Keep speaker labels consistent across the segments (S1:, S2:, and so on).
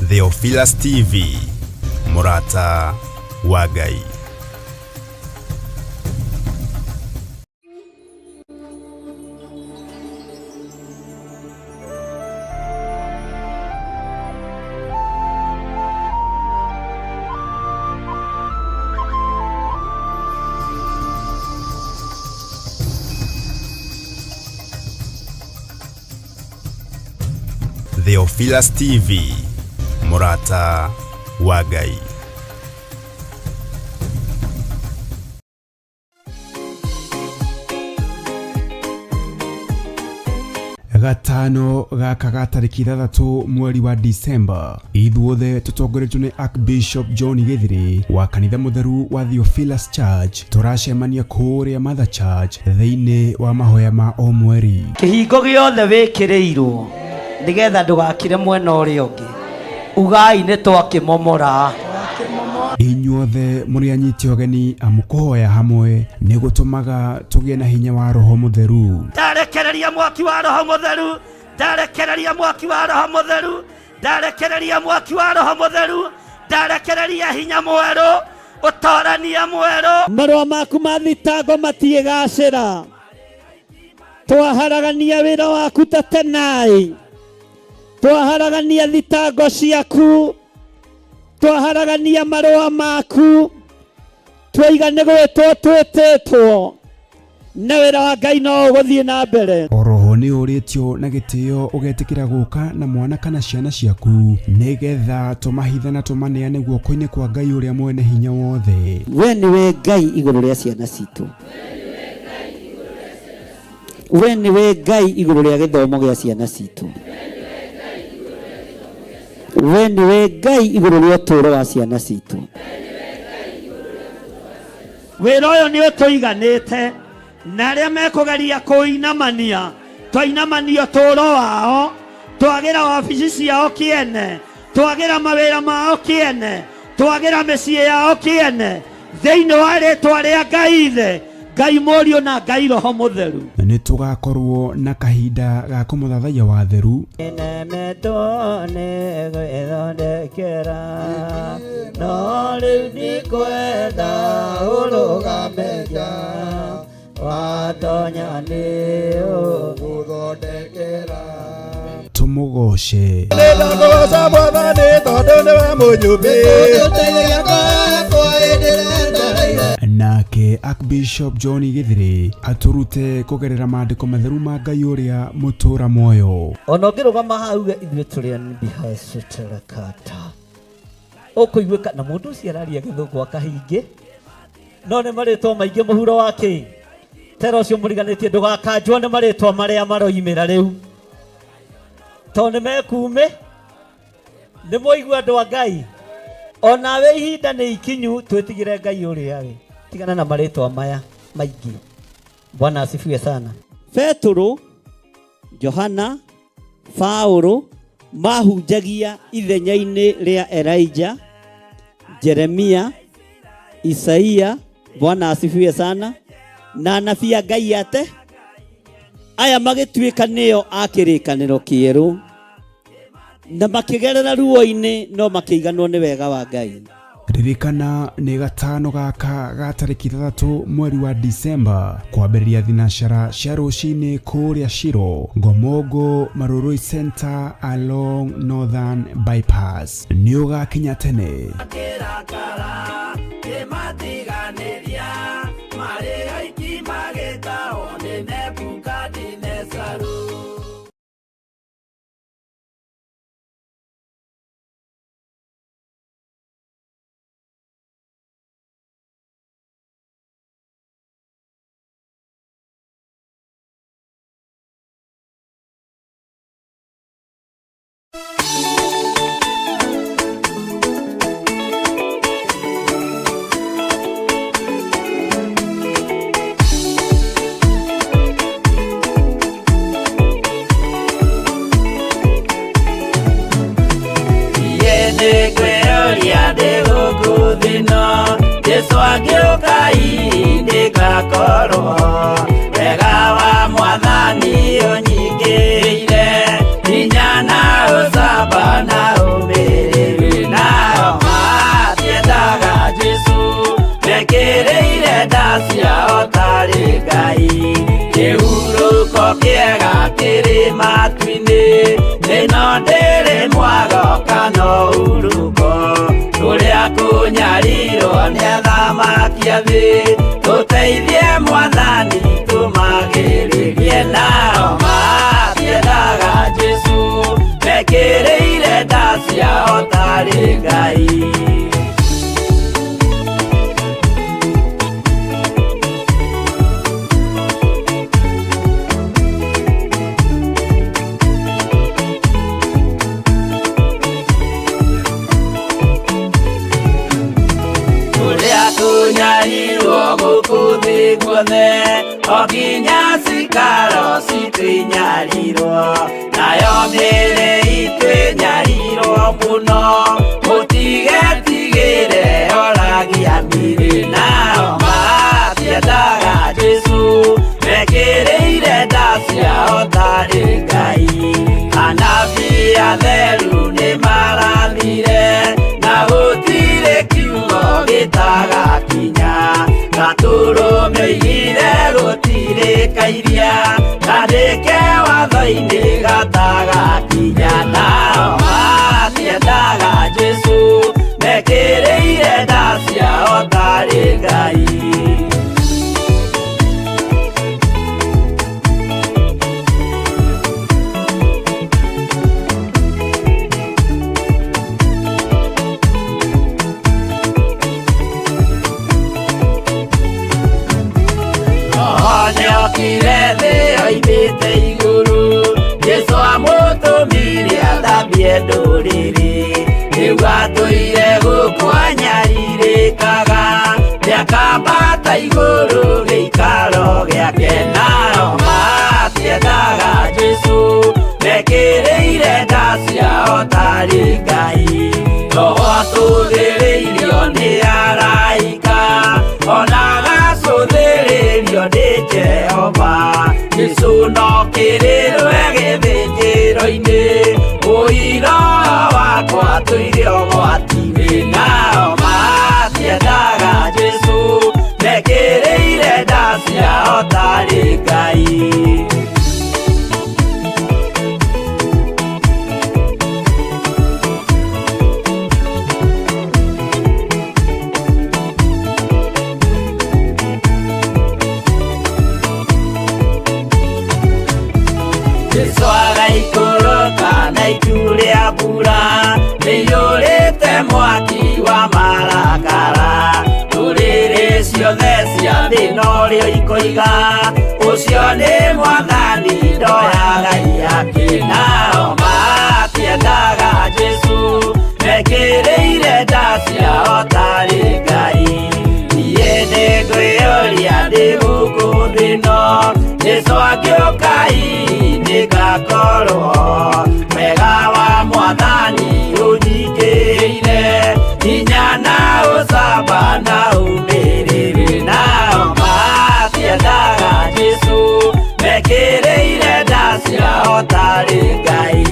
S1: Theophilus TV, mũrata wa Ngai. Theophilus TV, mũrata wa Ngai.
S2: Gatano gaka ga tarĩki 6 mweri wa Disemba, ithuothe tũtongoretio nĩ Archbishop John Gĩthirĩ wa kanitha mũtheru wa Theophilus Church tũracemania kũrĩa Mother Church thĩinĩ wa mahoya ma o mweri.
S3: Kĩhingo gĩothe wĩkĩrĩirwo nĩgetha ndũgakire mwena ũrĩa ũngĩ, ugai nĩ twakĩmomora.
S2: Inyuothe mũrĩ anyiti ũgeni amu kũhoya hamwe nĩ gũtũmaga tũgĩe na hinya wa Roho Mũtheru.
S3: Ndarekereria mwaki wa Roho Mũtheru, ndarekereria mwaki wa Roho Mũtheru, ndarekereria mwaki wa Roho Mũtheru, ndarekereria hinya mwerũ, ũtorania mwerũ.
S4: Marũa maku ma thitango matiĩgacĩra. Twaharagania wĩra waku ta tenai, twaharagania thitango ciaku, twaharagania marũa maku, twaiga nĩ gwĩtwo twĩtĩtwo, na wĩra wa Ngai no ũgũthiĩ na mbere.
S2: Oroho nĩ ũrĩtio na gĩtĩo ũgetĩkĩra gũka na mwana kana ciana ciaku nĩgetha tũmahithe na tũmaneane guoko-inĩ kwa Ngai ũrĩa mwene hinya wothe.
S4: We nĩwe Ngai igũrũ rĩa ciana citũ. We nĩwe Ngai igũrũ rĩa gĩthomo gĩa ciana citũ. We nĩwe Ngai igũrũ rĩa ũtũũro wa ciana citũ.
S3: Wĩra ũyũ nĩ ũtũiganĩte, na arĩa mekũgeria kũinamania, twainamania ũtũũro wao, twagĩra wabici ciao kĩene, twagĩra mawĩra mao kĩene, twagĩra mĩciĩ yao kĩene, thĩinĩ wa rĩtwa rĩa Ngai Ithe, Ngai Mũriũ na Ngai Roho Mũtheru.
S2: Nĩ tũgakorwo na kahinda ga kũmũthathaiya wa theru.
S4: Nemetwo nĩ gwĩthondekera, no rĩu ndikwenda ũrũgame nja, watonya nĩ ũgũthondekera.
S2: Tũmũgoce.
S5: Nĩndakũgoca Mwathani tondũ nĩwe mũnyũmbi.
S2: Nake Archbishop John Gĩthirĩ atũrute kũgerera maandĩko matheru ma Ngai ũrĩa mũtũra muoyo.
S4: Ona ũngĩrũgama haha uge ithuĩ tũrĩ anbihacĩtĩrakata, ũkũiguĩka na mũndũ ũcio araria gĩthũngũ akahingĩ, no nĩ marĩtwa maingĩ mũhuro wa kĩ tera ũcio mũriganĩtie ndũgakanjwo nĩ marĩtwa marĩa maroimĩra rĩu, tondũ nĩ mekume. Nĩ mwaigua andũ a Ngai, onawe ihinda nĩ ikinyu twĩtigĩre Ngai ũrĩa we, tigana na marĩtwa maya maingĩ. Bwana asifiwe sana. Petũrũ, Johana, Paũlũ mahunjagia ithenya-inĩ rĩa Elijah, Jeremia, Isaia, Bwana asifiwe sana, na anabii a Ngai ate aya magĩtuĩka nĩo a kĩrĩkanĩro kĩerũ, na makĩgerera ruo-inĩ no makĩiganwo nĩ wega wa Ngai.
S2: Ririkana nĩ gatano gaka ga tarĩki 6 mweri wa Disemba kwambĩrĩria thinacara cia rũcinĩ kũrĩa Shiro, Ngomongo, Marurui Center along Northern Bypass. Nĩ ũgakinya tene.
S3: Jesu angĩũka ndĩgakorwo wega wa Mwathani ũnyingĩire hinya na ũcamba na ũmĩrĩru. ĩrĩ matu-inĩ ĩno ndĩrĩ mwago kana ũhurũko tũrĩa kũnyarirwo nĩ athamaki a thĩ tũteithie mwathani tũmagĩrĩrie nao matiendaga Jesũ mekĩrĩire nda ciao tarĩ Ngai. Kũrĩa kũnyarirwo gũkũ thĩ guothe o nginya cikaro citũ inyarirwo nayo mĩĩrĩ itũ ĩnyarirwo mũno mũtigetigĩre oragia mĩĩrĩ nao matiendaga Jesũ mekĩrĩire nda ciao tarĩ Ngai. Anabii atheru nĩmarathire na gũtirĩ kiugo gĩtagakinya gatũrũme oigire gũtirĩ kairia kandĩke watho-inĩ gatagakinya nao matiendaga Jesũ mekĩrĩire nda ciao tarĩ Ngai. Nĩokire thĩ oimĩte igũrũ Jesũ amũtũmire athambie ndũrĩrĩ rĩu atũire gũkũ anyarirĩkaga nĩakambata igũrũ gĩikaro gĩake nao matiendaga Jesũ mekĩrĩire nda ciao tarĩ Ngai. Roho atũthĩrĩirio nĩ araika ona agacũthĩrĩrio nĩ Jehova Jesũ no kĩrĩrwe gĩthĩnjĩro-inĩ ũira wakwa tũire ũgwati-inĩ nao matiendaga Jesũ mekĩrĩire nda ciao tarĩ Ngai. Jesũ agaikũrũka na itu rĩa mbura rĩiyũrĩte mwaki wa marakara ndũrĩrĩ ciothe cia thĩ norĩo ikoiga ũcio nĩ mwathani ndoyaga ihaki nao matiendaga Jesũ mekĩrĩire nda ciao tarĩ Ngai. Niĩ nĩngwĩyũria ndĩ gũkũ thĩ ĩno Jesũ angĩũka hihi nĩngakorwo wega wa mwathani ũnyingĩrĩire hinya na ũcamba na ũmĩrĩru nao matiendaga Jesũ mekĩrĩire nda ciao tarĩ Ngai.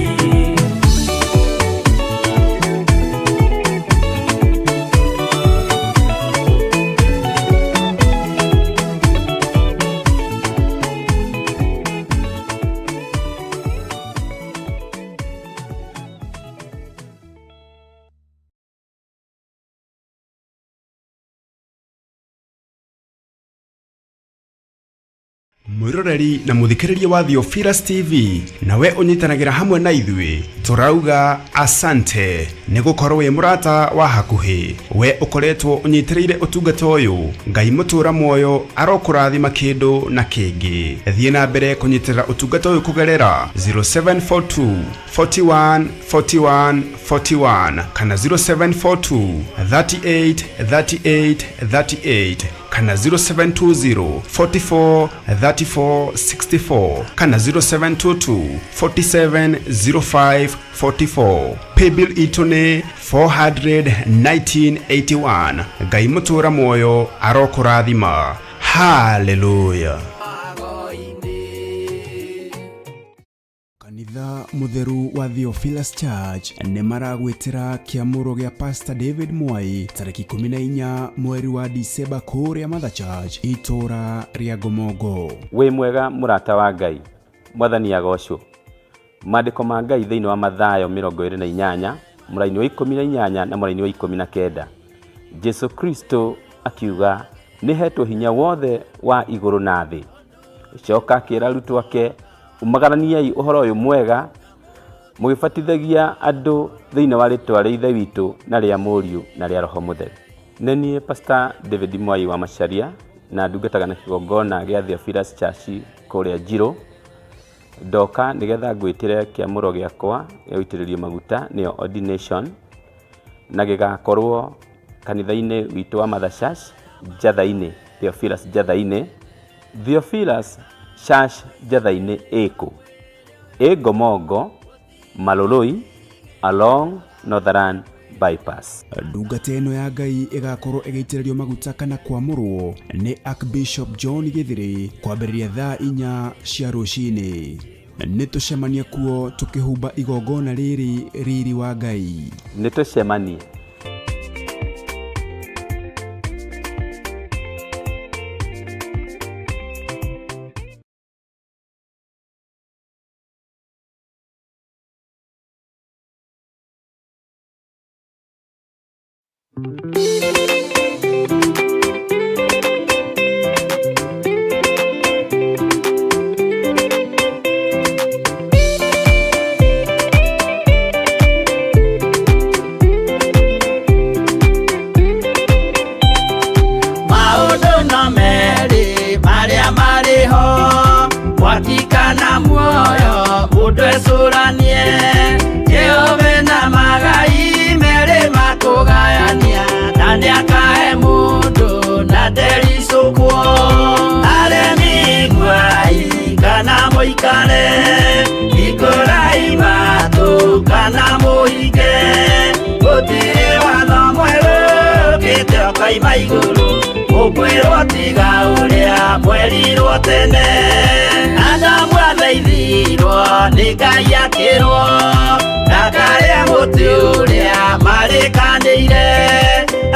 S2: Mwiroreri na muthikiriria wa Theophilus TV nawe unyitanagira hamwe na ithuĩ turauga asante nĩ gũkorwo wĩ mũrata wa hakuhĩ we ũkoretwo ũnyitĩrĩire ũtungata ũyũ Ngai mũtũra muoyo arokũrathima kĩndũ na kĩngĩ. Thiĩ na mbere kũnyitĩrĩra ũtungata ũyũ kũgerera 0742 41 41 41 kana 0742 38 38 38 kana 0720 44 34 64 kana 0722 47 05 44. Paybill itũ nĩ 41981. Ngai mũtũra muoyo arokũrathima. Haleluya. Kanitha Mutheru wa Theophilus Church nĩ maragwĩtĩra kĩamũro gĩa Pastor David Mwai tarĩki 14 mweri wa Dicemba kũrĩa Mother Church itũra rĩa Ngomongo.
S6: Wĩ mwega mũrata wa Ngai. Mwathani agocwo. Maandĩko ma Ngai thĩinĩ wa Mathayo 28 mũraini wa 18 na mũraini wa 19, Jesu Kristo akiuga, nĩ hetwo hinya wothe wa igũrũ na thĩ. Coka akĩra arutwo ake, umagaraniai ũhoro ũyũ mwega mũgĩbatithagia andũ thĩinĩ wa rĩtwa rĩa Ithe witũ na rĩa Mũriũ na rĩa Roho Mũtheru. Nĩ niĩ Pastor David Mwai wa Macharia na ndungataga na kĩgongona gĩa Theophilus Church kũrĩa Njirũ. Ndoka nĩgetha ngwĩtĩre kĩamũro gĩakwa gĩa gũitĩrĩrio maguta nĩyo ordination, na gĩgakorwo kanitha-inĩ witũ wa Mother Church Njatha-inĩ, Theophilus Njatha-inĩ. Theophilus Church Njatha-inĩ ĩkũ? Ĩ Ngomongo, Maloloi, along Northern Bypass.
S2: Ndungata ĩno ya Ngai ĩgakorwo ĩgĩitĩrĩrio maguta kana kwamũrwo nĩ Archbishop John Gĩthĩrĩ kwambĩrĩria thaa 4 cia rũcinĩ. Nĩ tũcemanie kuo tũkĩhumba igongona rĩrĩ riri wa Ngai.
S6: Nĩ tũcemanie.
S3: Maũndũ no merĩ marĩa marĩ ho, mwaki kana muoyo, mũndũ ecũranie. Jehova na magai merĩ makũgayania, na nĩakahe mũndũ na ndericũkwo. Aremi iguai kana mũikare, hingũrai matũ kana mũhinge. Gũtirĩ watho mwerũ ũkĩte ũkoima igũrũ, ũkwĩrwo tiga ũrĩa mwerirwo tene. Adamu athaithirwo nĩ Ngai akĩrwo, ndakarĩe mũtĩ ũrĩa marĩkanĩire.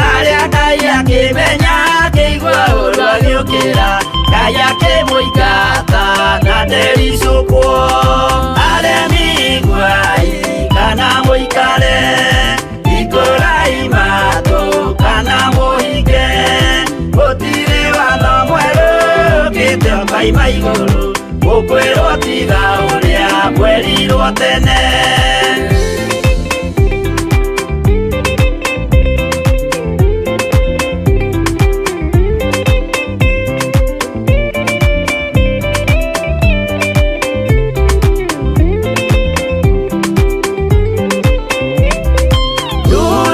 S3: Arĩa Ngai akĩmenya akĩigua ũru agĩũkĩra, Ngai akĩmũingata na ndericũkwo. Aremi iguai kana mũikare, hingũrai matũ kana mũhinge. Gũtirĩ watho mwerũ ũkĩte ũkoima igũrũ, ũkwĩrwo tiga ũrĩa mwerirwo tene.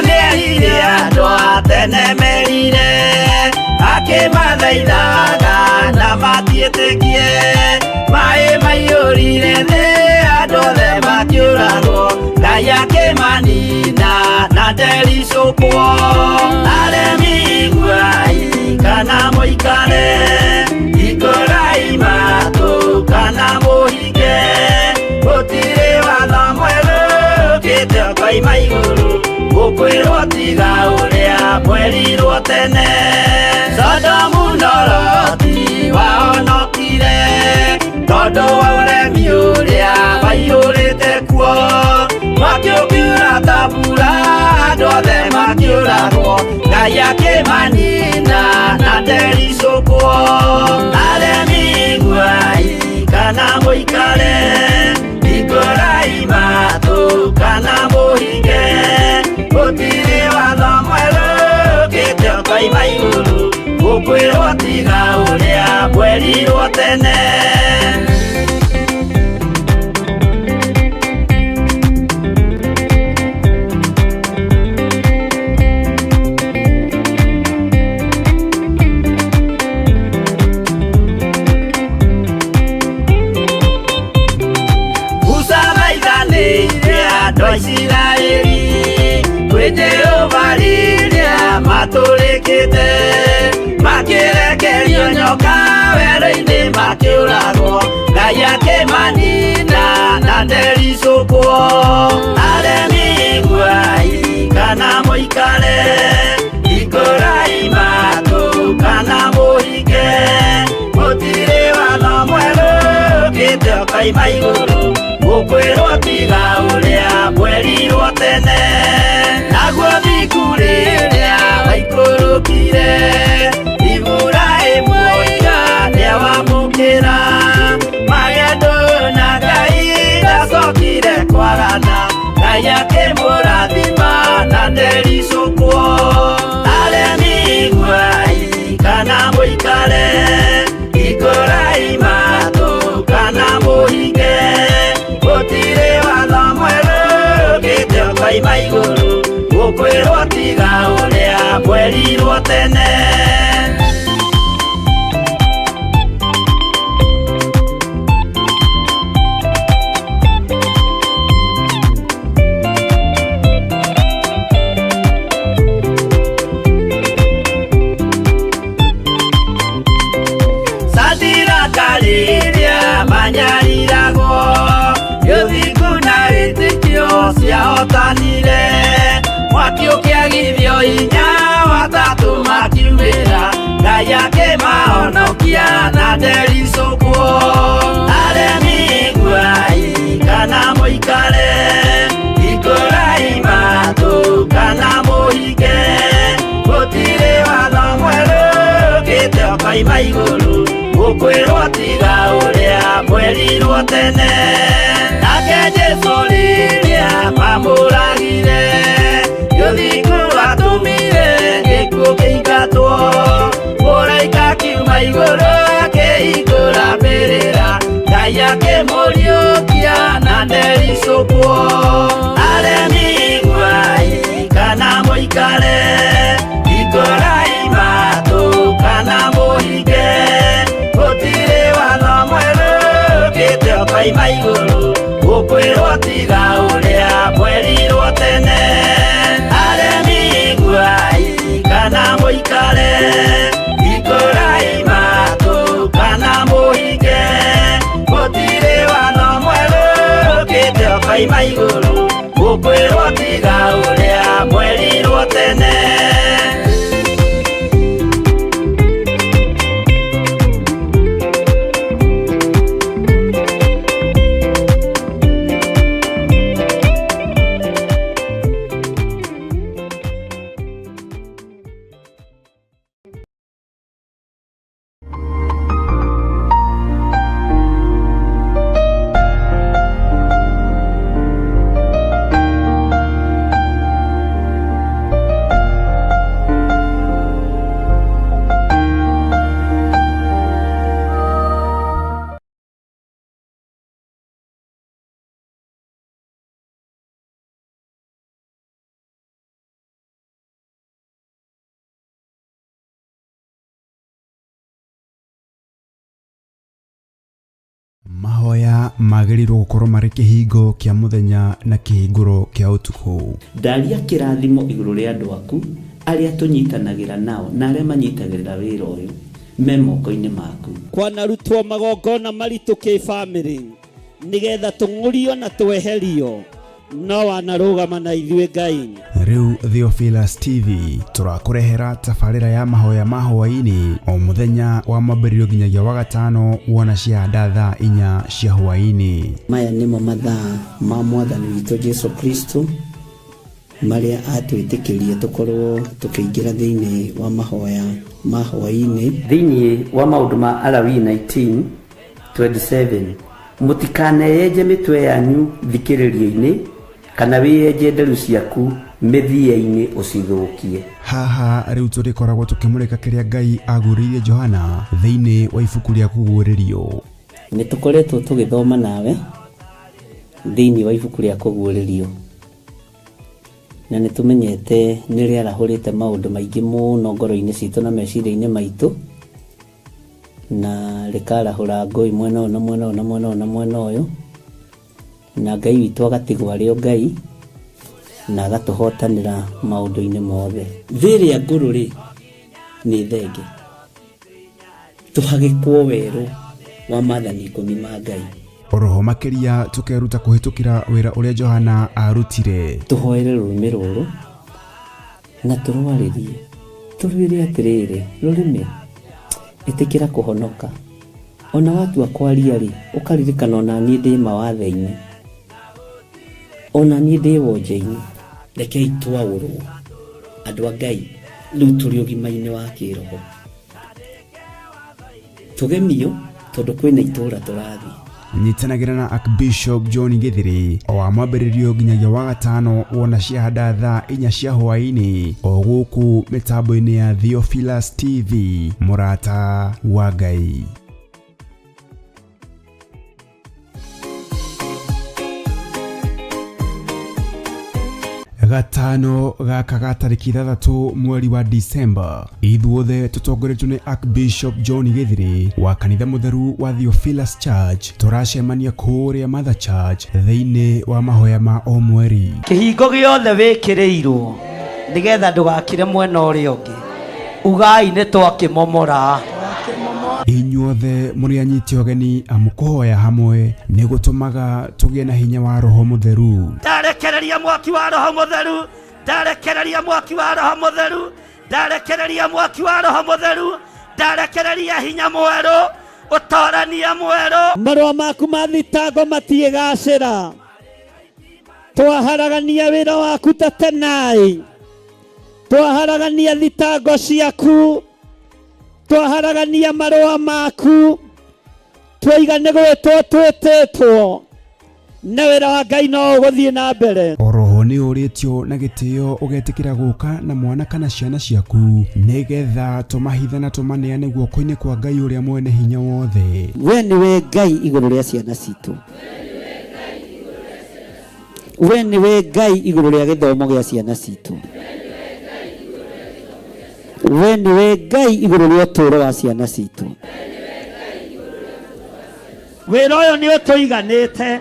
S3: Nĩerire andũ a tene merire, akĩmathaithaga na matiĩtĩkie. Maĩ maiyũrire thĩ, andũ othe makĩũragwo, Ngai akĩmanina na ndericũkwo. Aremi iguai kana mũikare, hingũrai matũ kana mũhinge. Gũtirĩ watho mwerũ ũkĩte ũkoima igũrũ, ũkwĩrwo tiga ũrĩa mwerirwo tene. Sodomu na Loti wahonokire, tondũ wa ũremi ũrĩa waiyũrĩte kuo. Mwaki ũkiura ta mbura, andũ othe makĩũragwo, Ngai akĩmanina na ndericũkwo. Aremi iguai kana mũikare, hingũrai matũ kana mũhinge. Gũtirĩ watho mwerũ ũkĩte ũkoima igũrũ, ũkwĩrwo tiga ũrĩa mwerirwo tene. Musa thaithanĩire andũ a Isiraeli kwĩ Jehova rĩrĩa matũrĩkĩte, makĩrekerio nyoka werũ-inĩ makĩũragwo, Ngai akĩmanina na ndericũkwo. Aremi iguai kana mũikare, hingũrai matũ kana mũhinge. Gũtirĩ watho mwerũ ũkĩte ũkoima ũkoima igũrũ gũkwĩrwo tiga ũrĩa mwerirwo tene naguo thiku rĩrĩa waikũrũkire Iburahĩmu oiga nĩawamũkĩra magendo na Ngai ndacokire kwarana Ngai akĩmũrathima na ndericũkwo aremi iguai kana mũikare ikũrai matũ kana mũhinge gũtirĩ watho mwerũ ũkĩte ũkoima igũrũ gũkwĩrwo tiga ũrĩa mwerirwo tene. Sadiraka rĩrĩa manyariragwo gĩthingu na wĩtĩkio ciahotanire mwaki ũkĩagithio hinya watatũ makiumĩra Ngai akĩmahonokia na ndericũkwo aremi iguai kana mũikare ikũrai matũ kana mũhinge gũtirĩ watho mwerũ ũkĩte ũkoima igũrũ gũkwĩrwo tiga ũrĩa mwerirwo tene nake Jesũ rĩrĩa mamũragire gĩthingu atũmire gĩkuũ kĩingatwo mũraika akiuma igũrũ akĩhingũra mbĩrĩra Ngai akĩmũriũkia na ndericũkwo aremi iguai kana mũikare ikũrai matũ kana mũhinge gũtirĩ watho mwerũ ũkĩte ũkoima igũrũ gũkwĩrwo tiga ũrĩa mwerirwo tene aremi iguai kana mũikare ikũrai matũ kana mũhinge gũtirĩ watho mwerũ ũkĩte ũkoima igũrũ gũkwĩrwo tiga ũrĩa mwerirwo tene.
S2: Mahoya magĩrĩirwo gũkorwo marĩ kĩhingo kĩa mũthenya na kĩhingũro kĩa ũtukũ.
S7: Ndaria kĩrathimo igũrũ rĩa andũ aku arĩa tũnyitanagĩra nao na arĩa manyitagĩrĩra wĩra ũyũ me moko-inĩ maku.
S3: Kwanarutwo magongona maritũ kĩbamĩrĩ nĩgetha tũng'ũrio na tweherio no wanarũgama na ithuĩ Ngai.
S2: Rĩu Theophilus TV tũrakũrehera tabarĩra ya mahoya ma hwaĩ-inĩ o mũthenya wa mwambĩrĩrio nginyagia wa gatano wona ciahanda thaa 4 cia hwaĩ-inĩ.
S7: Maya nĩmo mathaa ma mwathani witũ Jesu Kristo marĩa atwĩtĩkĩrie tũkorwo tũkĩingĩra thĩinĩ wa mahoya ma hwaĩ-inĩ. Thĩinĩ wa maũndũ ma Alawii 19:27 mũtikaneyenje mĩtwe yanyu thikĩrĩrio-inĩ kana wĩyenje nderu ciaku mĩthia-inĩ ũcithũkie.
S2: Haha rĩu tũrĩkoragwo tũkĩmũrĩka kĩrĩa Ngai agũrĩirie Johana thĩinĩ wa ibuku rĩa kũguũrĩrio.
S7: Nĩ tũkoretwo tũgĩthoma nawe thĩinĩ wa ibuku rĩa kũguũrĩrio na nĩ tũmenyete nĩ rĩarahũrĩte maũndũ maingĩ mũno ngoro-inĩ citũ na meciria-inĩ maitũ na rĩkarahũra ngũi mwena ũyũ na mwena ũyũ na mwena ũyũ na mwena ũyũ na Ngai witũ agatigwo arĩ o Ngai na agatũhotanĩra maũndũ-inĩ mothe. Thĩ ĩrĩa ngũrũ rĩ nĩ thenge tũhagĩkwo werũ wa maathani 10 ma Ngai.
S2: Oroho makĩria tũkeruta kũhĩtũkĩra wĩra ũrĩa Johana arutire.
S7: Tũhoere rũrĩmĩ rũrũ na tũrwarĩrie tũrwĩre atĩrĩrĩ, rũrĩmĩ ĩtĩkĩra kũhonoka. Ona watua kwaria rĩ, ũkaririkana ona niĩ ndĩ mawathe-inĩ, ona niĩ ndĩ wonje-inĩ. Rekei twaũrwo andũ a Ngai, rĩu tũrĩ ũgima-inĩ wa kĩroho, tũgemio tondũ kwĩna itũra tũrathiĩ.
S2: Nyitanagĩra na Archbishop John Gĩthĩrĩ o wa mwambĩrĩrio nginyagia wa gatano wona ciahanda thaa 4 cia hwaĩ-inĩ o gũkũ mĩtambo-inĩ ya Theophilus TV, mũrata wa Ngai. Gatano gaka ga tarĩki 6 mweri wa Disemba, ithuothe tũtongoretio nĩ Archbishop John Gĩthĩrĩ wa kanitha mũtheru wa Theophilus Church, tũracemania kũrĩa Mother Church thĩinĩ wa mahoya ma o mweri.
S3: Kĩhingo gĩothe wĩkĩrĩirwo nĩgetha ndũgakire mwena ũrĩa ũngĩ, ugai nĩ twakĩmomora.
S2: Inyuothe mũrĩ anyiti ũgeni, amu kũhoya hamwe nĩ gũtũmaga tũgĩe na hinya wa Roho Mũtheru.
S3: Ndarekereria mwaki wa Roho Mũtheru, ndarekereria mwaki wa Roho Mũtheru, ndarekereria mwaki wa Roho Mũtheru, ndarekereria hinya mwerũ, ũtorania mwerũ. Marũa maku ma thitango matiĩgacĩra, twaharagania wĩra waku ta tenai, twaharagania thitango ciaku, twaharagania marũa maku, twaiga nĩ gwĩtwo twĩtĩtwo, na wĩra wa Ngai no ũgũthiĩ na mbere.
S2: Oroho nĩ ũrĩtio na gĩtĩo ũgetĩkĩra gũka na mwana kana ciana ciaku, nĩgetha tũmahithe na tũmaneane guoko-inĩ kwa Ngai ũrĩa mwene hinya wothe.
S7: We nĩwe Ngai igũrũ rĩa ciana citũ, we nĩwe Ngai igũrũ rĩa gĩthomo gĩa ciana citũ, we nĩwe Ngai igũrũ rĩa ũtũũro wa ciana citũ.
S3: Wĩra ũyũ nĩ ũtũiganĩte,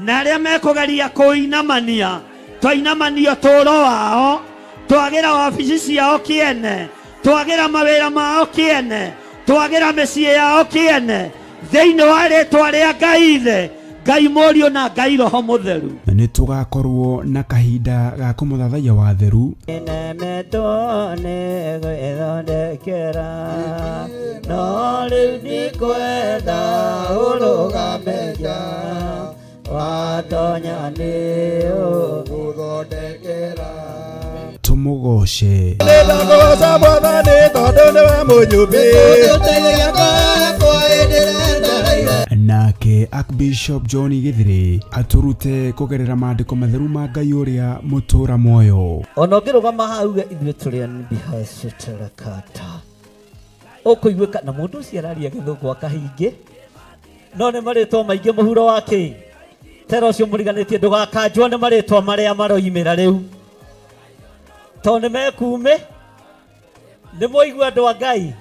S3: na arĩa mekũgeria kũinamania, twainamania ũtũũro wao, twagĩra wabici ciao kĩene, twagĩra mawĩra mao kĩene, twagĩra mĩciĩ yao kĩene, thĩinĩ wa rĩtwa rĩa Ngai Ithe, Ngai Mũriũ na Ngai Roho Mũtheru.
S2: Nĩ tũgakorwo na kahinda ga kũmũthathaiya wa theru.
S4: Nemetwo nĩ gwĩthondekera, no rĩu ndikwenda ũrũgame nja, watonya nĩ ũgũthondekera.
S2: Tũmũgoce.
S5: Nĩndakũgoca Mwathani tondũ nĩwe mũnyũmbi.
S2: Nake Archbishop John Gĩthĩrĩ atũrute kũgerera maandĩko matheru ma Ngai ũrĩa mũtũra muoyo.
S4: Ona ũngĩrũgama haha uge ithuĩ tũrĩ anbihacĩtarakata, ũkũiguĩka na mũndũ ũcio araria gĩthũngũ akahingĩ, no nĩ marĩtwa maingĩ mũhuro wa kĩ tera ũcio mũriganĩtie, ndũgakanjwo nĩ marĩtwa marĩa maroimĩra rĩu, tondũ nĩ mekume. Nĩ mwaigua andũ a Ngai,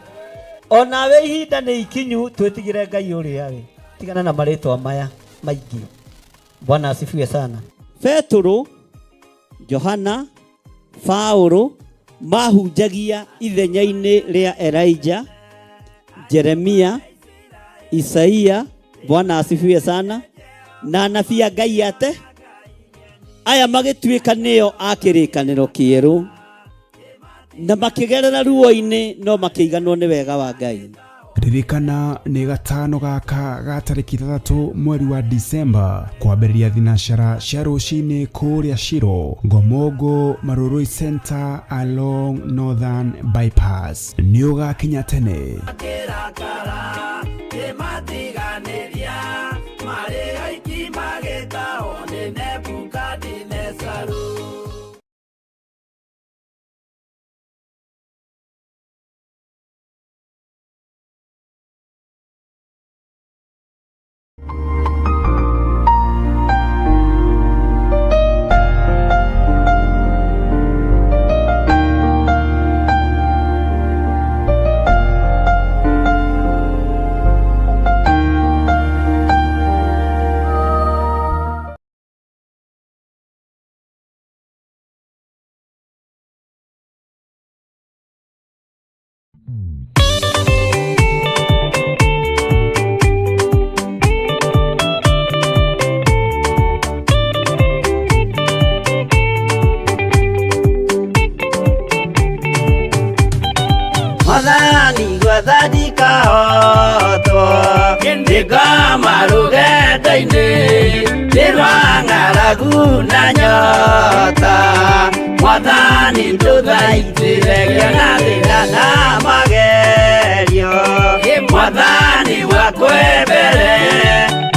S4: onawe ihinda nĩ ikinyu twĩtigĩre Ngai ũrĩa we, tigana na marĩtwa maya maingĩ. Bwana asifiwe sana.
S7: Petero, Johana, Paulo mahunjagia ithenya-inĩ rĩa Elijah, Jeremia, Isaia. Bwana asifiwe sana. Na anabii a Ngai ate aya magĩtuĩka nĩo a kĩrĩkanĩro kĩerũ, na makĩgerera ruo-inĩ no makĩiganwo nĩ wega wa Ngai.
S2: Ririkana nĩ gatano gaka ga tarĩki 6 mweri wa Disemba kwambĩrĩria thinacara cia rũcinĩ kũrĩa Shiro, Ngomongo, Marurui Center along Northern Bypass. Nĩ ũgakinya tene.
S3: Mwathani gwathandika otwo. Ngĩkoma rũgendo-inĩ nĩ rwa ng'aragu na nyota Mwathani ndũthaitĩre ngĩona thĩna na magerio Mwathani wakwe mbere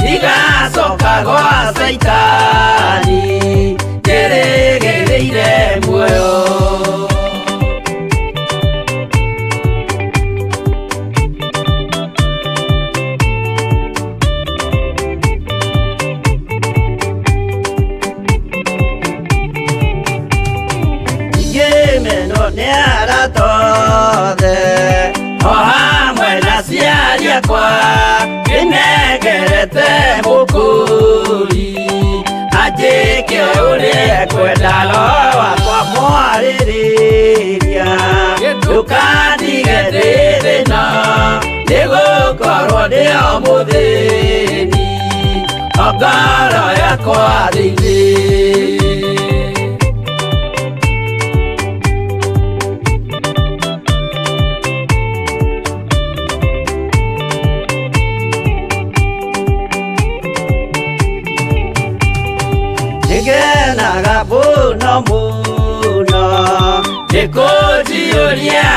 S3: ndigacoka gwa Caitani njĩrĩgĩrĩire muoyo. Ngĩmenwo nĩ arata othe o hamwe na aciari akwa ndĩnengerete mũkũri anjĩke ũrĩa ekwenda roho wakwa mwarĩrĩria ndũkandige ndĩ thĩna nĩgũkorwo ndĩ o mũthĩni o ngoro yakwa thĩinĩ. Nĩngenaga mũno mũno nĩkũnjiyũria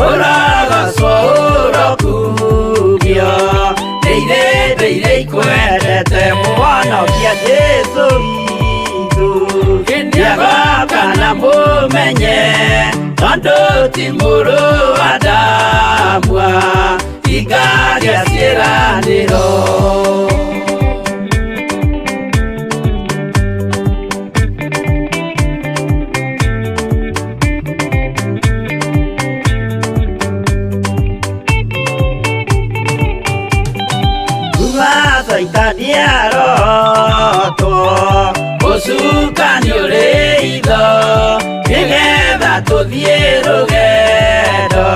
S3: ũrogocwo ũrokumio ndĩire ndĩire ikwendete mũhonokia Jesũ witũ nĩagoka na mũmenye tondũ ti mũrũ wa Adamu ikaria ciĩranĩro. Caitani arotwo ũcukani ũrĩ itho nĩgetha tũthiĩ rũgendo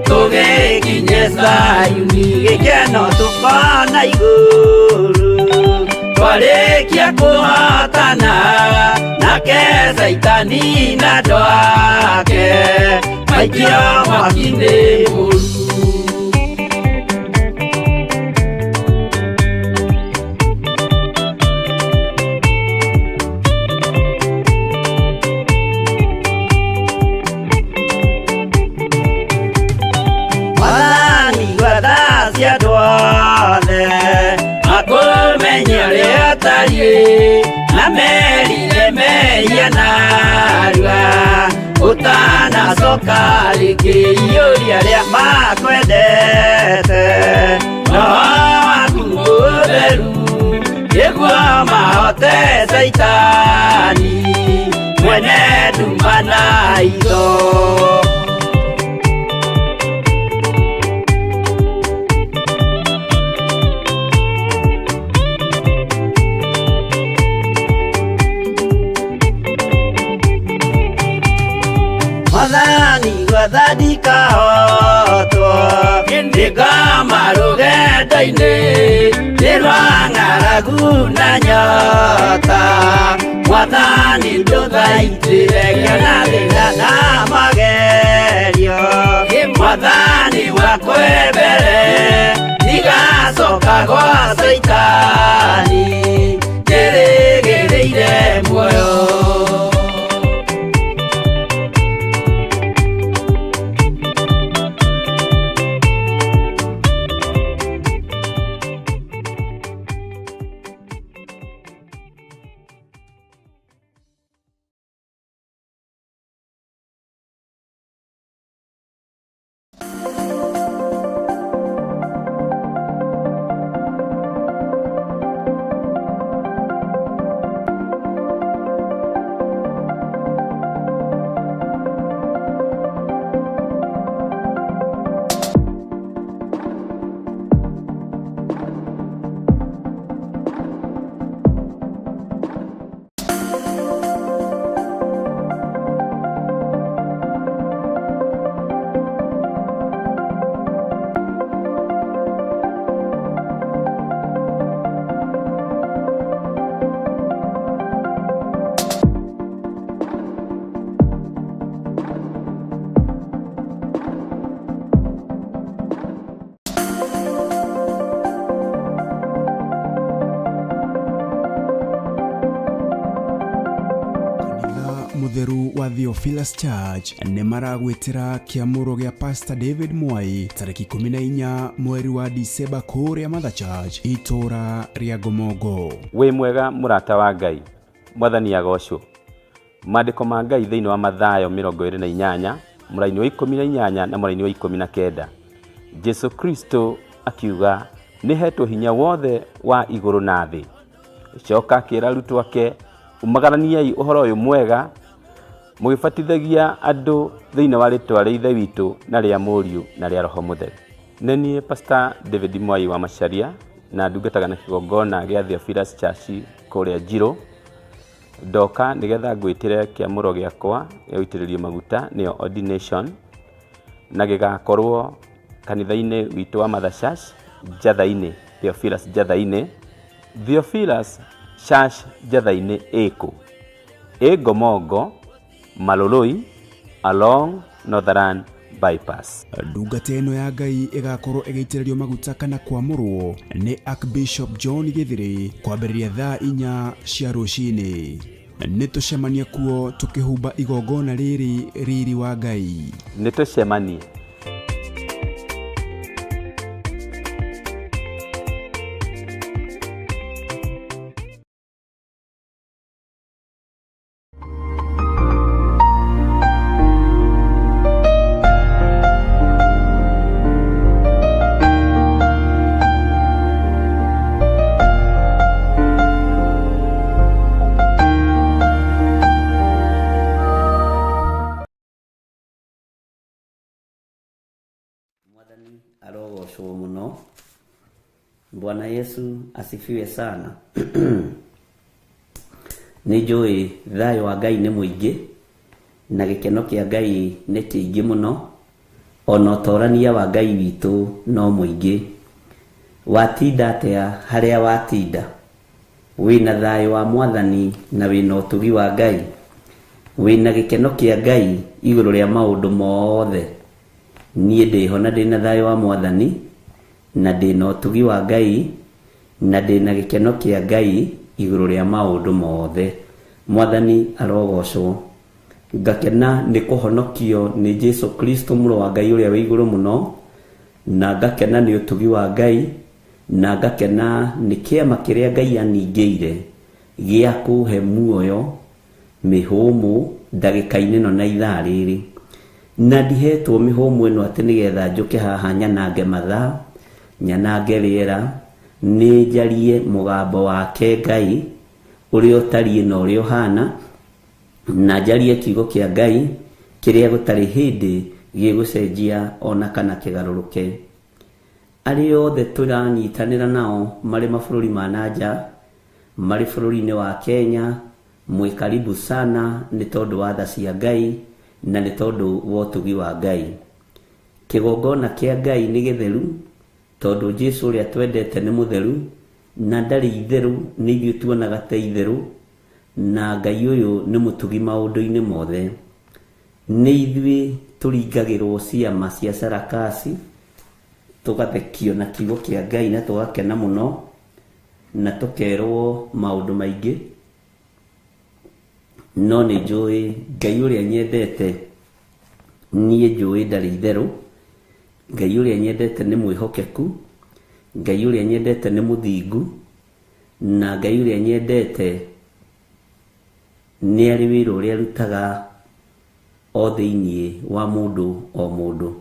S3: tũgĩkinye Zayuni gĩkeno tũkona igũrũ twarĩkia kũhotana nake Caitani na andũ ake maikio mwaki-inĩ mũru. Makũmenye ũrĩa ũtariĩ na merire mehia narua ũtanacoka rĩngĩ iyũria arĩa makwendete roho waku mũtheru nĩguo mahote Caitani mwene nduma na itho. Mwathani gwatha ndikahotwo ndĩkoma rũgendo-inĩ nĩ rwa ng'aragu na nyota Mwathani ndũthaitĩre ngĩona thĩna na magerio Mwathani wakwe mbere ndigacoka gwa Caitani njĩrĩgĩrĩire muoyo.
S2: Mũtheru wa Theophilus Church nĩ maragwĩtĩra kĩamũro gĩa Pastor David Mwai tarĩki 14 mweri wa Disemba kũrĩa Mother Church itũũra rĩa Ngomongo.
S6: Wĩ mwega mũrata wa Ngai, Mwathani agocwo. Maandĩko ma Ngai thĩinĩ wa Mathayo 28 mũraini wa 18 na mũraini wa 19. Jesu Kristo akiuga nĩ hetwo hinya wothe wa igũrũ na thĩ. Coka akĩra arutwo ake, umagaraniai ũhoro ũyũ mwega mũgĩbatithagia andũ thĩinĩ wa rĩtwa rĩa Ithe witũ na rĩa Mũriũ na rĩa Roho Mũtheru. Nĩ niĩ Pastor David Mwai wa Macharia na ndungataga na kĩgongona gĩa Theophilus Church kũrĩa Njirũ. Ndoka nĩgetha ngwĩtĩre kĩamũro gĩakwa gĩa gũitĩrĩrio maguta nĩyo ordination, na gĩgakorwo kanitha-inĩ witũ wa Mother Church Njatha-inĩ, Theophilus Njatha-inĩ. Theophilus Church Njatha-inĩ ĩkũ? Ĩ Ngomongo, Maloloi, along Northern Bypass.
S2: Ndungata ĩno ya Ngai ĩgakorwo ĩgĩitĩrĩrio maguta kana kwamũrwo nĩ Archbishop John Gĩthĩrĩ kwambĩrĩria thaa 4 cia rũcinĩ. Nĩ tũcemanie kuo tũkĩhumba igongona rĩrĩ riri wa Ngai.
S6: Nĩ tũcemanie.
S7: Mwathani arogocwo muno. Bwana Yesu asifiwe sana. Nĩ njũĩ thayũ wa Ngai nĩ mũingĩ na gĩkeno kĩa Ngai nĩ kĩingĩ mũno, ona ũtorania wa Ngai witũ no mũingĩ. Watinda atĩa harĩa watinda? Wĩna thayũ wa Mwathani na wĩna ũtugi wa Ngai, wĩna gĩkeno kĩa Ngai igũrũ rĩa maũndũ mothe. Niĩ ndĩho na ndĩna thayũ wa Mwathani na ndĩna ũtugi wa Ngai na ndĩna gĩkeno kĩa Ngai igũrũ rĩa maũndũ mothe. Mwathani arogocwo. Ngakena nĩ kũhonokio nĩ Jesu Kristo mũrũ wa Ngai ũrĩa wĩ igũrũ mũno, na ngakena nĩ ũtugi wa Ngai, na ngakena nĩ kĩama kĩrĩa Ngai aningĩire gĩa kũhe muoyo mĩhũmũ ndagĩka-inĩ ĩno na ithaa rĩrĩ. Na ndihetwo mĩhũmũ ĩno atĩ nĩgetha njũke haha nyanange mathaa, nyanange rĩera, nĩ njarie mũgambo wake Ngai ũrĩa ũtariĩ na ũrĩa ũhana, na njarie kiugo kĩa Ngai kĩrĩa gũtarĩ hĩndĩ gĩgũcenjia ona kana kĩgarũrũke. Arĩa othe tũranyitanĩra nao marĩ mabũrũri ma na nja, marĩ bũrũri-inĩ wa Kenya, mwĩ karibu sana nĩ tondũ wa tha cia Ngai na nĩ tondũ wa ũtugi wa Ngai. Kĩgongona kĩa Ngai nĩ gĩtheru tondũ Jesu ũrĩa twendete nĩ mũtheru na ndarĩ itherũ, nĩ ithuĩ tuonaga ta itherũ, na Ngai ũyũ nĩ mũtugi maũndũ-inĩ mothe. Nĩ ithuĩ tũringagĩrwo ciama cia sarakasi, tũgathekio na kiugo kĩa Ngai na tũgakena mũno na tũkerwo maũndũ maingĩ, no nĩ njũĩ Ngai ũrĩa nyendete, niĩ njũĩ ndarĩ itherũ. Ngai ũrĩa nyendete nĩ mwĩhokeku, Ngai ũrĩa nyendete nĩ mũthingu, na Ngai ũrĩa nyendete nĩ arĩ wĩra ũrĩa arutaga o thĩinĩ wa mũndũ o mũndũ.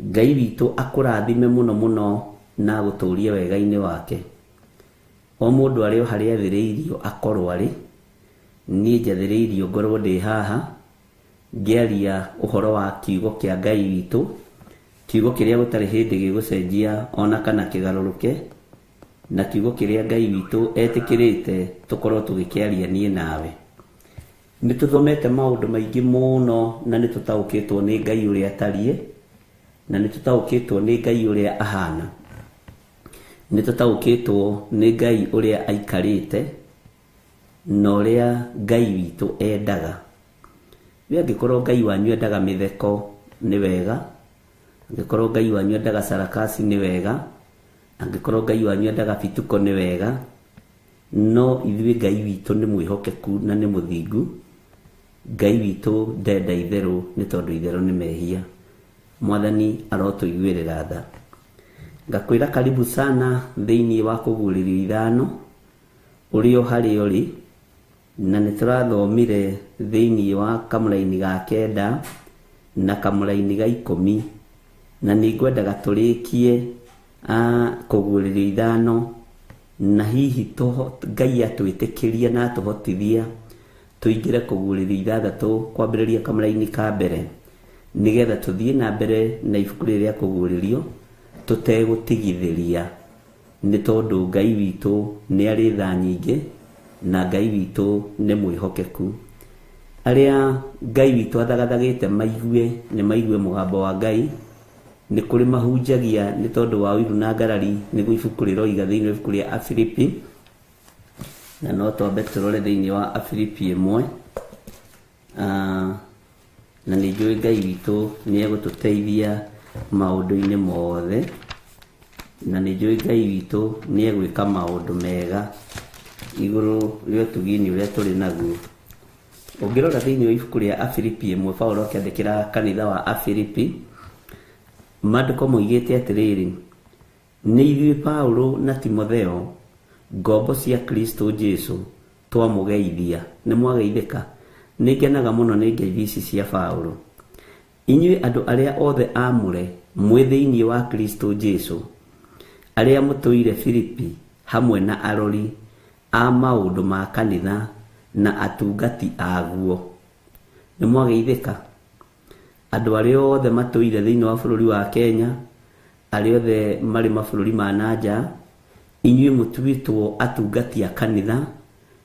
S7: Ngai witũ akũrathime mũno mũno na agũtũrie wega-inĩ wake. O mũndũ arĩ o harĩa athĩrĩirio akorwo arĩ, niĩ njathĩrĩirio ngorwo ndĩ haha ngĩaria ũhoro wa kiugo kĩa Ngai witũ, kiugo kĩrĩa gũtarĩ hĩndĩ gĩgũcenjia ona kana kĩgarũrũke, na kiugo kĩrĩa Ngai witũ etĩkĩrĩte tũkorwo tũgĩkĩaria niĩ nawe. Nĩ tũthomete maũndũ maingĩ mũno na nĩ tũtaũkĩtwo nĩ Ngai ũrĩa atariĩ, na nĩ tũtaũkĩtwo nĩ Ngai ũrĩa ahana, nĩ tũtaũkĩtwo nĩ Ngai ũrĩa aikarĩte na ũrĩa Ngai witũ endaga. We angĩkorwo Ngai wanyu endaga mĩtheko nĩ wega, angĩkorwo Ngai wanyu endaga sarakasi nĩ wega, angĩkorwo Ngai wanyu endaga bituko nĩ wega, no ithuĩ Ngai witũ nĩ mwĩhokeku na nĩ mũthingu, Ngai witũ ndenda itherũ nĩ tondũ itherũ nĩ mehia. Mwathani arotũiguĩrĩra tha. Ngakwĩra karibu sana thĩinĩ wa kũguũrĩrio ithano ũrĩ o harĩa ũrĩ, na nĩ tũrathomire thĩinĩ wa kamũraini ga 9 na kamũraini ga 10, na nĩ ngwendaga tũrĩkie kũguũrĩrio ithano, na hihi Ngai atwĩtĩkĩria na atũhotithia tũingĩre kũguũrĩrio 6 kwambĩrĩria kamũraini ka mbere, nĩgetha tũthiĩ na mbere na ibuku rĩrĩ rĩa kũguũrĩrio tũtegũtigithĩria, nĩ tondũ Ngai witũ nĩ arĩ tha nyingĩ na Ngai witũ nĩ mwĩhokeku. Arĩa Ngai witũ athagathagĩte maigue nĩ maigue mũgambo wa Ngai. Nĩ kũrĩ mahunjagia nĩ tondũ wa ũiru na ngarari, nĩguo ibuku rĩroiga thĩinĩ wa ibuku rĩa Afilipi, na no twambe tũrore thĩinĩ wa Afilipi 1. Na nĩ njũĩ Ngai witũ nĩ egũtũteithia maũndũ-inĩ mothe, na nĩ njũĩ Ngai witũ nĩ egwĩka maũndũ mega igũrũ rĩa ũtugi-inĩ ũrĩa tũrĩ naguo. Ũngĩrora thĩinĩ wa ibuku rĩa Afilipi 1, Paulo akĩandĩkĩra kanitha wa Afilipi, maandĩko moigĩte atĩrĩrĩ, nĩ ithuĩ Paulo na Timotheo, ngombo cia Kristo Jesu, twamũgeithia. Nĩ mwageithĩka? Nĩ ngenaga mũno nĩ ngeithi ici cia Paulo. Inyuĩ andũ arĩa othe aamũre mwĩ thĩinĩ wa Kristo Jesu, arĩa mũtũire Filipi hamwe na arori a maũndũ ma kanitha na atungati aguo. Nĩ mwageithĩka? Andũ arĩa othe matũire thĩinĩ wa bũrũri wa Kenya, arĩa othe marĩ mabũrũri ma na nja, inyuĩ mũtuĩtwo atungati a kanitha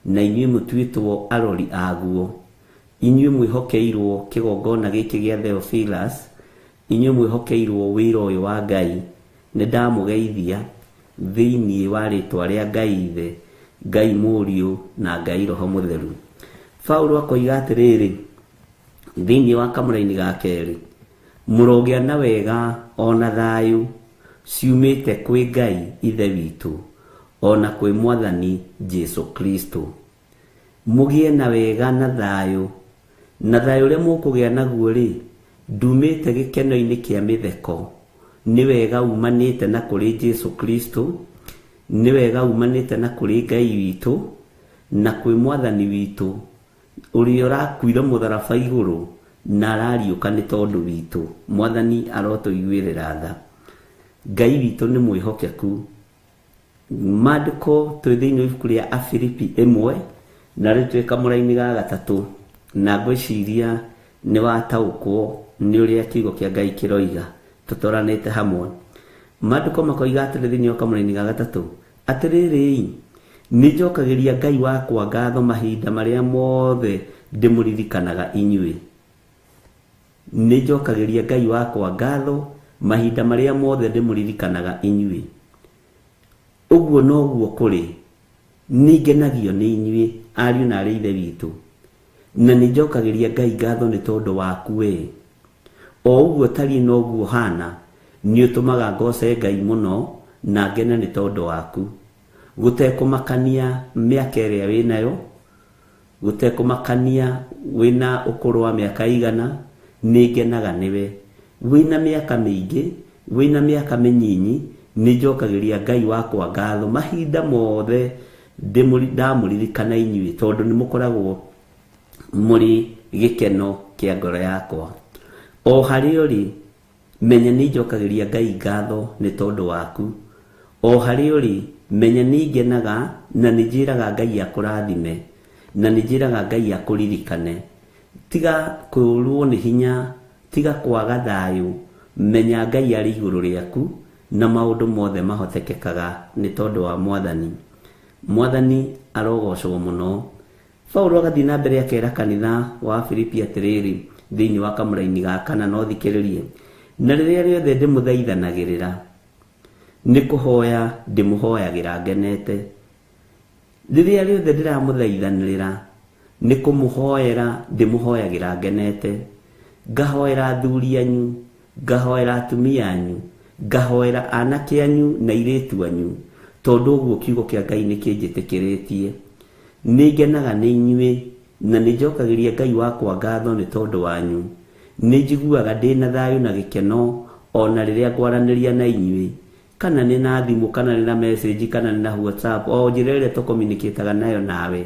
S7: na inyuĩ mũtuĩtwo arori aguo. Inyuĩ mwĩhokeirwo kĩgongona gĩkĩ gĩa Theophilus, inyuĩ mwĩhokeirwo wĩra ũyũ wa Ngai, nĩ ndamũgeithia thĩinĩ wa rĩtwa rĩa Ngai Ithe, Ngai Mũriũ na Ngai Roho Mũtheru. Paulo akoiga atĩrĩrĩ thĩinĩ wa kamũraini ga 2, mũrogĩa na wega ona thayũ ciumĩte kwĩ Ngai Ithe witũ ona kwĩ Mwathani Jesu Kristo. Mũgĩe na wega na thayũ, na thayũ ũrĩa mũkũgĩa naguo rĩ, ndumĩte gĩkeno-inĩ kĩa mĩtheko, nĩ wega umanĩte na kũrĩ Jesu Kristo, nĩ wega umanĩte na kũrĩ Ngai witũ na kwĩ Mwathani witũ ũrĩa ũrakuire mũtharaba igũrũ na arariũka nĩ tondũ witũ. Mwathani arotũiguĩrĩra tha. Ngai witũ nĩ mwĩhokeku. Maandĩko twĩ thĩinĩ wa ibuku rĩa Afilipi 1 na rĩu twĩ kamũraini ga 3, na ngwĩciria nĩ wataũkwo nĩ ũrĩa kiugo kĩa Ngai kĩroiga tũtwaranĩte hamwe. Maandĩko makoiga atĩrĩ thĩinĩ wa kamũraini ga 3, atĩrĩrĩ, nĩ njokagĩria Ngai wakwa ngatho mahinda marĩa mothe ndĩmũririkanaga inyuĩ. Nĩ njokagĩria Ngai wakwa ngatho mahinda marĩa mothe ndĩmũririkanaga inyuĩ. Ũguo noguo kũrĩ, nĩ ngenagio nĩ inyuĩ ariũ na arĩ Ithe witũ, na nĩ njokagĩria Ngai ngatho nĩ tondũ waku we. O ũguo tariĩ noguo hana, nĩ ũtũmaga ngoce Ngai mũno na ngene nĩ tondũ waku. Gũtekũmakania mĩaka ĩrĩa wĩnayo, gũtekũmakania wĩna ũkũrũ wa mĩaka igana, nĩ ngenaga nĩwe. Wĩna mĩaka mĩingĩ, wĩna mĩaka mĩnyinyi, nĩ njokagĩria Ngai wakwa ngatho mahinda mothe ndamũririkana inyuĩ, tondũ nĩ mũkoragwo mũrĩ gĩkeno kĩa ngoro yakwa. O harĩa ũrĩ, menya nĩ njokagĩria Ngai ngatho nĩ tondũ waku. O harĩa ũrĩ, menya nĩ ngenaga na nĩ njĩraga Ngai akũrathime, na nĩ njĩraga Ngai akũririkane. Tiga kũũrwo nĩ hinya, tiga kwaga thayũ, menya Ngai arĩ igũrũ rĩaku na maũndũ mothe mahotekekaga nĩ tondũ wa Mwathani. Mwathani arogocwo mũno. Paulo agathiĩ na mbere akera kanitha wa Filipi atĩrĩrĩ thĩinĩ wa kamũraini ga 4, no thikĩrĩrie, na rĩrĩa rĩothe ndĩmũthaithanagĩrĩra nĩ kũhoya ndĩmũhoyagĩra ngenete. Rĩrĩa rĩothe ndĩramũthaithanĩrĩra nĩ kũmũhoera ndĩmũhoyagĩra ngenete. Ngahoera athuri anyu, ngahoera atumia anyu, ngahoera anake anyu na airĩtu anyu, tondũ ũguo kiugo kĩa Ngai nĩ kĩnjĩtĩkĩrĩtie. Nĩ ngenaga nĩ inyuĩ Na nĩ njokagĩria Ngai wakwa ngatho nĩ tondũ wanyu. Nĩ njiguaga ndĩ na thayũ na gĩkeno ona rĩrĩa ngwaranĩria na inyuĩ, kana nĩ na thimũ, kana nĩ na message, kana nĩ na WhatsApp, o njĩra ĩrĩa tũcommunicataga nayo nawe,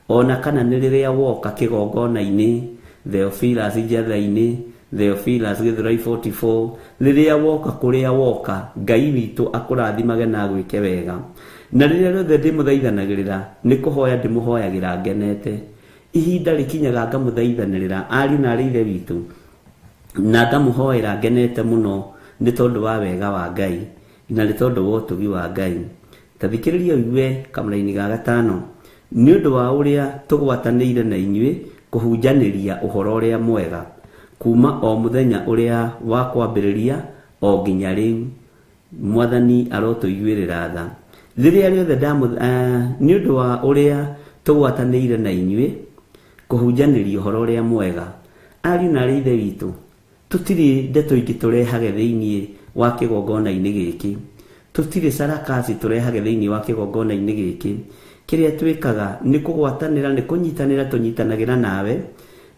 S7: ona kana nĩ rĩrĩa woka kĩgongona-inĩ Theophilus Njatha-inĩ, Theophilus Gĩthũrai 44, rĩrĩa woka kũrĩa woka, Ngai witũ akũrathimage na agwĩke wega. Na rĩrĩa rĩothe ndĩmũthaithanagĩrĩra nĩ kũhoya ndĩmũhoyagĩra ngenete. Ihinda rĩkinyaga ngamũthaithanĩrĩra ariũ na arĩ ithe witũ, na ngamũhoera ngenete mũno nĩ tondũ wa wega wa Ngai na nĩ tondũ wa ũtugi wa Ngai. Ta thikĩrĩria ũigue kamũraini ga gatano, nĩ ũndũ wa ũrĩa tũgwatanĩire na inyuĩ kũhunjanĩria ũhoro ũrĩa mwega kuma o mũthenya ũrĩa wa kwambĩrĩria o nginya rĩu. Mwathani arotũiguĩrĩra tha. Rĩrĩa rĩothe nĩ ũndũ wa ũrĩa tũgwatanĩire na inyuĩ kũhunjanĩria ũhoro ũrĩa mwega. Ariũ na arĩ ithe witũ, tũtirĩ ndeto ingĩ tũrehage thĩinĩ wa kĩgongona-inĩ gĩkĩ, tũtirĩ sarakasi tũrehage thĩinĩ wa kĩgongona-inĩ gĩkĩ. Kĩrĩa twĩkaga nĩ kũgwatanĩra, nĩ kũnyitanĩra, tũnyitanagĩra nawe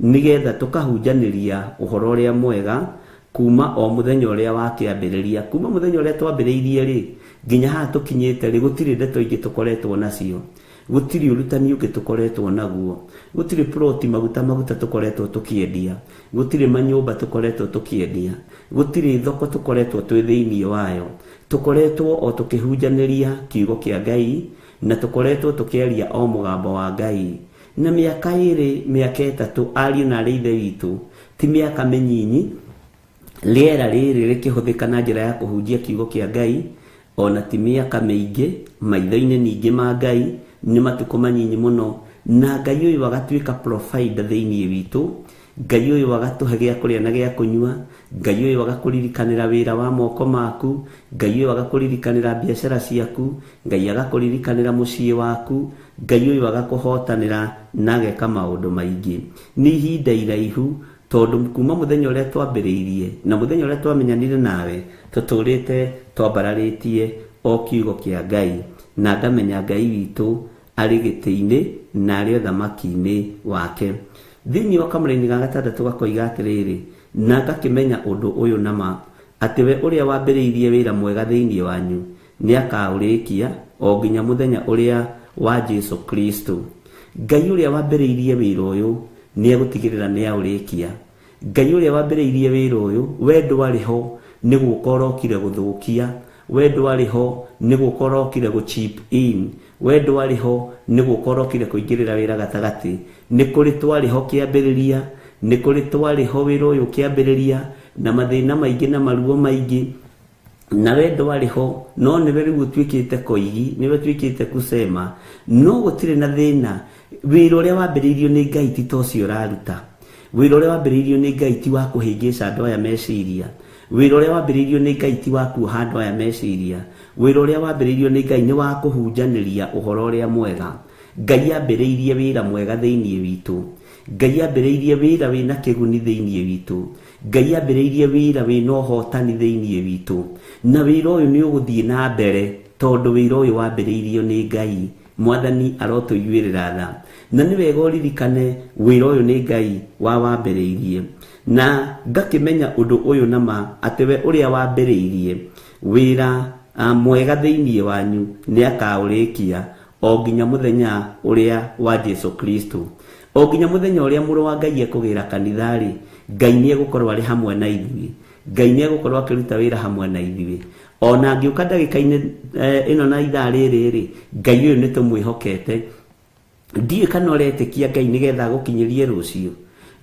S7: nĩgetha tũkahunjanĩria ũhoro ũrĩa mwega kuma o mũthenya ũrĩa wa kĩambĩrĩria. Kuma mũthenya ũrĩa twambĩrĩirie rĩ nginya haha tũkinyĩte rĩ, gũtirĩ ndeto ingĩ tũkoretwo nacio, gũtirĩ ũrutani ũngĩ tũkoretwo naguo, gũtirĩ ploti maguta maguta tũkoretwo tũkĩendia, gũtirĩ manyũmba tũkoretwo tũkĩendia, gũtirĩ thoko tũkoretwo twĩ thĩinĩ wayo. Tũkoretwo o tũkĩhunjanĩria kiugo kĩa Ngai na tũkoretwo tũkĩaria o mũgambo wa Ngai. Na mĩaka ĩrĩ, mĩaka ĩtatũ, ariũ na arĩ ithe witũ, ti mĩaka mĩnyinyi, rĩera rĩrĩ rĩkĩhũthĩka na njĩra ya kũhunjia kiugo kĩa Ngai, ona ti mĩaka mĩingĩ maitho-inĩ ningĩ ma Ngai nĩ matukũ manyinyi mũno. Na Ngai ũyũ agatuĩka provider thĩinĩ witũ, Ngai ũyũ agatũhe gĩa kũrĩa na gĩa kũnyua, Ngai ũyũ agakũririkanĩra wĩra wa moko maku, Ngai ũyũ agakũririkanĩra biacara ciaku, Ngai agakũririkanĩra mũciĩ waku, Ngai ũyũ agakũhotanĩra na ageka maũndũ maingĩ. Nĩ ihinda iraihu tondũ kuma mũthenya ũrĩa twambĩrĩirie na mũthenya ũrĩa twamenyanire nawe, tũtũrĩte twambararĩtie o kiugo kĩa Ngai, na ngamenya Ngai witũ arĩ gĩtĩ-inĩ na arĩ ũthamaki-inĩ wake. Thĩinĩ wa kamũraini ga gatandatũ gakoiga atĩrĩrĩ, na ngakĩmenya ũndũ ũyũ na ma, atĩ we ũrĩa wambĩrĩirie wĩra mwega thĩinĩ wanyu nĩakaũrĩkia o nginya mũthenya ũrĩa wa Jesu Kristo. Ngai ũrĩa wambĩrĩirie wĩra ũyũ nĩegũtigĩrĩra nĩaũrĩkia. Ngai ũrĩa wambĩrĩirie wĩra ũyũ, we ndwarĩ ho nĩ gũka ũrokire gũthũkia, we ndwarĩ ho nĩ gũka ũrokire gũ chip in, we ndwarĩ ho nĩ gũka ũrokire kũingĩrĩra wĩra gatagatĩ. Nĩ kũrĩ twarĩ ho kĩambĩrĩria, nĩ kũrĩ twarĩ ho wĩra ũyũ kĩambĩrĩria, na mathĩna maingĩ na maruo maingĩ, na we ndwarĩ ho, no nĩwe rĩu ũtuĩkĩte koigi, nĩwe ũtuĩkĩte kusema. No gũtirĩ na thĩna, wĩra ũrĩa wambĩrĩirio nĩ Ngai ti ta ũcio ũraruta. Wĩra ũrĩa wambĩrĩirio nĩ Ngai ti wa kũhĩngĩca andũ aya meciria. Wĩra ũrĩa wambĩrĩirio nĩ Ngai ti wa kuoha andũ aya meciria. Wĩra ũrĩa wambĩrĩirio nĩ Ngai nĩ wa kũhunjanĩria ũhoro ũrĩa mwega. Ngai ambĩrĩirie wĩra mwega thĩinĩ witũ. Ngai ambĩrĩirie wĩra wĩna kĩguni thĩinĩ witũ. Ngai ambĩrĩirie wĩra wĩna ũhotani thĩinĩ witũ. Na wĩra ũyũ nĩ ũgũthiĩ na mbere tondũ wĩra ũyũ wambĩrĩirio nĩ Ngai. Mwathani arotũiguĩrĩra tha. Na nĩ wega ũririkane wĩra ũyũ nĩ Ngai wawambĩrĩirie. Na ngakĩmenya ũndũ ũyũ na ma, atĩ we ũrĩa wambĩrĩirie wĩra mwega thĩinĩ wanyu nĩakaũrĩkia o nginya mũthenya ũrĩa wa Jesu Kristo. O nginya mũthenya ũrĩa mũrũ wa Ngai ekũgĩra kanitha-rĩ, Ngai nĩegũkorwo arĩ hamwe na ithuĩ. Ngai nĩegũkorwo akĩruta wĩra hamwe na ithuĩ. Ona angĩũka ndagĩka-inĩ ĩno na ithaa rĩrĩ-rĩ, Ngai ũyũ nĩtũmwĩhokete. Ndiũĩ kana ũretĩkia Ngai nĩgetha agũkinyĩrie rũciũ.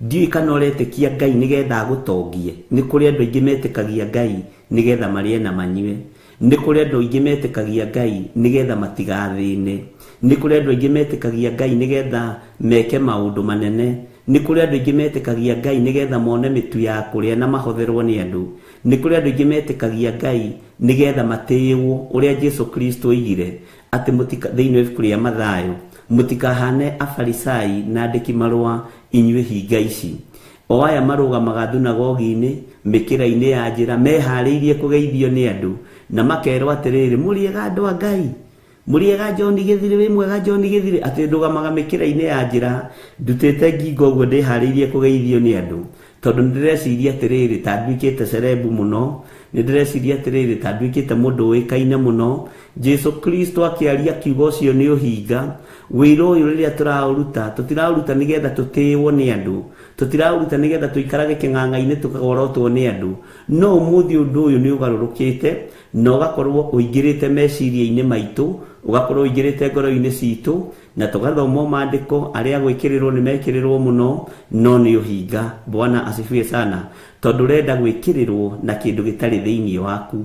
S7: Ndiũĩ kana ũretĩkia Ngai nĩgetha agũtongie. Nĩ kũrĩ andũ aingĩ metĩkagia Ngai nĩgetha marĩe na manyue. Nĩ kũrĩ andũ aingĩ metĩkagia Ngai nĩgetha matigathĩne. Nĩ kũrĩ andũ aingĩ metĩkagia Ngai nĩgetha meke maũndũ manene. Nĩ kũrĩ andũ aingĩ metĩkagia Ngai nĩgetha mone mĩtu ya kũrĩa na mahotherwo nĩ andũ. Nĩ kũrĩ andũ aingĩ metĩkagia Ngai nĩgetha matĩĩwo ũrĩa Jesu Kristo oigire atĩ mũtika thĩinĩ wa ibuku rĩa Mathayo, mũtikahane Afarisai na andĩki marũa inyuĩ hinga ici. O aya marũgamaga thunagogi-inĩ, mĩkĩra-inĩ ya njĩra, meharĩirie kũgeithio nĩ andũ, na makerwo atĩrĩrĩ, mũrĩega andũ a Ngai, Mũrĩega John Gĩthirĩ, wĩ mwega John Gĩthirĩ, atĩ ndũgamaga mĩkĩra-inĩ ya njĩra ndutĩte ngingo ũguo ndĩharĩirie kũgeithio nĩ andũ, tondũ nĩndĩreciria atĩrĩrĩ ta nduĩkĩte cerebu mũno, nĩndĩreciria atĩrĩrĩ ta nduĩkĩte mũndũ ũĩkaine mũno. Jesu Kristo akĩaria kiugo ũcio nĩ ũhinga. Wĩra ũyũ rĩrĩa tũraũruta, tũtiraũruta nĩgetha tũtĩĩwo nĩ andũ, tũtiraũruta nĩgetha tũikarage kĩng'ang'a-inĩ tũkagorotwo nĩ andũ, no ũmũthĩ ũndũ ũyũ nĩ ũgarũrũkĩte na ũgakorwo ũingĩrĩte meciria-inĩ maitũ, ũgakorwo ũingĩrĩte ngoro-inĩ citũ, na tũgathoma maandĩko arĩa gwĩkĩrĩrwo nĩ mekĩrĩrwo mũno, no nĩ ũhinga. Bwana asifiwe sana. Tondũ ũrenda gwĩkĩrĩrwo na kĩndũ gĩtarĩ thĩinĩ waku,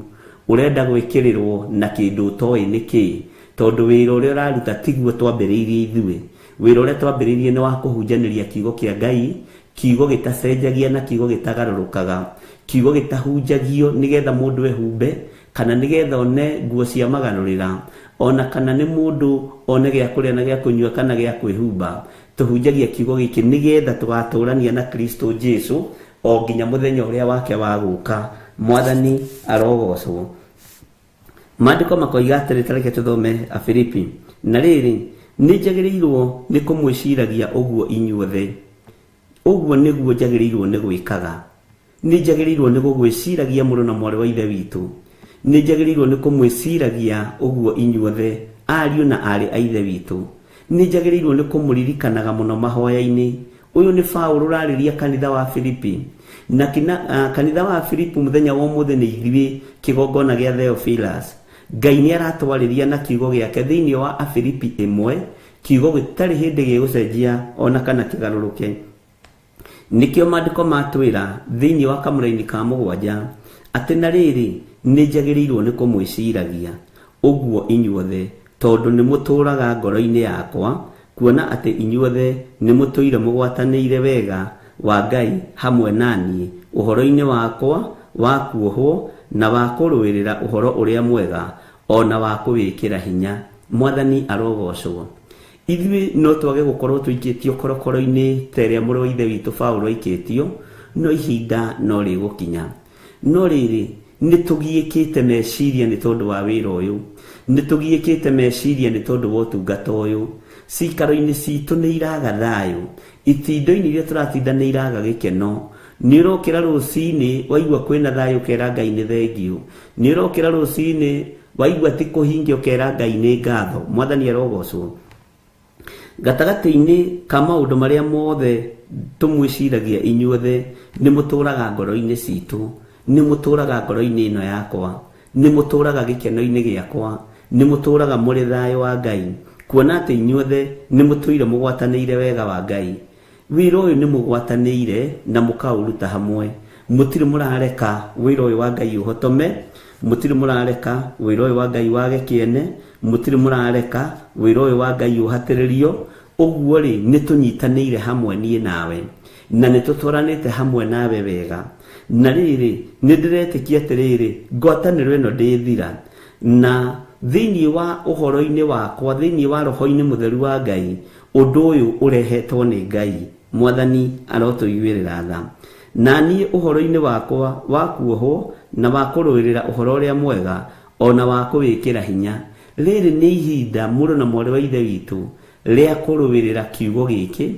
S7: ũrenda gwĩkĩrĩrwo na kĩndũ ũtoĩ nĩ kĩĩ, tondũ wĩra ũrĩa ũraruta tiguo twambĩrĩirie ithuĩ. Wĩra ũrĩa twambĩrĩirie nĩ wa kũhunjanĩria kiugo kĩa Ngai, kiugo gĩtacenjagia na kiugo gĩtagarũrũkaga, kiugo gĩtahunjagio nĩgetha mũndũ ehumbe kana nĩgetha one nguo cia magarũrĩra, ona kana nĩ mũndũ one gĩa kũrĩa na gĩa kũnyua kana gĩa kwĩhumba. Tũhunjagia kiugo gĩkĩ nĩgetha tũgatũrania na Kristo Jesu o nginya mũthenya ũrĩa wake wa gũka. Mwathani arogocwo. Maandĩko makoiga atĩrĩ, ta reke tũthome Afilipi. Na rĩrĩ, nĩ njagĩrĩirwo nĩ kũmwĩciragia ũguo inyuothe, ũguo nĩguo njagĩrĩirwo nĩ gwĩkaga. Nĩ njagĩrĩirwo nĩ gũgwĩciragia mũrũ na mwarĩ wa Ithe witũ, nĩ njagĩrĩirwo nĩ kũmwĩciragia ũguo inyuothe ariũ na aarĩ a Ithe witũ, nĩ njagĩrĩirwo nĩ kũmũririkanaga mũno mahoya-inĩ. Ũyũ nĩ Paũlũ ũrarĩria kanitha wa Filipi, na kanitha wa Filipi mũthenya wa ũmũthĩ nĩ ithuĩ kĩgongona gĩa Theophilus. Ngai nĩ aratwarĩria na kiugo gĩake thĩinĩ wa Afilipi 1, kiugo gĩtarĩ hĩndĩ gĩgũcenjia ona kana kĩgarũrũke. Nĩkĩo maandĩko matwĩra thĩinĩ wa kamũraini ka 7 atĩ na rĩrĩ, nĩ njagĩrĩirwo nĩ kũmwĩciragia ũguo inyuothe, tondũ nĩ mũtũũraga ngoro-inĩ yakwa, kuona atĩ inyuothe nĩ mũtũire mũgwatanĩire wega wa Ngai hamwe na niĩ ũhoro-inĩ wakwa wa kuohwo na wa kũrũĩrĩra ũhoro ũrĩa mwega ona wa kũwĩkĩra hinya. Mwathani arogocwo. Ithuĩ no twage gũkorwo tũikĩtio korokoro-inĩ ta ĩrĩa mũrũ wa Ithe witũ Paũlũ aikĩtio, no ihinda no rĩgũkinya. No rĩrĩ, nĩ tũgiĩkĩte meciria nĩ tondũ wa wĩra ũyũ, nĩ tũgiĩkĩte meciria nĩ tondũ wa ũtungata ũyũ. Cikaro-inĩ citũ nĩ iraga thayũ, itindo-inĩ iria tũratinda nĩ iraga gĩkeno. Nĩ ũrokĩra rũcinĩ waigua kwĩna thayũ ũkera Ngai nĩ thengiũ, nĩ ũrokĩra rũcinĩ waigua ti kũhingia ũkera Ngai nĩ ngatho. Mwathani arogocwo. Gatagatĩ-inĩ ka maũndũ marĩa mothe tũmwĩciragia inyuothe, nĩ mũtũũraga ngoro-inĩ citũ, nĩ mũtũũraga ngoro-inĩ ĩno yakwa, nĩ mũtũũraga gĩkeno-inĩ gĩakwa, nĩ mũtũũraga mũrĩ thayũ wa Ngai, kuona atĩ inyuothe nĩ mũtũire mũgwatanĩire wega wa Ngai. Wĩra ũyũ nĩ mũgwatanĩire na mũkaũruta hamwe. Mũtirĩ mũrareka wĩra ũyũ wa Ngai ũhotome, mũtirĩ mũrareka wĩra ũyũ wa Ngai wage kĩene, mũtirĩ mũrareka wĩra ũyũ wa Ngai ũhatĩrĩrio. Ũguo rĩ, nĩ tũnyitanĩire hamwe niĩ nawe, na nĩ tũtwaranĩte hamwe nawe wega. Na rĩrĩ, nĩ ndĩretĩkia atĩrĩrĩ, ngwatanĩro ĩno ndĩthira, na thĩinĩ wa ũhoro-inĩ wakwa, thĩinĩ wa roho-inĩ mũtheru wa Ngai, ũndũ ũyũ ũrehetwo nĩ Ngai. Mwathani arotũiguĩrĩra tha. Na niĩ ũhoro-inĩ wakwa wa kuohwo na wa kũrũĩrĩra ũhoro ũrĩa mwega ona wa kũwĩkĩra hinya. Rĩrĩ nĩ ihinda mũrũ na mwarĩ wa Ithe witũ rĩa kũrũĩrĩra kiugo gĩkĩ,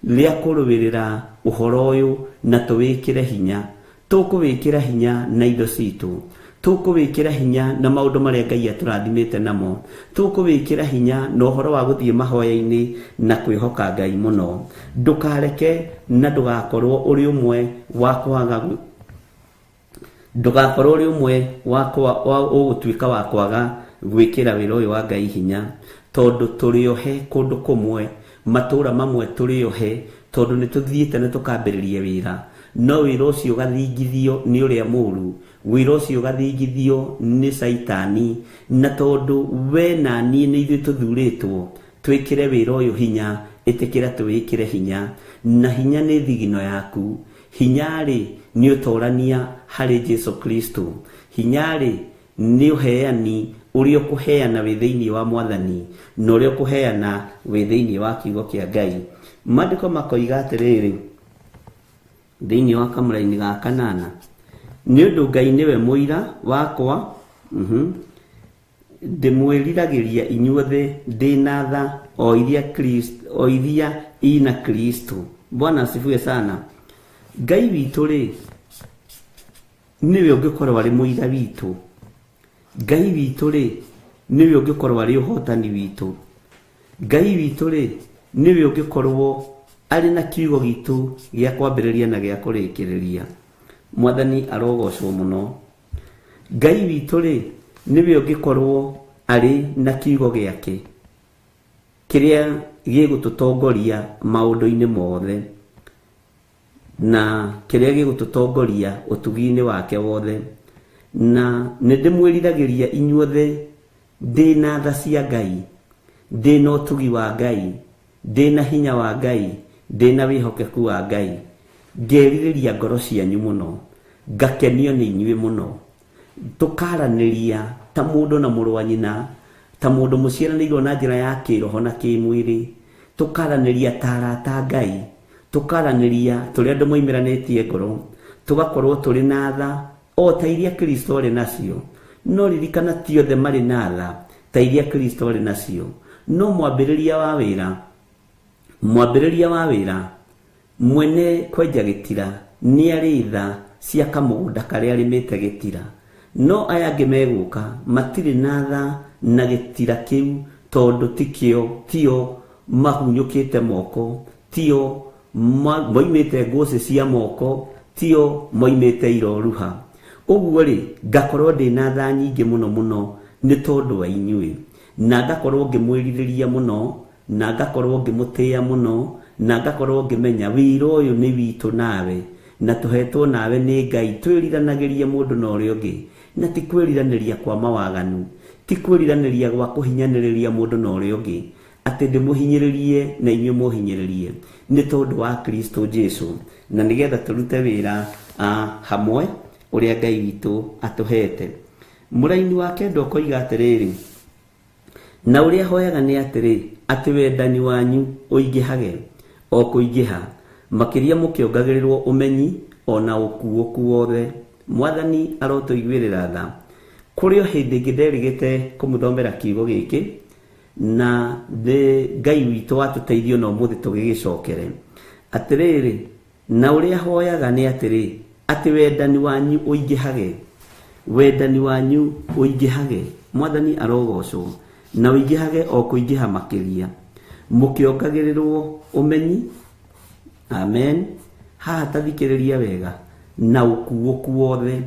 S7: rĩa kũrũĩrĩra ũhoro ũyũ na tũwĩkĩre hinya. Tũkũwĩkĩra hinya na indo citũ, tũkũwĩkĩra hinya na maũndũ marĩa Ngai atũrathimĩte namo, tũkũwĩkĩra hinya na ũhoro wa gũthiĩ mahoya-inĩ na kwĩhoka Ngai mũno. Ndũkareke na ndũgakorwo ũrĩ ũmwe wa kwaga, ndũgakorwo ũrĩ ũmwe wa ũgũtuĩka wa kwaga gwĩkĩra wĩra ũyũ wa Ngai hinya, tondũ tũrĩ ohe kũndũ kũmwe, matũũra mamwe tũrĩ ohe, tondũ nĩ tũthiĩte na tũkambĩrĩria wĩra, no wĩra ũcio ũgathingithio nĩ ũrĩa mũũru, wĩra ũcio ũgathingithio nĩ Caitani, na tondũ we na niĩ nĩ ithuĩ tũthurĩtwo twĩkĩre wĩra ũyũ hinya, ĩtĩkĩra tũwĩkĩre hinya. Na hinya nĩ thigino yaku. Hinya rĩ nĩ ũtorania harĩ Jesu Kristo. Hinya rĩ nĩ ũheani ũrĩa ũkũheana wĩ thĩinĩ wa Mwathani na ũrĩa ũkũheana wĩ thĩinĩ wa kiugo kĩa Ngai. Maandĩko makoiga atĩrĩrĩ thĩinĩ wa kamũraini ga 8, nĩ ũndũ Ngai nĩwe mũira wakwa, Ndĩmwĩriragĩria inyuothe ndĩ na tha o iria Kristo o iria ina Kristo. Bwana asifiwe sana. Ngai witũ rĩ, nĩwe ũngĩkorwo arĩ mũira witũ. Ngai witũ rĩ, nĩwe ũngĩkorwo arĩ ũhotani witũ. Ngai witũ rĩ, nĩwe ũngĩkorwo arĩ na kiugo gitũ gĩa kwambĩrĩria na gĩa kũrĩkĩrĩria. Mwathani arogocwo mũno. Ngai witũ rĩ, nĩwe ũngĩkorwo arĩ na kiugo gĩake kĩrĩa gĩgũtũtongoria maũndũ-inĩ mothe, na kĩrĩa gĩgũtũtongoria ũtugi-inĩ wake wothe. Na nĩ ndĩmwĩriragĩria inyuothe ndĩ na tha cia Ngai, ndĩ na ũtugi wa Ngai, ndĩ na hinya wa Ngai, ndĩ na wĩhokeku wa Ngai. Ngerirĩria ngoro cianyu mũno, ngakenio nĩ inyuĩ mũno. Tũkaranĩria ta mũndũ na mũrũ wa nyina, ta mũndũ mũciaranĩirwo na njĩra ya kĩroho na kĩmwĩrĩ. Tũkaranĩria ta arata a Ngai, tũkaranĩria tũrĩ andũ moimĩranĩtie ngoro, tũgakorwo tũrĩ na tha o ta iria Kristo arĩ nacio. No ririkana ti othe marĩ na tha ta iria Kristo arĩ nacio. No mwambĩrĩria wa wĩra, mwambĩrĩria wa wĩra mwene kwenja gĩtira nĩ arĩ tha cia kamũgũnda karĩa arĩmĩte gĩtira. No aya angĩ megũka matirĩ na tha na gĩtira kĩu, tondũ tikĩo, tio mahunyũkĩte moko, tio moimĩte ngũcĩ cia moko, tio moimĩte iroruha. Ũguo rĩ, ngakorwo ndĩ na tha nyingĩ mũno mũno nĩ tondũ wa inyuĩ, na ngakorwo ngĩmwĩrirĩria mũno, na ngakorwo ngĩmũtĩĩa mũno, na ngakorwo ngĩmenya wĩra ũyũ nĩ witũ nawe, na tũhetwo nawe nĩ Ngai. Twĩriranagĩrie mũndũ na ũrĩa ũngĩ, na ti kwĩriranĩria kwa mawaganu, ti kwĩriranĩria gwa kũhinyanĩrĩria mũndũ na ũrĩa ũngĩ, atĩ ndĩmũhinyĩrĩrie na inyuĩ mũhinyĩrĩrie, nĩ tondũ wa Kristo Jesu, na nĩgetha tũrute wĩra hamwe ũrĩa Ngai witũ atũhete. Mũraini wa kenda ũkoiga atĩrĩrĩ, na ũrĩa hoyaga nĩ atĩrĩ, atĩ wendani wanyu ũingĩhage o kũingĩha makĩria, mũkĩongagĩrĩrwo ũmenyi ona ũkuũku wothe. Mwathani arotũiguĩrĩra tha. Kũrĩ o hĩndĩ ĩngĩ nderĩgĩte kũmũthomera kiugo gĩkĩ, na nĩ Ngai witũ watũteithio na ũmũthĩ tũgĩgĩcokere. Atĩrĩrĩ, na ũrĩa hoyaga nĩ atĩrĩ, atĩ wendani wanyu ũingĩhage, wendani wanyu ũingĩhage. Mwathani arogocwo, na ũingĩhage o kũingĩha makĩria, mũkĩongagĩrĩrwo ũmenyi. Amen. Haha tathikĩrĩria wega, na ũkuũku wothe.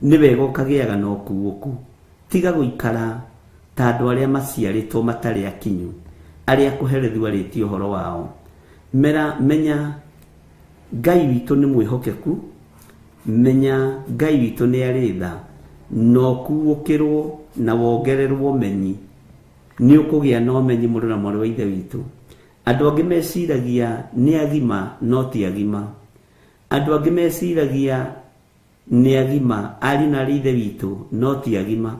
S7: Nĩ wega ũkagĩaga na ũkuũku. Tiga gũikara ta andũ arĩa maciarĩtwo matarĩ akinyu, arĩa kũherithio arĩtie ũhoro wao. Mera, menya Ngai witũ nĩ mwĩhokeku, menya Ngai witũ nĩ arĩ tha, na ũkuũkĩrwo na wongererwo ũmenyi. Nĩ ũkũgĩa na ũmenyi mũrũ na mwarĩ wa Ithe witũ. Andũ angĩ meciragia nĩ agima no ti agima. Andũ angĩ meciragia nĩ agima, ariũ na aarĩ a Ithe witũ, no ti agima.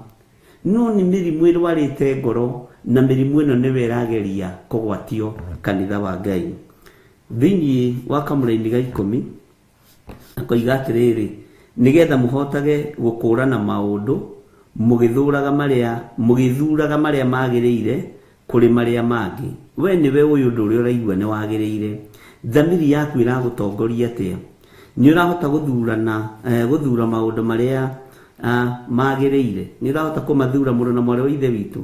S7: No nĩ mĩrimũ ĩrwarĩte ngoro, na mĩrimũ ĩno nĩwe ĩrageria kũgwatio kanitha wa Ngai. Thĩinĩ wa kamũraini ga 10 akoiga atĩrĩrĩ, nĩgetha mũhotage gũkũũrana maũndũ, mũgĩthuraga marĩa magĩrĩire kũrĩ marĩa mangĩ. We nĩwe ũyũ ũndũ ũrĩa ũraigua nĩ wagĩrĩire. Thamiri yaku ĩragũtongoria atĩa? Nĩ ũrahota gũthura maũndũ marĩa magĩrĩire? Nĩ ũrahota kũmathura mũrũ na mwarĩ wa Ithe witũ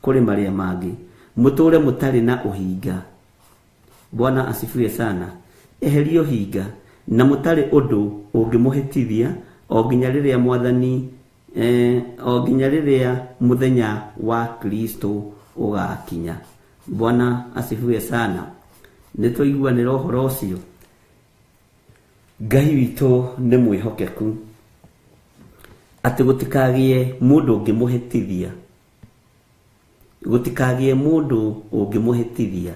S7: kũrĩ marĩa mangĩ? Mũtũre mũtarĩ na ũhinga. Bwana asifiwe sana. Eheria ũhinga na mũtarĩ ũndũ ũngĩmũhĩtithia o nginya rĩrĩa Mwathani o nginya rĩrĩa mũthenya wa Kristo ũgakinya. Bwana asifiwe sana. Nĩ twaiguanĩra ũhoro ũcio. Ngai witũ nĩ mwĩhokeku, atĩ gũtikagĩe mũndũ ũngĩmũhĩtithia, gũtikagĩe mũndũ ũngĩmũhĩtithia,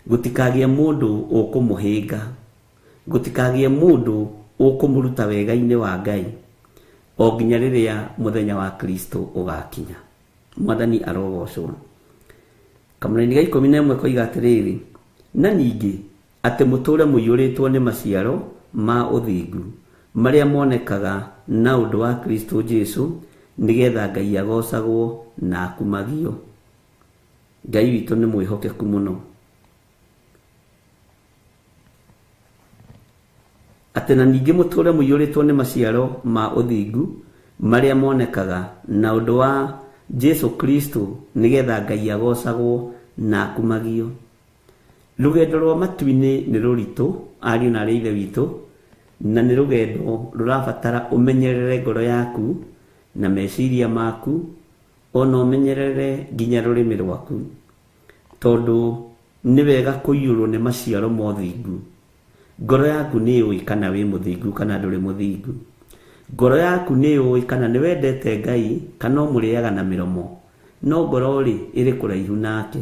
S7: gũtikagĩe mũndũ ũkũmũhĩnga, gũtikagĩe mũndũ ũkũmũruta wega-inĩ wa Ngai, o nginya rĩrĩa mũthenya wa Kristo ũgakinya. Mwathani arogocwo. Kamũraini ga 11 koiga atĩrĩrĩ, na ningĩ atĩ mũtũre mũiyũrĩtwo nĩ maciaro ma ũthingu marĩa monekaga na ũndũ wa Kristo Jesu, nĩgetha Ngai agocagwo na akumagio. Ngai witũ nĩ mwĩhokeku mũno. Atĩ na ningĩ mũtũũre mũiyũrĩtwo nĩ maciaro ma ũthingu marĩa monekaga na ũndũ wa Jesu Kristo, nĩgetha Ngai agocagwo na akumagio. Rũgendo rwa matu-inĩ nĩ rũritũ, ariũ na arĩ ithe witũ, na nĩ rũgendo rũrabatara ũmenyerere ngoro yaku na meciria maku, ona ũmenyerere nginya rũrĩmĩ rwaku, tondũ nĩ wega kũiyũrwo nĩ maciaro ma ũthingu. Ngoro yaku nĩ yũĩ kana wĩ mũthingu kana ndũrĩ mũthingu. Ngoro yaku nĩ yũĩ kana nĩ wendete Ngai kana ũmũrĩaga na mĩromo, no ngoro rĩ ĩrĩ kũraihu nake.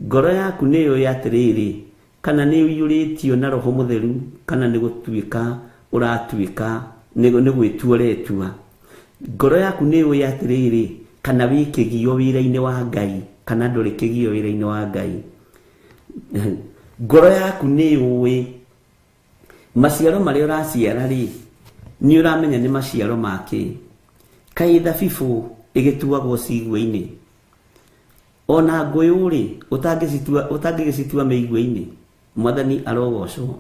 S7: Ngoro yaku nĩ yũĩ atĩrĩrĩ, kana nĩ ũiyũrĩtio na Roho Mũtheru kana nĩ gũtuĩka ũratuĩka nĩ gwĩtua ũretua. Ngoro yaku nĩ yũĩ atĩrĩrĩ, kana wĩ kĩgio wĩra-inĩ wa Ngai kana ndũrĩ kĩgio wĩra-inĩ wa Ngai. Ngoro yaku nĩ yũĩ maciaro marĩa ũraciara rĩ, nĩ ũramenya nĩ maciaro ma kĩ. Kaĩ thabibũ ĩgĩtuagwo cigua-inĩ? Ona ngũyũ rĩ, ũtangĩgĩcitua mĩigua-inĩ? Mwathani arogocwo.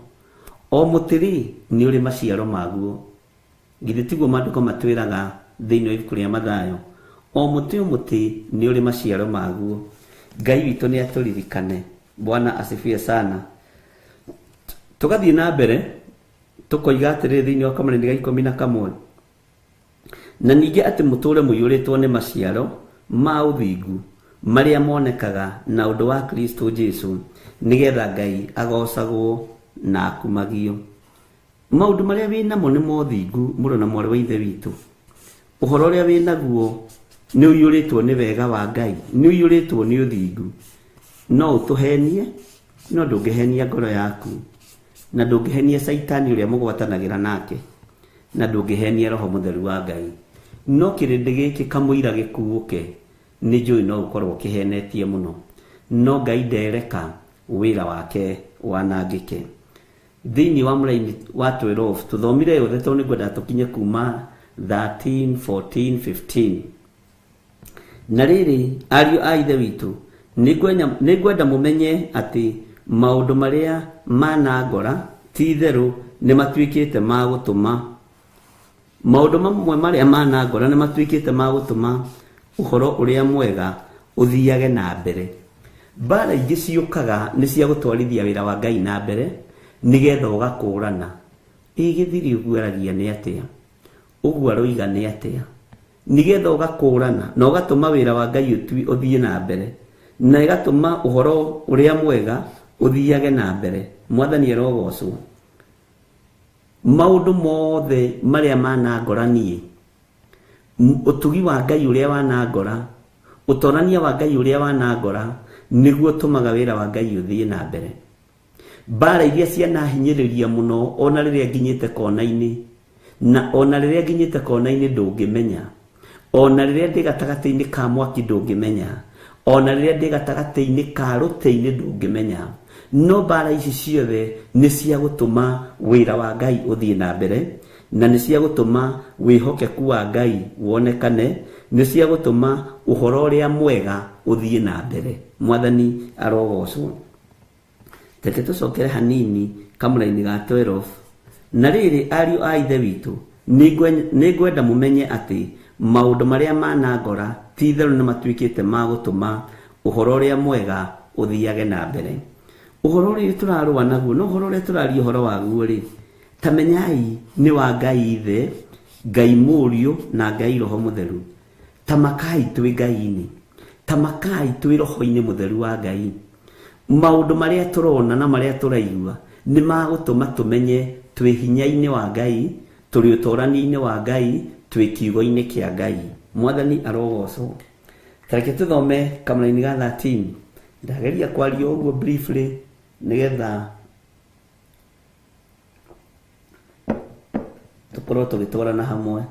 S7: O mũtĩ rĩ, nĩ ũrĩ maciaro maguo. Githĩ tiguo maandĩko matwĩraga thĩinĩ wa ibuku rĩa Mathayo? O mũtĩ o mũtĩ nĩ ũrĩ maciaro maguo. Ngai witũ nĩ atũririkane. Bwana asifiwe sana. Tũgathiĩ na mbere tũkoiga atĩrĩrĩ thĩinĩ wa kamũraini ga 11, na ningĩ atĩ mũtũũre mũiyũrĩtwo nĩ maciaro ma ũthingu marĩa monekaga na ũndũ wa Kristo Jesu, nĩgetha Ngai agocagwo na akumagio. Maũndũ marĩa wĩ namo nĩ mothingu, mũrũ na mwarĩ wa ithe witũ. Ũhoro ũrĩa wĩ naguo nĩ ũiyũrĩtwo nĩ wega wa Ngai, nĩ ũiyũrĩtwo nĩ ũthingu. No ũtũhenie, no ndũngĩhenia ngoro yaku, na ndũngĩhenia Caitani ũrĩa mũgwatanagĩra nake, na ndũngĩhenia Roho Mũtheru wa Ngai. No kĩrĩndĩ gĩkĩ kamũira gĩkuũke, nĩ njũĩ no ũkorwo ũkĩhenetie mũno, no Ngai ndereka wĩra wake wanangĩke. Thĩinĩ wa mũraini wa 12 tũthomire yothe tondũ nĩngwenda tũkinye kuma 13 14 15. Na rĩrĩ, ariũ a ithe witũ, nĩngwenda mũmenye atĩ maũndũ marĩa manangora ti itherũ nĩ matuĩkĩte ma gũtũma, maũndũ mamwe marĩa manangora nĩ matuĩkĩte ma gũtũma ũhoro ũrĩa mwega ũthiage na mbere. Mbara ingĩ ciũkaga nĩ cia gũtwarithia wĩra wa Ngai na mbere, nĩgetha ũgakũrana. Ĩ gĩthiri ũguo aragia nĩ atĩa? Ũguo aroiga nĩ atĩa? Nĩgetha ũgakũrana na ũgatũma wĩra wa Ngai ũthiĩ na mbere, na ĩgatũma ũhoro ũrĩa mwega ũthiage na mbere. Mwathani arogocwo. Maũndũ mothe marĩa manangora niĩ, ũtugi wa Ngai ũrĩa wanangora, ũtorania wa Ngai ũrĩa wanangora, nĩguo ũtũmaga wĩra wa Ngai ũthiĩ na mbere. Mbara iria cianahinyĩrĩria mũno ona rĩrĩa nginyĩte kona-inĩ, na ona rĩrĩa nginyĩte kona-inĩ ndũngĩmenya, ona rĩrĩa ndĩ gatagatĩ-inĩ ka mwaki ndũngĩmenya, ona rĩrĩa ndĩ gatagatĩ-inĩ ka rũtĩ-inĩ ndũngĩmenya. No mbara ici ciothe nĩ cia gũtũma wĩra wa Ngai ũthiĩ na mbere, na nĩ cia gũtũma wĩhokeku wa Ngai wonekane, nĩ cia gũtũma ũhoro ũrĩa mwega ũthiĩ na mbere. Mwathani arogocwo. Reke tũcokere hanini kamũraini ga 12. Na rĩrĩ, ariũ a ithe witũ, nĩngwenda mũmenye atĩ maũndũ marĩa manangora ti itherũ nĩ matuĩkĩte ma gũtũma ũhoro ũrĩa mwega ũthiage na mbere. Ũhoro ũrĩa tũrarũa naguo, no ũhoro ũrĩa tũraria ũhoro waguo rĩ, ta menyai nĩ wa Ngai Ithe, Ngai Mũriũ na Ngai Roho Mũtheru. Tamakai twĩ Ngai-inĩ, tamakai twĩ Roho-inĩ Mũtheru wa Ngai. Maũndũ marĩa tũrona na marĩa tũraigua nĩ magũtũma tũmenye twĩ hinya-inĩ wa Ngai, tũrĩ ũtorania-inĩ wa Ngai, twĩ kiugo-inĩ kĩa Ngai. Mwathani arogocwo. Tareke tũthome kamũraini ga 13. Ndageria kwaria ũguo briefly nĩgetha tũkorwo tũgĩtwarana hamwe.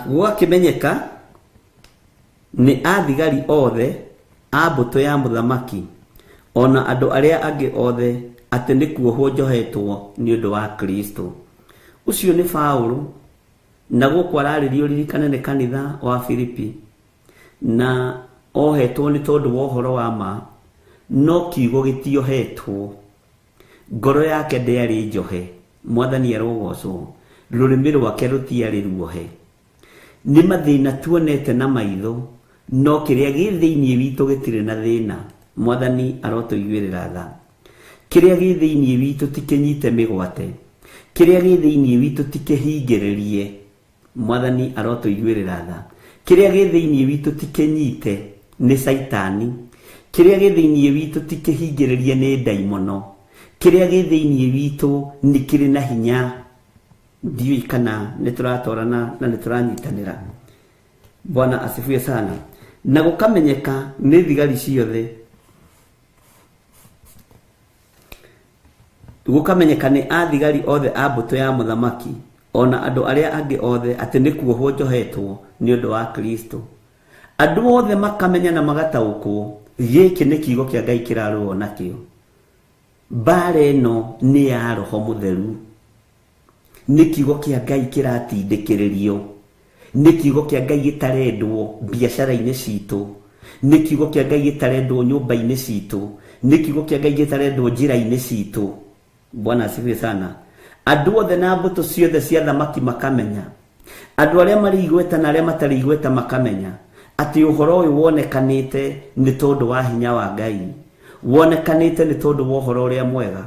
S7: Gwakĩmenyeka nĩ athigari othe a mbũtũ ya mũthamaki ona andũ arĩa angĩ othe atĩ nĩ kuohwo njohetwo nĩ ũndũ wa Kristo. Ũcio nĩ Paũlũ Na gũkũ ararĩrio ririkane nĩ kanitha wa Filipi, na ohetwo nĩ tondũ wa ũhoro wa ma, no kiugo gĩtiohetwo. Ngoro yake ndĩarĩ njohe, Mwathani arogocwo, rũrĩmĩ rwake rũtiarĩ ruohe. Nĩ mathĩna tuonete na maitho, no kĩrĩa gĩ thĩinĩ witũ gĩtirĩ na thĩna. Mwathani arotũiguĩrĩra tha. Kĩrĩa gĩ thĩinĩ witũ ti kĩnyite mĩgwate, kĩrĩa gĩ thĩinĩ witũ ti kĩhingĩrĩrie. Mwathani arotũiguĩrĩra tha. Kĩrĩa gĩ thĩinĩ witũ ti kĩnyite nĩ Caitani, kĩrĩa gĩ thĩinĩ witũ ti kĩhingĩrĩrie nĩ ndaimono, kĩrĩa gĩ thĩinĩ witũ nĩ kĩrĩ na hinya. Ndiũĩ kana nĩ tũratwarana na nĩ tũranyitanĩra. Bwana asifiwe sana. Na gũkamenyeka nĩ thigari ciothe, gũkamenyeka nĩ athigari othe a mbũtũ ya mũthamaki ona andũ arĩa angĩ othe atĩ nĩ kuohwo njohetwo nĩ ũndũ wa Kristo. Andũ othe makamenya na magataũkwo gĩkĩ nĩ kiugo kĩa Ngai kĩrarũo nakĩo. Mbara ĩno nĩ ya Roho Mũtheru, nĩ kiugo kĩa Ngai kĩratindĩkĩrĩrio, nĩ kiugo kĩa Ngai gĩtarendwo biacara-inĩ citũ, nĩ kiugo kĩa Ngai gĩtarendwo nyũmba-inĩ citũ, nĩ kiugo kĩa Ngai gĩtarendwo njĩra-inĩ citũ. Bwana asifiwe sana. Andũ othe na mbũtũ ciothe cia thamaki makamenya, andũ arĩa marĩ igweta na arĩa matarĩ igweta makamenya atĩ ũhoro ũyũ wonekanĩte nĩ tondũ wa hinya wa Ngai, wonekanĩte nĩ tondũ wa ũhoro ũrĩa mwega,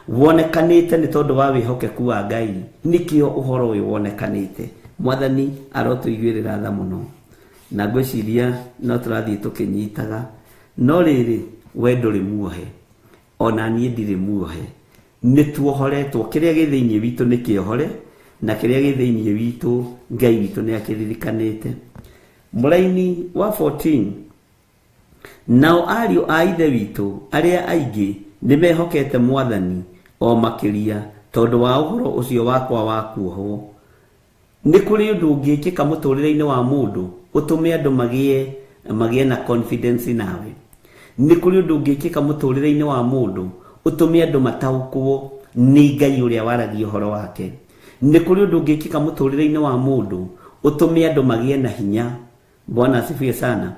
S7: wonekanĩte nĩ tondũ wa wĩhokeku wa Ngai. Nĩkĩo ũhoro ũyũ wonekanĩte. Mwathani arotũiguĩrĩra tha mũno. Na ngwĩciria no tũrathiĩ tũkĩnyitaga, no rĩrĩ, we ndũrĩ muohe, ona niĩ ndirĩ muohe. Nĩ tuohoretwo. Kĩrĩa gĩ thĩinĩ witũ nĩ kĩohore, na kĩrĩa gĩ thĩinĩ witũ Ngai witũ nĩ akĩririkanĩte. Mũraini wa 14, nao ariũ a ithe witũ arĩa aingĩ nĩ mehokete Mwathani o makĩria tondũ wa ũhoro ũcio wakwa wa kuohwo. Nĩ kũrĩ ũndũ ũngĩkĩka mũtũrĩre-inĩ wa mũndũ ũtũme andũ magĩe na confidence nawe. Nĩ kũrĩ ũndũ ũngĩkĩka mũtũrĩre-inĩ wa mũndũ ũtũme andũ mataũkwo nĩ Ngai ũrĩa waragia ũhoro wake. Nĩ kũrĩ ũndũ ũngĩkĩka mũtũrĩre-inĩ wa mũndũ ũtũme andũ magĩe na hinya. Bwana asifiwe sana.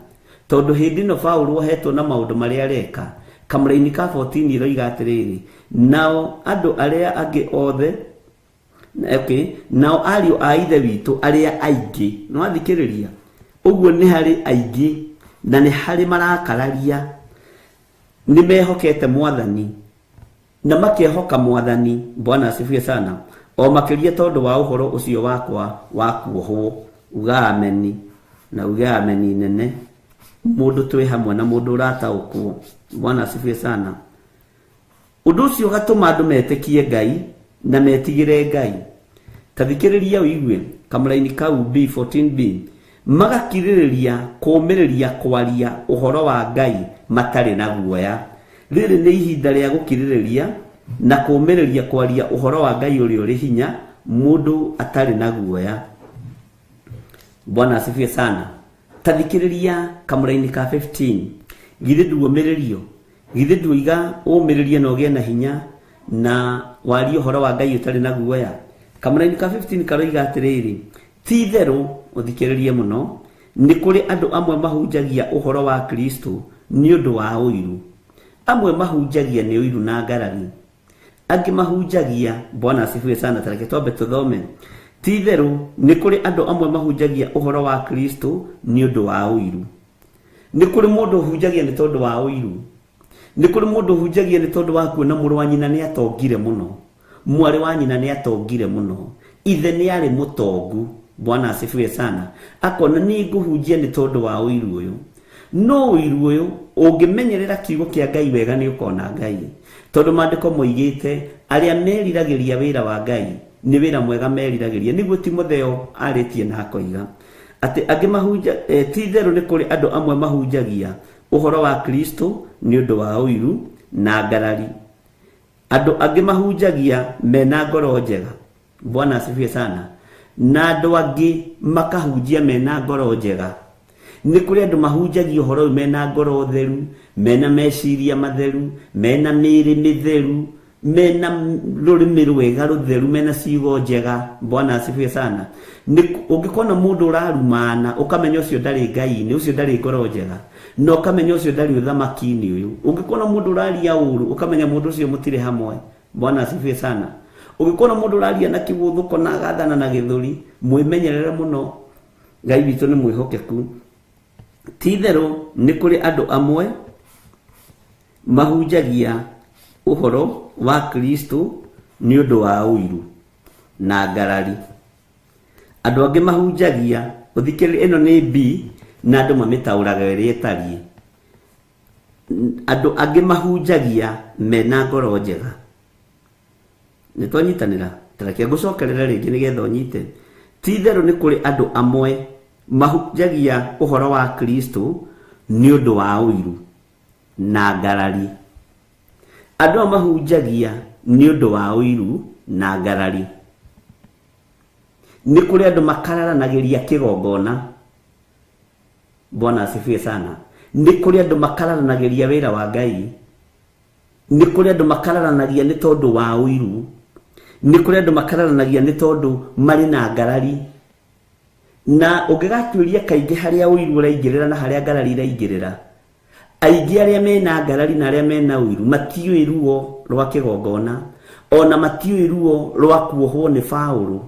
S7: Tondũ hĩndĩ ĩno Paũlũ ohetwo na maũndũ marĩa areka, kamũraini ka 14 ĩroiga atĩrĩrĩ, nao andũ arĩa angĩ othe, okay, nao ariũ a ithe witũ arĩa aingĩ, no athikĩrĩria ũguo, nĩ harĩ aingĩ na nĩ harĩ marakararia, nĩ mehokete Mwathani na makehoka Mwathani. Bwana asifiwe sana. O makĩria tondũ wa ũhoro ũcio wakwa wa kuohwo. Uga ameni na uge ameni nene. Mũndũ twĩ hamwe na mũndũ ũrataũkwo. Bwana asifiwe sana. Ũndũ ũcio ũgatũma andũ metĩkie Ngai na metigĩre Ngai. Ta thikĩrĩria ũigue kamũraini kau B 14b, magakirĩrĩria kũũmĩrĩria kwaria ũhoro wa Ngai matarĩ na guoya. Rĩrĩ nĩ ihinda rĩa gũkirĩrĩria na kũũmĩrĩria kwaria ũhoro wa Ngai ũrĩa ũrĩ hinya mũndũ atarĩ na guoya. Bwana asifiwe sana. Ta thikĩrĩria kamũraini ka 15, githĩ nduũmĩrĩrio, githĩ nduiga ũũmĩrĩrie na ũgĩe na hinya na warie ũhoro wa Ngai ũtarĩ na guoya. Kamũraini ka 15 karoiga atĩrĩrĩ, ti itherũ, ũthikĩrĩrie mũno, nĩ kũrĩ andũ amwe mahunjagia ũhoro wa Kristo nĩ ũndũ wa ũiru. Amwe mahunjagia nĩ ũiru na ngarari, angĩ mahunjagia. Bwana asifiwe sana. Tareke twambe tũthome. Ti itherũ nĩ kũrĩ andũ amwe mahunjagia ũhoro wa Kristo nĩ ũndũ wa ũiru. Nĩ kũrĩ mũndũ ũhunjagia nĩ tondũ wa ũiru. Nĩ kũrĩ mũndũ ũhunjagia nĩ tondũ wa kuona mũrũ wa nyina nĩ atongire mũno, mwarĩ wa nyina nĩ atongire mũno, ithe nĩ arĩ mũtongu. Bwana asifiwe sana. Akona nĩ ngũhunjia nĩ tondũ wa ũiru ũyũ. No ũiru ũyũ ũngĩmenyerera kiugo kĩa Ngai wega nĩ ũkona Ngai, tondũ maandĩko moigĩte arĩa meriragĩria wĩra wa Ngai nĩ wĩra mwega meriragĩria. Nĩguo Timotheo arĩtie na akoiga atĩ angĩ mahunja, ti itherũ nĩ kũrĩ andũ amwe mahunjagia ũhoro wa Kristo nĩ ũndũ wa ũiru na ngarari. Andũ angĩ mahunjagia mena ngoro njega. Bwana asifiwe sana. Na andũ angĩ makahunjia mena ngoro njega. Nĩ kũrĩ andũ mahunjagia ũhoro ũyũ mena ngoro theru, mena meciria matheru, mena mĩĩrĩ mĩtheru.
S8: Mena rũrĩmĩ rwega rũtheru, mena ciugo njega. Bwana asifiwe sana. Ũngĩkona mũndũ ũrarumana, ũkamenya ũcio ndarĩ Ngai-inĩ, ũcio ndarĩ ngoro njega, na ũkamenya ũcio ndarĩ ũthamaki-inĩ ũyũ. Ũngĩkona mũndũ ũraria ũru, ũkamenya mũndũ ũcio mũtirĩ hamwe. Bwana asifiwe sana. Ũngĩkona mũndũ ũraria na kĩgũthũko na agathana na gĩthũri, mwĩmenyerere mũno. Ngai witũ nĩ mwĩhokeku. Ti itherũ nĩ kũrĩ andũ amwe mahunjagia ũhoro wa Kristo nĩ ũndũ wa ũiru na ngarari. Andũ angĩ mahunjagia, ũthikĩrĩrie, ĩno nĩ B na andũ mamĩtaũraga ĩrĩa ĩtariĩ. Andũ angĩ mahunjagia mena ngoro njega. Nĩ twanyitanĩra? Tareke ngũcokerere rĩngĩ nĩgetha ũnyite. Ti itherũ nĩ kũrĩ andũ amwe mahunjagia ũhoro wa Kristo nĩ ũndũ wa ũiru na ngarari. Andũ aya mahunjagia nĩ ũndũ wa ũiru na ngarari. Nĩ kũrĩ andũ makararanagĩria kĩgongona. Bwana asifiwe sana. Nĩ kũrĩ andũ makararanagĩria wĩra wa Ngai. Nĩ kũrĩ andũ makararanagia nĩ tondũ wa ũiru. Nĩ kũrĩ andũ makararanagia nĩ tondũ marĩ na ngarari. Na ũngĩgatuĩria kaingĩ harĩa ũiru ũraingĩrĩra na harĩa ngarari iraingĩrĩra, aingĩ arĩa mena ngarari na arĩa mena ũiru matiũĩ ruo rwa kĩgongona, ona matiũĩ ruo rwa kuohwo nĩ Paũlũ,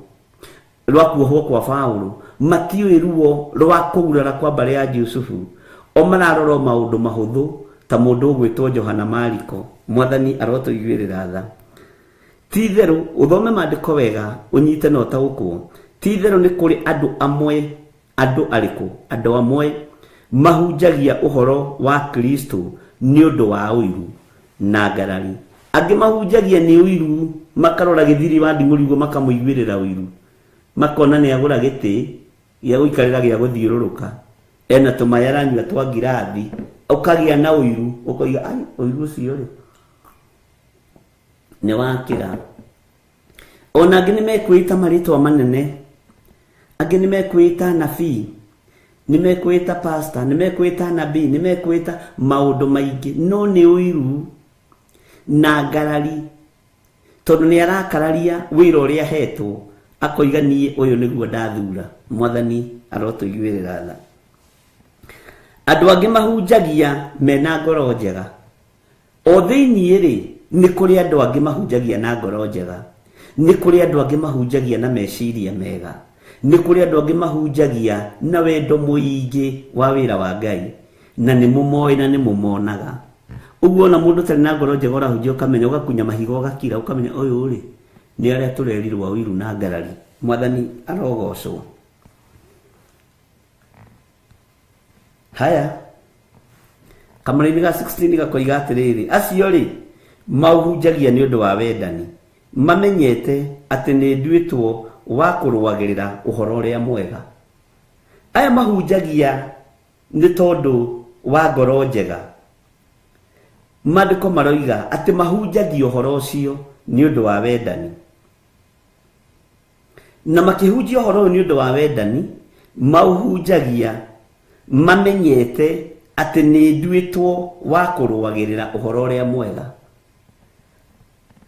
S8: rwa kuohwo kwa Paũlũ, matiũĩ ruo rwa kũgurara kwa mbarĩ ya Jusufu. O mararora maũndũ mahũthũ ta mũndũ ũgwĩtwo Johana Mariko. Mwathani arotũiguĩrĩra tha. Ti itherũ ũthome maandĩko wega ũnyite na ũtaũkwo. Ti itherũ nĩ kũrĩ andũ amwe, andũ arĩkũ? Andũ amwe mahunjagia ũhoro wa Kristo nĩ ũndũ wa ũiru na ngarari. Angĩ mahunjagia nĩ ũiru, makarora gĩthiri wa nding'ũri ũguo makamũiguĩrĩra ũiru, makona nĩ agũra gĩtĩ gĩa gũikarĩra gĩa gũthiũrũrũka, ena tũmaĩ aranyua twa ngirathi, ũkagĩa na ũiru, ũkoiga ai, ũiru ũcio rĩ nĩ wakĩra. Ona angĩ nĩ mekwĩta marĩtwa manene, angĩ nĩ mekwĩta nabii, nĩ mekwĩta pastor, nĩ mekwĩta nabii, nĩ mekwĩta maũndũ maingĩ, no nĩ ũiru na ngarari, tondũ nĩ arakararia wĩra ũrĩa ahetwo, akoiga niĩ ũyũ nĩguo ndathura. Mwathani arotũiguĩrĩra tha. Andũ angĩ mahunjagia mena ngoro njega. O thĩiniĩ rĩ, nĩ kũrĩ andũ angĩ mahunjagia na ngoro njega, nĩ kũrĩ andũ angĩ mahunjagia na meciria mega, nĩ kũrĩ andũ angĩ mahunjagia na wendo mũingĩ wa wĩra wa Ngai, na nĩ mũmoĩ na nĩ mũmonaga. Ũguo ona mũndũ ũtarĩ na ngoro njega ũrahunjia ũkamenya, ũgakunya mahiga ũgakira, ũkamenya ũyũ rĩ nĩ arĩa tũrerirwo a ũiru na ngarari. Mwathani arogocwo. Haya, kamũraini ga 16 gakoiga atĩrĩrĩ, acio rĩ mauhunjagia nĩ ũndũ wa wendani, mamenyete atĩ nĩ nduĩtwo wa kũrũagĩrĩra ũhoro ũrĩa mwega. Aya mahunjagia nĩ tondũ wa ngoro njega. Maandĩko maroiga atĩ mahunjagia ũhoro ũcio nĩ ũndũ wa wendani. Na makĩhunjia ũhoro ũyũ nĩ ũndũ wa wendani, mauhunjagia mamenyete atĩ nĩ nduĩtwo wa kũrũagĩrĩra ũhoro ũrĩa mwega.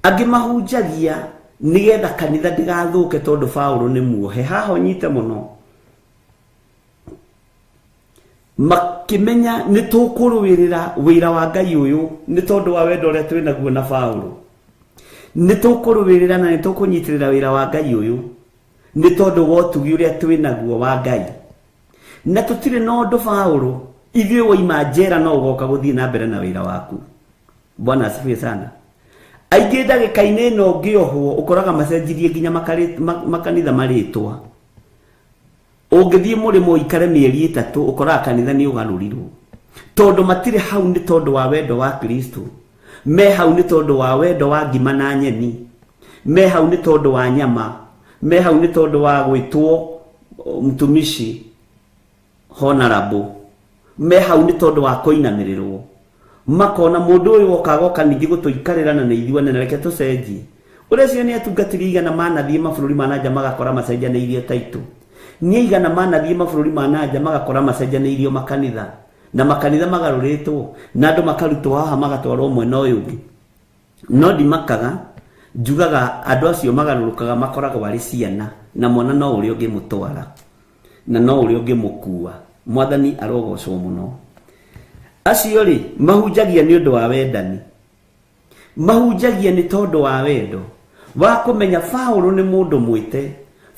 S8: Angĩ mahunjagia nĩgetha kanitha ndĩgathũke tondũ Paũlũ nĩ muohe. Haha ũnyite mũno. Makĩmenya nĩ tũkũrũĩrĩra wĩra wa Ngai ũyũ nĩ tondũ wa wendo ũrĩa twĩ naguo na Paũlũ. Nĩ tũkũrũĩrĩra na nĩ tũkũnyitĩrĩra wĩra wa Ngai ũyũ nĩ tondũ wa ũtugi ũrĩa twĩ naguo wa Ngai. Na tũtirĩ na ũndũ Paũlũ, ithuĩ waima njera no ũgoka gũthiĩ na mbere na wĩra waku. Bwana asifiwe sana. Aingĩ ndagĩka-inĩ ĩno ũngĩohwo ũkoraga macenjirie nginya makanitha marĩtwa. Ũngĩthiĩ mũrĩmo ũikare mĩeri 3 ũkoraga kanitha nĩ ũgarũrirwo, tondũ matirĩ hau nĩ tondũ wa wendo wa Kristo, me hau nĩ tondũ wa wendo wa ngima na nyeni, me hau nĩ tondũ wa nyama, me hau nĩ tondũ wa gwĩtwo mtumishi honorable, me hau nĩ tondũ wa kũinamĩrĩrwo. Makona mũndũ ũyũ woka agoka ningĩ gũtũikarĩra na nĩ ithuĩ anene, reke tũcenjie. Ũrĩa cio nĩ atungatĩri igana manathiĩ mabũrũri ma nanja magakora macenjanĩirio taitũ. Nĩ aigana manathiĩ mabũrũri ma nanja magakora macenjanĩirio makanitha, na makanitha magarũrĩtwo, na andũ makarutwo haha magatwarwo mwena ũyũ ũngĩ. No ndimakaga njugaga andũ acio magarũrũkaga makoragwo arĩ ciana na mwana no ũrĩa ũngĩmũtwara na no ũrĩa ũngĩmũkua. Mwathani arogocwo mũno. Acio rĩ mahunjagia nĩ ũndũ wa wendani, mahunjagia nĩ tondũ wa wendo wa kũmenya Paũlũ nĩ mũndũ mwĩte,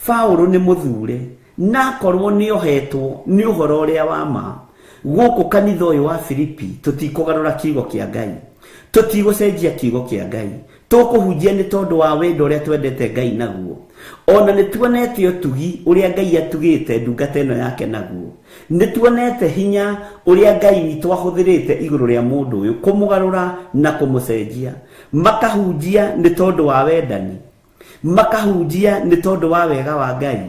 S8: Paũlũ nĩ mũthure, na akorwo nĩ ohetwo nĩ ũhoro ũrĩa wa ma. Gũkũ kanitha ũyũ wa Filipi tũtikũgarũra kiugo kĩa Ngai, tũtigũcenjia kiugo kĩa Ngai, tũkũhunjia nĩ tondũ wa wendo ũrĩa twendete Ngai naguo. Ona nĩ tuonete ũtugi ũrĩa Ngai atugĩte ndungata ĩno yake naguo, nĩ tuonete hinya ũrĩa Ngai witũ ahũthĩrĩte igũrũ rĩa mũndũ ũyũ kũmũgarũra na kũmũcenjia. Makahunjia nĩ tondũ wa wendani, makahunjia nĩ tondũ wa wega wa Ngai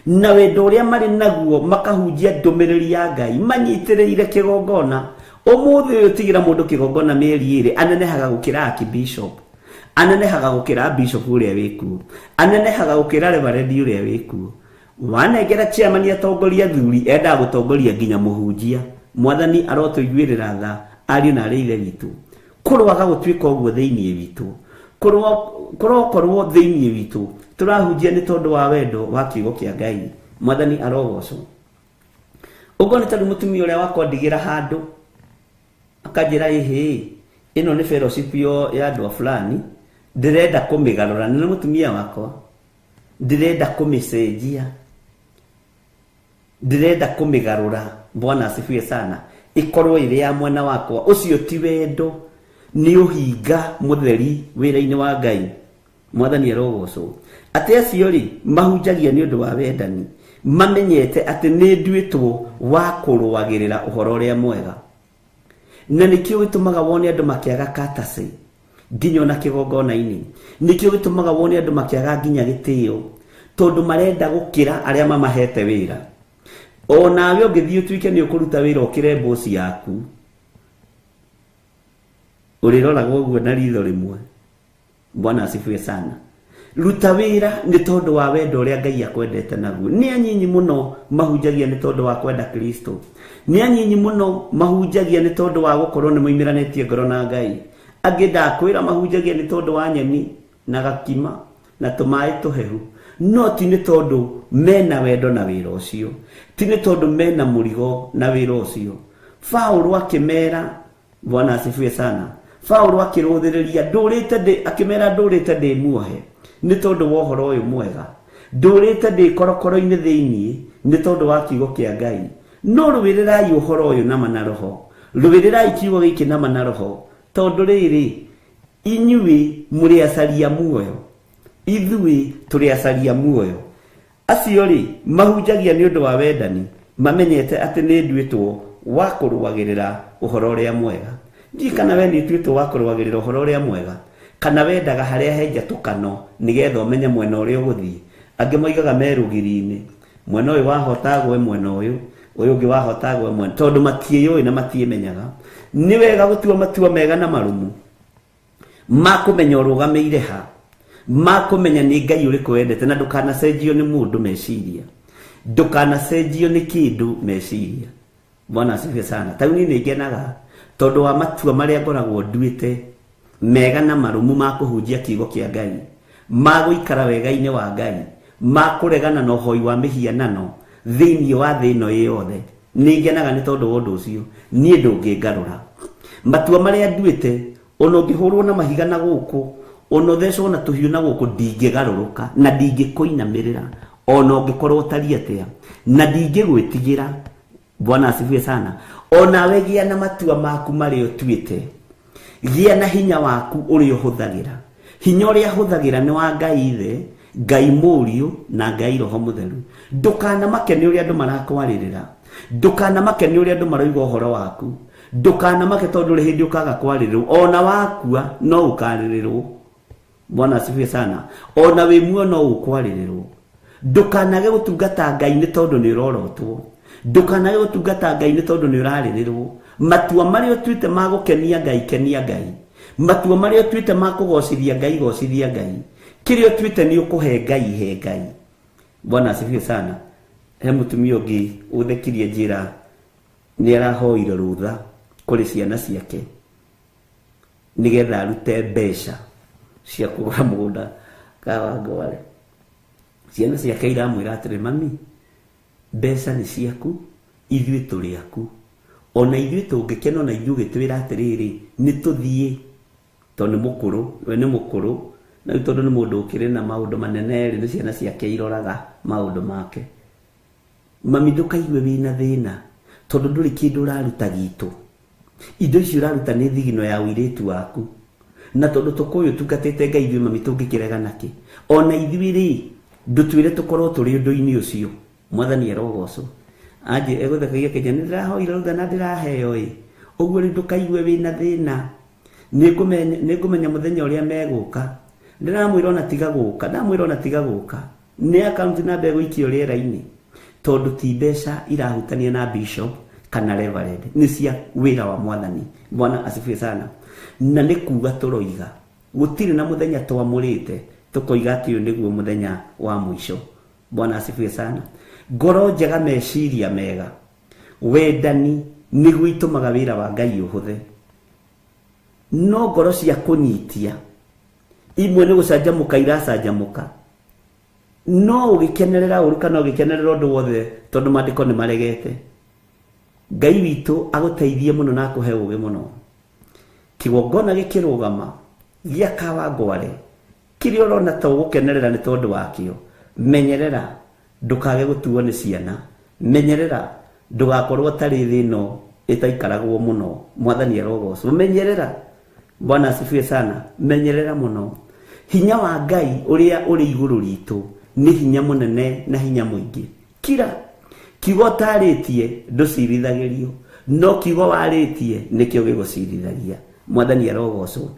S8: na wendo ũrĩa marĩ naguo, makahunjia ndũmĩrĩri ya Ngai manyitĩrĩire kĩgongona. Ũmũthĩ ũyũ tigĩra mũndũ kĩgongona mĩeri ĩrĩ anenehaga gũkĩra archbishop, anenehaga gũkĩra bishop ũrĩa wĩkuo, anenehaga gũkĩra reverend ũrĩa wĩkuo. Wanengera chairman atongoria athuri endaga gũtongoria nginya mũhunjia. Mwathani arotũiguĩrĩra tha ariũ na arĩ ithe witũ. Kũroaga gũtuĩka ũguo thĩinĩ witũ, kũrokorwo thĩinĩ witũ tũrahunjia nĩ tondũ wa wendo wa kiugo kĩa Ngai. Mwathani arogocwo. Ũguo nĩ tondũ mũtumia ũrĩa wakwa ndigĩra handũ akanjĩra ĩhĩ ĩno nĩ fellowship ya andũ a fulani ndĩrenda kũmĩgarũra, nĩ mũtumia wakwa ndĩrenda kũmĩcenjia, ndĩrenda kũmĩgarũra. Bwana asifiwe sana. Ĩkorwo ĩrĩ ya mwena wakwa. Ũcio ti wendo, nĩ ũhinga mũtheri wĩra-inĩ wa Ngai. Mwathani arogocwo. Atĩ acio rĩ mahunjagia nĩ ũndũ wa wendani, mamenyete atĩ nĩ nduĩtwo wa kũrũagĩrĩra ũhoro ũrĩa mwega. Na nĩkĩo gĩtũmaga wone andũ makĩaga katacĩ nginya ona kĩgongona-inĩ, nĩkĩo gĩtũmaga wone andũ makĩaga nginya gĩtĩo, tondũ marenda gũkĩra arĩa mamahete wĩra. Onawe ũngĩthiĩ ũtuĩke nĩ ũkũruta wĩra ũkĩre mboci yaku, ũrĩroraga ũguo na ritho rĩmwe. Bwana asifiwe sana. Ruta wĩra nĩ tondũ wa wendo ũrĩa Ngai akwendete naguo. Nĩ anyinyi mũno mahunjagia nĩ tondũ wa kwenda Kristo, nĩ anyinyi mũno mahunjagia nĩ tondũ wa gũkorwo nĩ moimĩranĩtie ngoro na Ngai. Angĩ ndakwĩra mahunjagia nĩ tondũ wa nyeni na gakima na tũmaĩ tũhehu, no ti nĩ tondũ mena wendo na wĩra ũcio, ti nĩ tondũ mena mũrigo na wĩra ũcio. Paũlũ akĩmera, Bwana asifiwe sana, Paũlũ akĩrũthĩrĩria ndũrĩte ndĩ, akĩmera ndũrĩte ndĩ muohe nĩ tondũ wa ũhoro ũyũ mwega, ndũrĩte ndĩ korokoro-inĩ thĩinĩ nĩ tondũ wa kiugo kĩa Ngai. No rũĩrĩrai ũhoro ũyũ nama na roho, rũĩrĩrai kiugo gĩkĩ nama na roho, tondũ rĩrĩ inyuĩ mũrĩ acaria muoyo, ithuĩ tũrĩ acaria muoyo. Acio rĩ mahunjagia nĩ ũndũ wa wendani, mamenyete atĩ nĩ nduĩtwo wa kũrũagĩrĩra ũhoro ũrĩa mwega. Ndiũĩ kana we nĩ ũtuĩtwo wa kũrũagĩrĩra ũhoro ũrĩa mwega, kana wendaga harĩa he njatũkano nĩgetha ũmenye mwena ũrĩa ũgũthiĩ. Angĩ moigaga me rũgiri-inĩ, mwena ũyũ wahota agwe mwena ũyũ, ũyũ ũngĩ wahota agwe mwena, tondũ matiĩyũĩ na matiĩmenyaga. Nĩ wega gũtua matua mega na marũmu ma kũmenya ũrũgamĩire ha, ma kũmenya nĩ Ngai ũrĩkũ wendete, na ndũkanacenjio nĩ mũndũ meciria, ndũkanacenjio nĩ kĩndũ meciria. Bwana asifiwe sana. Ta rĩu niĩ nĩ ngenaga tondũ wa matua marĩa ngoragwo nduĩte mega na marũmu ma kũhunjia kiugo kĩa Ngai, ma gũikara wega-inĩ wa Ngai, ma kũregana na ũhoi wa mĩhianano thĩinĩ wa thĩ ĩno ĩ yothe. Nĩ ngenaga nĩ tondũ wa ũndũ ũcio, niĩ ndũngĩngarũra. Matua marĩa nduĩte, ona ũngĩhũrwo na mahiga na gũkũ, ona ũthecwo na tũhiũ na gũkũ, ndingĩgarũrũka na ndingĩkũinamĩrĩra, ona ũngĩkorwo ũtariĩ atĩa, na ndingĩgwĩtigĩra. Bwana asifiwe sana. Onawe gĩa na matua maku marĩa ũtuĩte, gĩa na hinya waku ũrĩa ũhũthagĩra. Hinya ũrĩa hũthagĩra nĩ wa Ngai Ithe, Ngai Mũriũ na Ngai Roho Mũtheru. Ndũkanamake nĩ ũrĩa andũ marakwarĩrĩra, ndũkanamake nĩ ũrĩa andũ maroiga ũhoro waku, ndũkanamake tondũ rĩ hĩndĩ ũkaga kwarĩrĩrwo, ona wakua no ũkarĩrĩrwo. Bwana asifiwe sana. Ona wĩ muoyo no ũkwarĩrĩrwo. Ndũkanage gũtungata Ngai nĩ tondũ nĩ ũrorotwo, ndũkanage gũtungata Ngai nĩ tondũ nĩ ũrarĩrĩrwo. Matua marĩa ũtuĩte ma gũkenia Ngai, kenia Ngai. Matua marĩa ũtuĩte ma kũgocithia Ngai, gocithia Ngai. Kĩrĩa ũtuĩte nĩ ũkũhe Ngai, he Ngai. Bwana asifiwe sana. He mũtumia ũngĩ ũthekirie njĩra nĩ arahoire rũtha kũrĩ ciana ciake. Nĩgetha arute mbeca cia kũgũra mũgũnda Kawangware. Ciana ciake iramwĩra atĩrĩ, mami, mbeca nĩ ciaku, ithuĩ tũrĩ aku. Ona ithuĩ tũngĩkena ona ithuĩ ũgĩtwĩra atĩrĩrĩ, nĩ tũthiĩ, tondũ nĩ mũkũrũ, we nĩ mũkũrũ, na rĩu tondũ nĩ mũndũ ũkĩrĩ na maũndũ manene rĩ, nĩ ciana ciake iroraga maũndũ make. Mami, ndũkaigue wĩna thĩna, tondũ ndũrĩ kĩndũ ũraruta gitũ. Indo icio ũraruta nĩ thigino ya ũirĩtu waku. Na tondũ tũkũyũ tungatĩte Ngai ithuĩ mami tũngĩkĩrega nakĩ. Ona ithuĩ rĩ, ndũtwĩre tũkorwo tũrĩ ũndũ-inĩ ũcio. Mwathani arogocwo. Anjĩ egũthekagia Kenya, nĩ ndĩrahoire rũtha na ndĩraheo ĩ. Ũguo rĩu ndũkaigue wĩna thĩna. Nĩngũmenya mũthenya ũrĩa megũka. Ndĩramwĩra ona tiga gũka, ndamwĩra ona tiga gũka. Nĩ account namba ĩgũikio rĩera-inĩ. Tondũ ti mbeca irahutania na bishop kana reverend, nĩ cia wĩra wa Mwathani. Bwana asifiwe sana. Na nĩ kuga tũroiga gũtirĩ na mũthenya twamũrĩte tũkoiga atĩ ũyũ nĩguo mũthenya wa mũico. Bwana asifiwe sana. Ngoro njega, meciria mega, wendani nĩguo itũmaga wĩra wa Ngai ũhũthe. No ngoro cia kũnyitia imwe nĩ gũcanjamũka iracanjamũka, no ũgĩkenerera ũru kana ũgĩkenerera ũndũ wothe tondũ maandĩko nĩ maregete. Ngai witũ agũteithie mũno na akũhe ũũgĩ mũno. Kĩgongona gĩkĩrũgama gĩa Kawangware kĩrĩa ũrona ta ũgũkenerera nĩ tondũ wakĩo, menyerera ndũkage gũtuo nĩ ciana, menyerera ndũgakorwo tarĩ thĩ ĩno ĩtaikaragwo mũno. Mwathani arogocwo. Menyerera. Bwana asifiwe sana. Menyerera mũno. Hinya wa Ngai ũrĩa ũrĩ igũrũ ritũ nĩ hinya mũnene na hinya mũingĩ. Kira kiugo ũtarĩtie ndũcirithagĩrio, no kiugo warĩtie nĩkĩo gĩgũcirithagia. Mwathani arogocwo.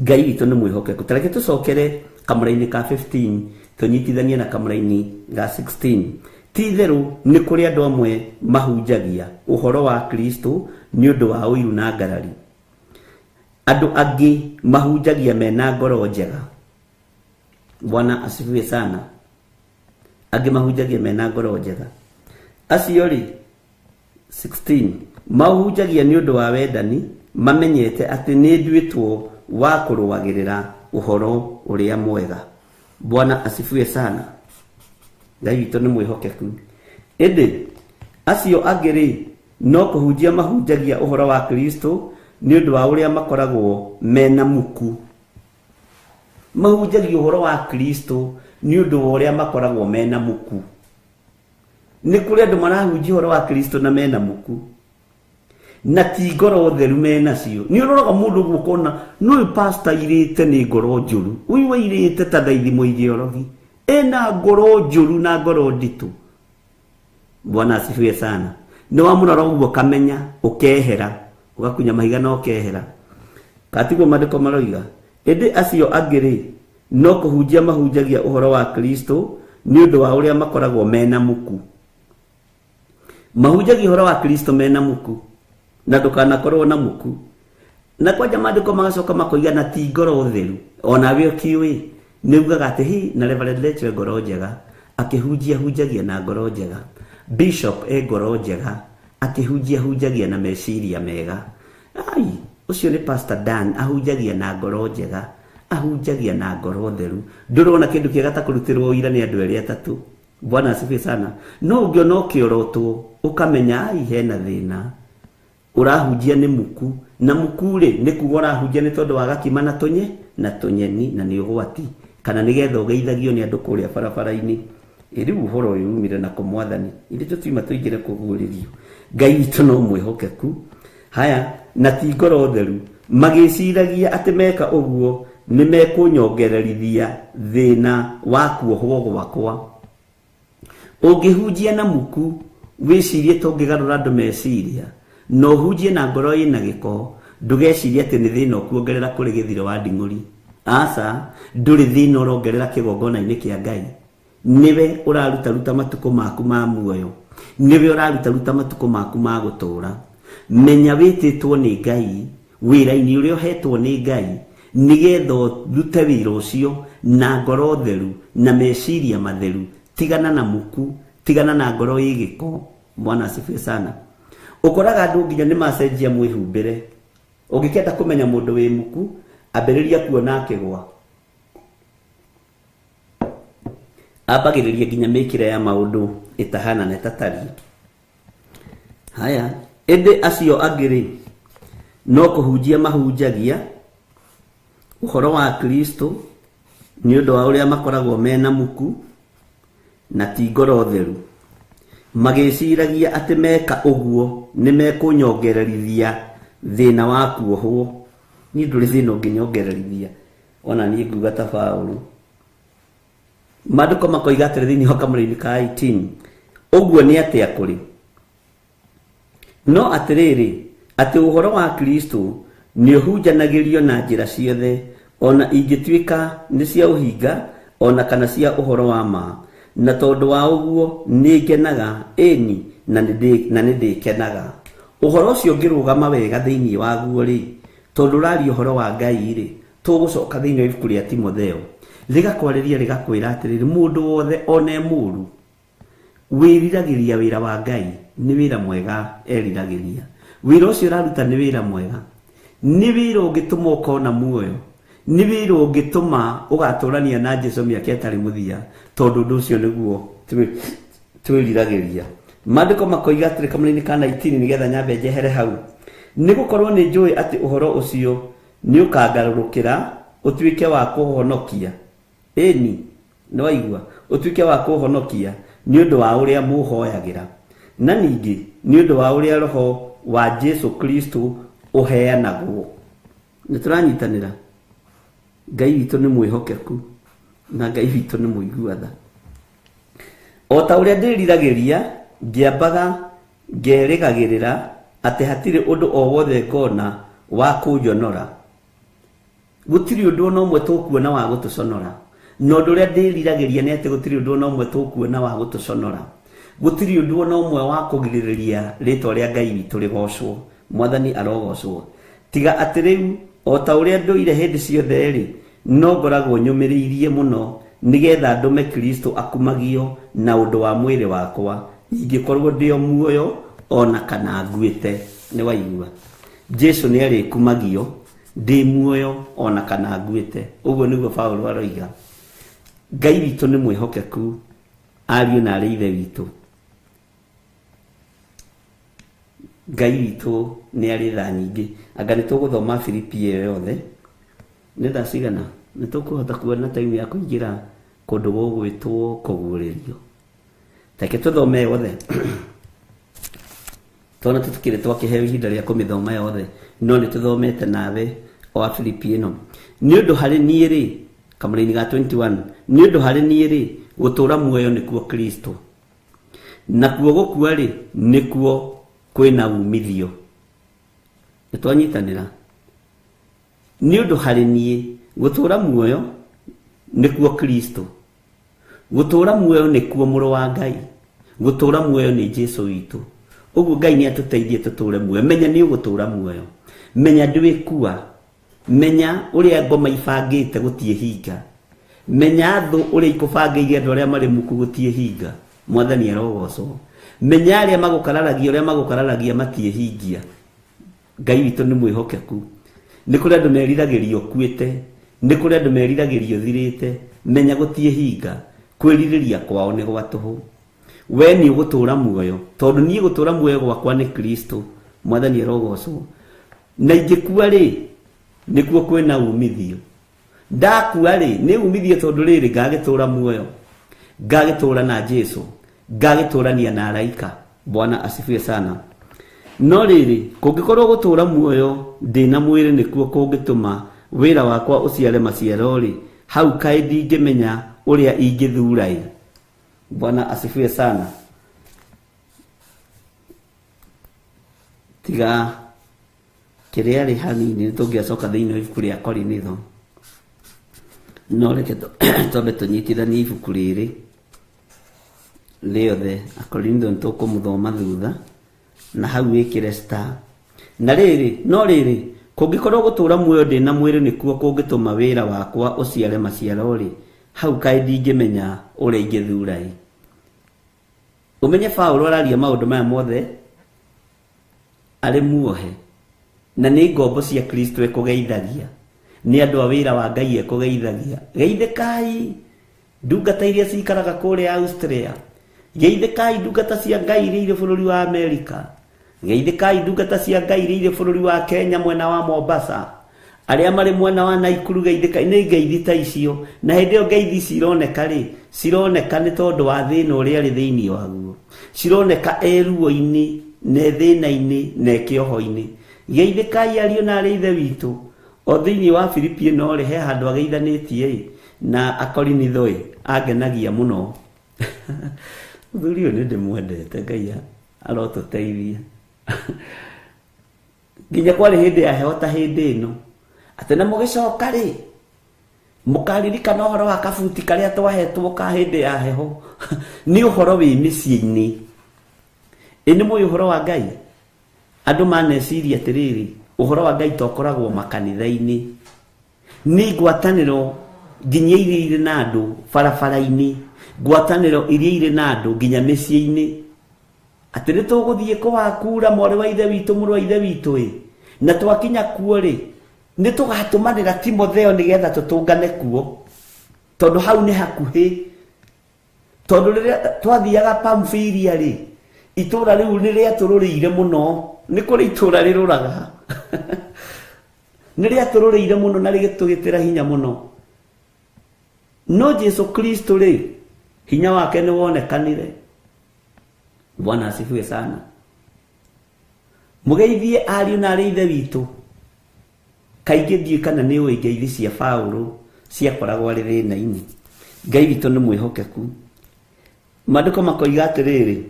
S8: Ngai witũ nĩ mwĩhokeku. Ta reke tũcokere kamũra-inĩ ka 15 tũnyitithanie na kamũra-inĩ ga 16. Ti itherũ nĩ kũrĩ andũ amwe mahunjagia ũhoro wa Kristo nĩ ũndũ wa ũiru na ngarari. Andũ angĩ mahunjagia mena ngoro njega. Bwana asifiwe sana. Angĩ mahunjagia mena ngoro njega. Acio rĩ, 16, mahunjagia nĩ ũndũ wa wendani, mamenyete atĩ nĩ nduĩtwo wa kũrũagĩrĩra ũhoro ũrĩa mwega. Bwana asifiwe sana. Ngai witũ nĩ mwĩhokeku. Ĩndĩ acio angĩ rĩ, no kũhunjia mahunjagia ũhoro wa Kristo nĩ ũndũ wa ũrĩa makoragwo mena muku. Mahunjagia ũhoro wa Kristo nĩ ũndũ wa ũrĩa makoragwo mena muku. Nĩ kũrĩ andũ marahunjia ũhoro wa Kristo na mena muku, na ti ngoro theru menacio. Nĩ ũroraga mũndũ ũguo ũkona no ũyũ pastor airĩte nĩ ngoro njũru, ũyũ airĩte ta thaithi mũigeorogi, ena ngoro njũru na ngoro nditũ. Bwana asifiwe sana. Nĩ wamũrora ũguo ũkamenya, ũkehera, ũgakunya mahiga na ũkehera. Katiguo maandĩko maroiga. Ĩndĩ acio angĩ rĩ, no kũhunjia mahunjagia ũhoro wa Kristo nĩ ũndũ wa ũrĩa makoragwo mena muku. Mahunjagia ũhoro wa Kristo mena muku, na ndũkanakorwo na muku. Na kwanja maandĩko magacoka makoiga na ti ngoro theru. Onawe ũkĩũĩ nĩ ugaga atĩ hi na Reverend Rachel ngoro njega, akĩhunjia hunjagia na ngoro njega. Bishop e ngoro njega, akĩhunjia hunjagia na meciria mega. Ai, ũcio nĩ Pastor Dan, ahunjagia na ngoro njega, ahunjagia na ngoro theru. Ndũrona kĩndũ kĩega ta kũrutĩrwo ũira nĩ andũ erĩ atatũ. Bwana asifiwe sana. No ũngĩona ũkĩorotwo ũkamenya ai hena thĩna. Ũrahunjia nĩ muku, na muku rĩ nĩ kuga ũrahunjia nĩ tondũ wa gakima na tũnye na tũnyeni na nĩ ũgwati, kana nĩgetha ũgeithagio nĩ andũ kũrĩa barabara-inĩ. Rĩu ũhoro ũyũ umire na kũ Mwathani, ithuĩ tũtiuma tũingĩre kũguũrĩrio. Ngai witũ no mwĩhokeku. Haya, na ti ngoro theru, magĩciragia atĩ meka ũguo nĩ mekũnyongererithia thĩna wa kuohwo gwakwa. Ũngĩhunjia na muku wĩcirie ta ũngĩgarũra andũ meciria, na ũhunjie na ngoro ĩna gĩko, ndũgecirie atĩ nĩ thĩna ũkuongerera kũrĩ gĩthiro wa nding'ũri. Aca, ndũrĩ thĩna ũrongerera kĩgongona-inĩ kĩa Ngai. Nĩwe ũrarutaruta matukũ maku ma muoyo, nĩwe ũrarutaruta matukũ maku ma gũtũũra. Menya wĩtĩtwo nĩ Ngai, wĩra-inĩ ũrĩa ũhetwo nĩ Ngai, nĩgetha ũrute wĩra ũcio na ngoro theru na meciria matheru. Tigana na muku, tigana na ngoro ĩ gĩko. Bwana asifiwe sana. Ũkoraga andũ nginya nĩ macenjia mwĩhumbĩre. Ũngĩkenda kũmenya mũndũ wĩ muku, ambĩrĩria kuona akĩgwa. Ambagĩrĩria nginya mĩkĩre ya maũndũ ĩtahana na ĩtatariĩ. Haya, ĩndĩ acio angĩ-rĩ, no kũhunjia mahunjagia ũhoro wa Kristo nĩ ũndũ wa ũrĩa makoragwo mena muku na ti ngoro theru, magĩciragia atĩ meka ũguo nĩ mekũnyongererithia thĩna wa kuohwo. Niĩ ndũrĩ thĩna ũngĩnyongererithia, ona niĩ nguga ta Paũlũ. Maandĩko makoiga atĩrĩ thĩinĩ wa kamũraini ka 18, ũguo nĩ atĩa kũrĩ? No atĩrĩrĩ, atĩ ũhoro wa Kristo nĩ ũhunjanagĩrio na njĩra ciothe, ona ingĩtuĩka nĩ cia ũhinga ona kana cia ũhoro wa ma, na tondũ wa ũguo nĩ ngenaga, ĩni, na nĩ ndĩkenaga. Ũhoro ũcio ũngĩrũgama wega thĩinĩ waguo rĩ, tondũ ũraria ũhoro wa Ngai rĩ, tũgũcoka thĩinĩ wa ibuku rĩa Timotheo, rĩgakwarĩria rĩgakwĩra atĩrĩrĩ, mũndũ wothe ona e mũũru wĩriragĩria wĩra wa Ngai nĩ wĩra mwega eriragĩria. Wĩra ũcio ũraruta nĩ wĩra mwega, nĩ wĩra ũngĩtũma ũkona muoyo, nĩ wĩra ũngĩtũma ũgatũrania na Jesu mĩaka ĩtarĩ mũthia, tondũ ũndũ ũcio nĩguo twĩriragĩria. Maandĩko makoiga atĩrĩ kamũra-inĩ ka 19, nĩgetha nyambe njehere hau, nĩ gũkorwo nĩ njũĩ atĩ ũhoro ũcio nĩ ũkangarũrũkĩra ũtuĩke wa kũhonokia. Ĩni, nĩ waigua, ũtuĩke wa kũhonokia nĩ ũndũ wa ũrĩa mũhoyagĩra, na ningĩ nĩ ũndũ wa ũrĩa Roho wa Jesu Kristo ũheanagwo. Nĩ tũranyitanĩra. Ngai witũ nĩ mwĩhokeku na Ngai witũ nĩ mũigua tha. O ta ũrĩa ndĩriragĩria, ngĩambaga ngerĩgagĩrĩra atĩ hatirĩ ũndũ o wothe ngona wa kũnjonora. Gũtirĩ ũndũ ona ũmwe tũkuona wa gũtũconora. Na ũndũ ũrĩa ndĩriragĩria nĩ atĩ gũtirĩ ũndũ ona ũmwe tũkuona wa gũtũconora. Gũtirĩ ũndũ ona ũmwe wa kũgirĩrĩria rĩtwa rĩa Ngai witũ rĩgocwo. Mwathani arogocwo. Tiga atĩ rĩu o ta ũrĩa ndũire hĩndĩ ciothe rĩ, no ngoragwo nyũmĩrĩirie mũno nĩgetha ndũme Kristo akumagio na ũndũ wa mwĩrĩ wakwa, ingĩkorwo ndĩ o muoyo ona kana nguĩte. Nĩ waigua, Jesu nĩ arĩkumagio ndĩ muoyo ona kana nguĩte. Ũguo nĩguo Paũlũ aroiga. Ngai witũ nĩ mwĩhokeku, ariũ na arĩ ithe witũ. Ngai witũ nĩ arĩ tha nyingĩ. Anga nĩ tũgũthoma Filipi ĩyo yothe. Nĩ thaa cigana? Nĩ tũkũhota kuona time ya kũingĩra kũndũ gũgwĩtwo kũguũrĩrio. Reke tũthome yothe. Twana tũtikĩrĩ twakĩheo ihinda rĩa kũmĩthoma yothe, no nĩ tũthomete nawe o a Filipi ĩno. Nĩ ũndũ harĩ niĩ rĩ, kamũra-inĩ ga 21, nĩ ũndũ harĩ niĩ rĩ, gũtũũra muoyo nĩkuo Kristo, nakuo gũkua rĩ, nĩkuo kwĩna umithio. Nĩ twanyitanĩra. Nĩ ũndũ harĩ niĩ gũtũũra muoyo nĩkuo Kristo, gũtũũra muoyo nĩkuo mũrũ wa Ngai, gũtũũra muoyo nĩ Jesu witũ. Ũguo Ngai nĩ atũteithie tũtũũre muoyo. Menya nĩ ũgũtũũra muoyo, menya ndwĩkua, menya ũrĩa ngoma ibangĩte gũtiĩ hinga, menya thũ ũrĩa ikũbangĩire andũ arĩa marĩ muku gũtiĩ hinga. Mwathani arogocwo. Menya arĩa magũkararagia ũrĩa magũkararagia matiĩ hingia. Ngai witũ nĩ mwĩhokeku. Nĩ kũrĩ andũ meriragĩria ũkuĩte, nĩ kũrĩ andũ meriragĩria ũthirĩte. Menya gũtiĩ hinga, kwĩrirĩria kwao nĩ gwa tũhũ. We nĩ ũgũtũũra muoyo, tondũ niĩ gũtũũra muoyo gwakwa nĩ Kristo. Mwathani arogocwo. Na ingĩkua rĩ, nĩkuo kwĩna umithio. Ndakua rĩ, nĩ umithio tondũ rĩrĩ ngagĩtũũra muoyo, ngagĩtũũra na Jesu, ngagĩtũũrania na araika. Bwana asifiwe sana. No rĩrĩ, kũngĩkorwo gũtũũra muoyo ndĩna mwĩrĩ nĩkuo kũngĩtũma wĩra wakwa ũciare maciaro rĩ, hau kaĩ ndingĩmenya ũrĩa ingĩthura ĩ. Bwana asifiwe sana. Tiga kĩrĩa rĩ hanini nĩ tũngĩacoka thĩinĩ wa ibuku rĩa Korinitho, no reke twambe tũnyitithanie ibuku rĩrĩ rĩothe. Akorinitho nĩ tũkũmũthoma thutha, na hau wĩkĩre star. Na rĩrĩ, no rĩrĩ, kũngĩkorwo gũtũũra muoyo ndĩna mwĩrĩ nĩkuo kũngĩtũma wĩra wakwa ũciare maciaro rĩ, hau kaĩ ndingĩmenya ũrĩa ingĩthura ĩ. Ũmenye Paũlũ araria maũndũ maya mothe arĩ muohe. Na nĩ ngombo cia Kristo ekũgeithagia, nĩ andũ a wĩra wa Ngai ekũgeithagia. Geithĩkai ndungata iria cikaraga kũrĩa Austria, geithĩkai ndungata cia Ngai iria irĩ bũrũri wa Amerika, geithĩkai ndungata cia Ngai iria irĩ bũrũri wa Kenya mwena wa Mombasa, arĩa marĩ mwena wa Naikuru, geithĩkai. Nĩ ngeithi ta icio. Na hĩndĩ ĩyo ngeithi ici ironeka rĩ, cironeka nĩ tondũ wa thĩna ũrĩa arĩ thĩinĩ waguo, cironeka e ruo-inĩ na e thĩna-inĩ na e kĩoho-inĩ. Geithĩkai ariũ na arĩ ithe witũ. O thĩinĩ wa Filipi ĩno rĩ, he handũ ageithanĩtie ĩ na Akorinitho ĩ, angenagia mũno. Mũthuri ũyũ nĩ ndĩmwendete, Ngai arotũteithia. Nginya kwarĩ hĩndĩ ya heho ta hĩndĩ ĩno, atĩ na mũgĩcoka rĩ, mũkaririkana ũhoro wa kabuti karĩa twahetwo ka hĩndĩ ya heho. Nĩ ũhoro wĩ mĩciĩ-inĩ. Ĩ nĩ mũĩ ũhoro wa Ngai? Andũ maneciria atĩrĩrĩ, ũhoro wa Ngai tokoragwo makanitha-inĩ. Nĩ ngwatanĩro nginya iria irĩ na andũ barabara-inĩ, ngwatanĩro iria irĩ na andũ nginya mĩciĩ-inĩ. Atĩ nĩ tũgũthiĩ kũwakura mwarĩ wa ithe witũ, mũrũ wa ithe witũ ĩ, na twakinya kuo rĩ, nĩ tũgatũmanĩra Timotheo nĩgetha tũtũngane kuo, tondũ hau nĩ hakuhĩ. Tondũ rĩrĩa twathiaga Pamfilia rĩ, itũra rĩu nĩ rĩatũrũrĩire mũno. Nĩ kũrĩ itũra rĩrũraga. Nĩ rĩatũrũrĩire mũno na rĩgĩtũgĩtĩra hinya mũno. No Jesu Kristo rĩ, hinya wake nĩ wonekanire. Bwana asifiwe sana. Mũgeithie ariũ na arĩ ithe witũ. Kaingĩ ndiũĩ kana nĩ ũĩ ngeithi cia Paũlũ ciakoragwo arĩ thĩna-inĩ. Ngai witũ nĩ mwĩhokeku. Maandĩko makoiga atĩrĩrĩ,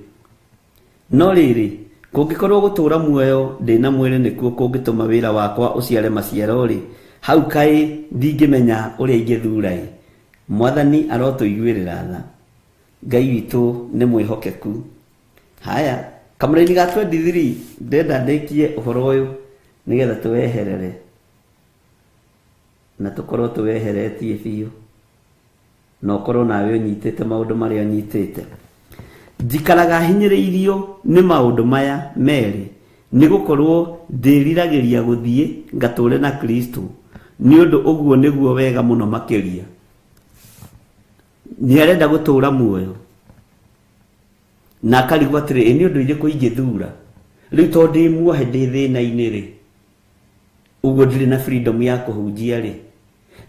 S8: no rĩrĩ, kũngĩkorwo gũtũũra muoyo ndĩna mwĩrĩ nĩkuo kũngĩtũma wĩra wakwa ũciare maciaro rĩ, hau kaĩ ndingĩmenya ũrĩa ingĩthura ĩ. Mwathani arotũiguĩrĩra tha. Ngai witũ nĩ mwĩhokeku. Haya, kamũraini ga 23 ndĩrenda ndĩkie ũhoro ũyũ nĩgetha tũweherere na tũkorwo tũweheretie biũ, na ũkorwo nawe ũnyitĩte maũndũ marĩa ũnyitĩte. Njikaraga hinyĩrĩirio nĩ maũndũ maya merĩ, nĩ gũkorwo ndĩriragĩria gũthiĩ ngatũre na Kristo, nĩ ũndũ ũguo nĩguo wega mũno makĩria. Nĩ arenda gũtũra muoyo na akarigwo atĩrĩ, ĩ nĩ ũndũ irĩkũ ingĩthura rĩu tondũ ndĩ muohe ndĩ thĩna-inĩ rĩ, ũguo ndirĩ na freedom ya kũhunjia rĩ,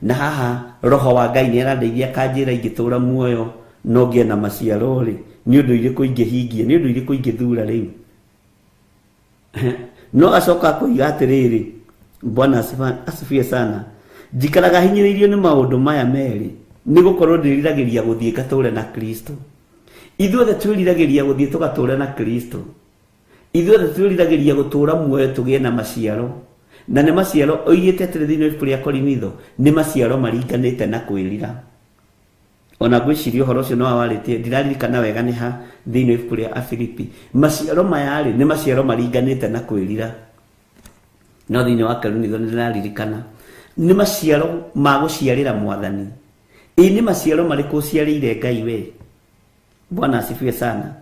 S8: na haha roho wa Ngai nĩ arandeithia akanjĩra ingĩtũra muoyo no ngĩe na maciaro rĩ, nĩ ũndũ irĩkũ ingĩhingia, nĩ ũndũ irĩkũ ingĩthura rĩu. No acoka akoiga atĩrĩrĩ, Bwana asifiwe sana. Njikaraga hinyĩrĩirio nĩ maũndũ maya merĩ, nĩ gũkorwo ndĩriragĩria gũthiĩ ngatũre na Kristo. Ithuothe twĩriragĩria gũthiĩ tũgatũre na Kristo. Ithuothe twĩriragĩria gũtũra muoyo tũgĩe na maciaro. Na nĩ maciaro oigĩte atĩrĩ thĩinĩ wa ibuku rĩa Korinitho, nĩ maciaro maringanĩte na kwĩrira. Ona ngwĩciria ũhoro ũcio no awarĩtie, ndiraririkana wega nĩ ha thĩinĩ wa ibuku rĩa Afilipi. Maciaro maya rĩ, nĩ maciaro maringanĩte na kwĩrira. No thĩinĩ wa Korinitho nĩ ndĩraririkana nĩ maciaro ma gũciarĩra Mwathani. Ĩ nĩ maciaro marĩkũ ũciarĩire Ngai we? Bwana asifiwe sana.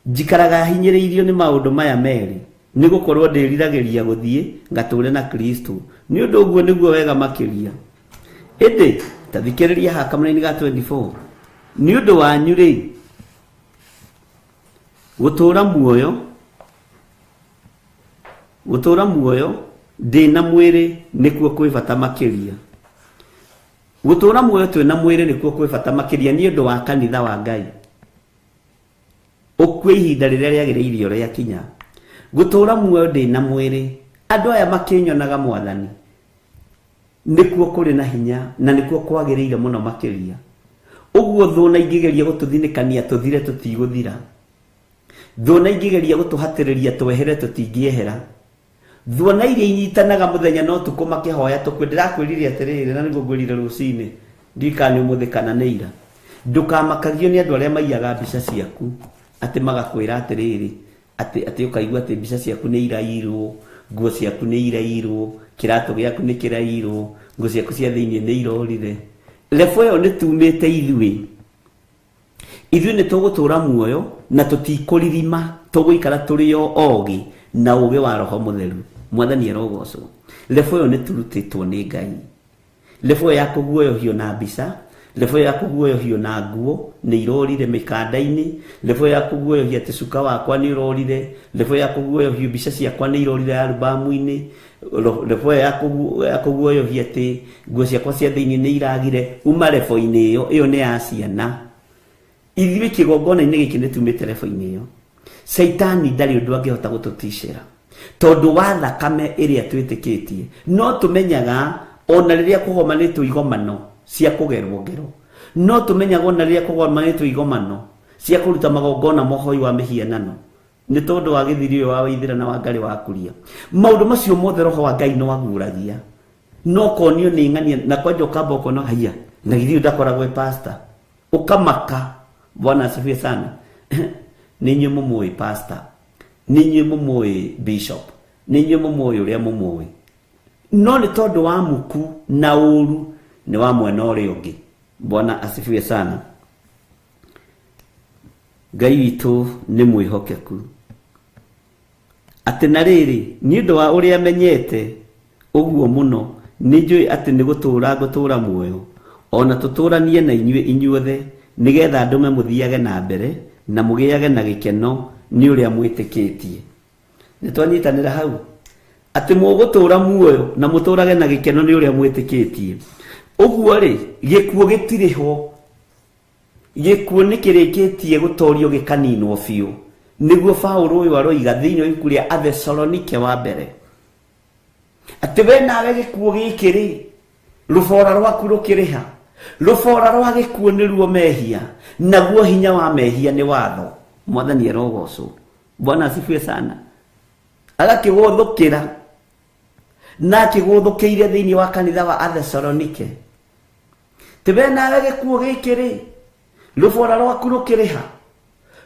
S8: Njikaraga hinyĩrĩirio nĩ maũndũ maya merĩ, nĩ gũkorwo ndĩriragĩria gũthiĩ ngatũre na Kristo, nĩ ũndũ ũguo nĩguo wega makĩria. Ĩndĩ ta thikĩrĩria haha kamũraini ga 24, nĩ ũndũ wanyu rĩ, gũtũra muoyo ndĩ na mwĩrĩ nĩkuo kwĩ bata makĩria. Gũtũra muoyo twĩ na mwĩrĩ nĩkuo kwĩ bata makĩria nĩ ũndũ wa kanitha wa Ngai. Ũkue ihinda rĩrĩa rĩagĩrĩirio rĩakinya. Gũtũra muoyo ndĩ na mwĩrĩ, andũ aya makĩnyonaga Mwathani, nĩkuo kũrĩ na hinya na nĩkuo kwagĩrĩire mũno makĩria. Ũguo thũna ingĩgeria gũtũthinĩkania tũthire tũtigũthira. Thũna ingĩgeria gũtũhatĩrĩria twehere tũtingĩehera. Thuona iria inyitanaga mũthenya na ũtukũ makĩhoya tũkue. Ndĩrakwĩrire atĩrĩrĩ, na nĩguo ngwĩrire rũcinĩ, ndirikana nĩ ũmũthĩ kana nĩ ira. Ndũkamakagio nĩ andũ arĩa maiyaga mbica ciaku, atĩ magakwĩra atĩrĩrĩ, atĩ ũkaigua atĩ mbica ciaku nĩ irairwo, nguo ciaku nĩ irairwo, kĩratũ gĩaku nĩ kĩrairwo, nguo ciaku cia thĩinĩ nĩ irorire. Lebo ĩyo nĩ tumĩte ithuĩ. Ithuĩ nĩ tũgũtũra muoyo na tũtikũririma, tũgũikara tũrĩ o ogĩ na ũgĩ wa Roho Mũtheru. Mwathani arogocwo. Level ĩyo nĩ tũrutĩtwo nĩ Ngai. Level ya kũguoyohio na mbica, level ya kũguoyohio na nguo nĩ irorire mĩkanda-inĩ, level ya kũguoyohia atĩ cuka wakwa nĩ ũrorire, level ya kũguoyohio mbica ciakwa nĩ irorire albamu-inĩ, level ya kũguoyohia atĩ nguo ciakwa cia thĩinĩ nĩ iragire, uma level-inĩ ĩyo, ĩyo nĩ ya ciana. Ithuĩ kĩgongona-inĩ gĩkĩ nĩ tumĩte level-inĩ ĩyo. Caitani ndarĩ ũndũ angĩhota gũtũticĩra tondũ wa thakame ĩrĩa twĩtĩkĩtie. No tũmenyaga ona rĩrĩa kũgomanĩtwo igomano cia kũgerwo ngero, no tũmenyaga ona rĩrĩa kũgomanĩtwo igomano cia kũruta magongona mohoi wa mĩhianano nĩ tondũ wa gĩthiri ũyũ wa Waithĩra na wa Ngarĩ wa Kuria. Maũndũ macio mothe roho wa Ngai no aguũragia, no konio nĩ ng'ania na kwanja ũkamba ũkona haiya na githĩ ũyũ ndakoragwo e pastor, ũkamaka. Bwana asifiwe sana. Nĩ inyuĩ mũmũĩ pastor, nĩ inyuĩ mũmũĩ bishop, nĩ inyuĩ mũmũĩ ũrĩa mũmũĩ, no nĩ tondũ wa muku na ũru nĩ wa mwena ũrĩa ũngĩ. Bwana asifiwe sana. Ngai witũ nĩ mwĩhokeku, atĩ na rĩrĩ nĩ ũndũ wa ũrĩa menyete ũguo mũno nĩ njũĩ atĩ nĩ gũtũũra ngũtũũra muoyo, ona tũtũũranie na inyuĩ inyuothe, nĩgetha ndũme mũthiage na mbere na mũgĩage na gĩkeno nĩ ũrĩa mwĩtĩkĩtie. Nĩ twanyitanĩra hau atĩ mũgũtũũra muoyo na mũtũũrage na gĩkeno nĩ ũrĩa mwĩtĩkĩtie. Ũguo rĩ, gĩkuũ gĩtirĩ ho, gĩkuũ nĩ kĩrĩkĩtie gũtorio gĩkaninwo biũ. Nĩguo Paũlũ ũyũ aroiga thĩinĩ wa ibuku rĩa Athesalonike wa mbere, atĩ we nawe gĩkuũ gĩkĩ rĩ, rũbora rwaku rũkĩrĩha. Rũbora rwa gĩkuũ nĩruo mehia, naguo hinya wa mehia nĩ watho. Mwathani arogocwo. Bwana asifiwe sana. Agakĩgũthũkĩra na akĩgũthũkĩire thĩinĩ wa kanitha wa Athesalonike, ti we nawe gĩkuũ gĩkĩ rĩ, rũbora rwaku rũkĩrĩha.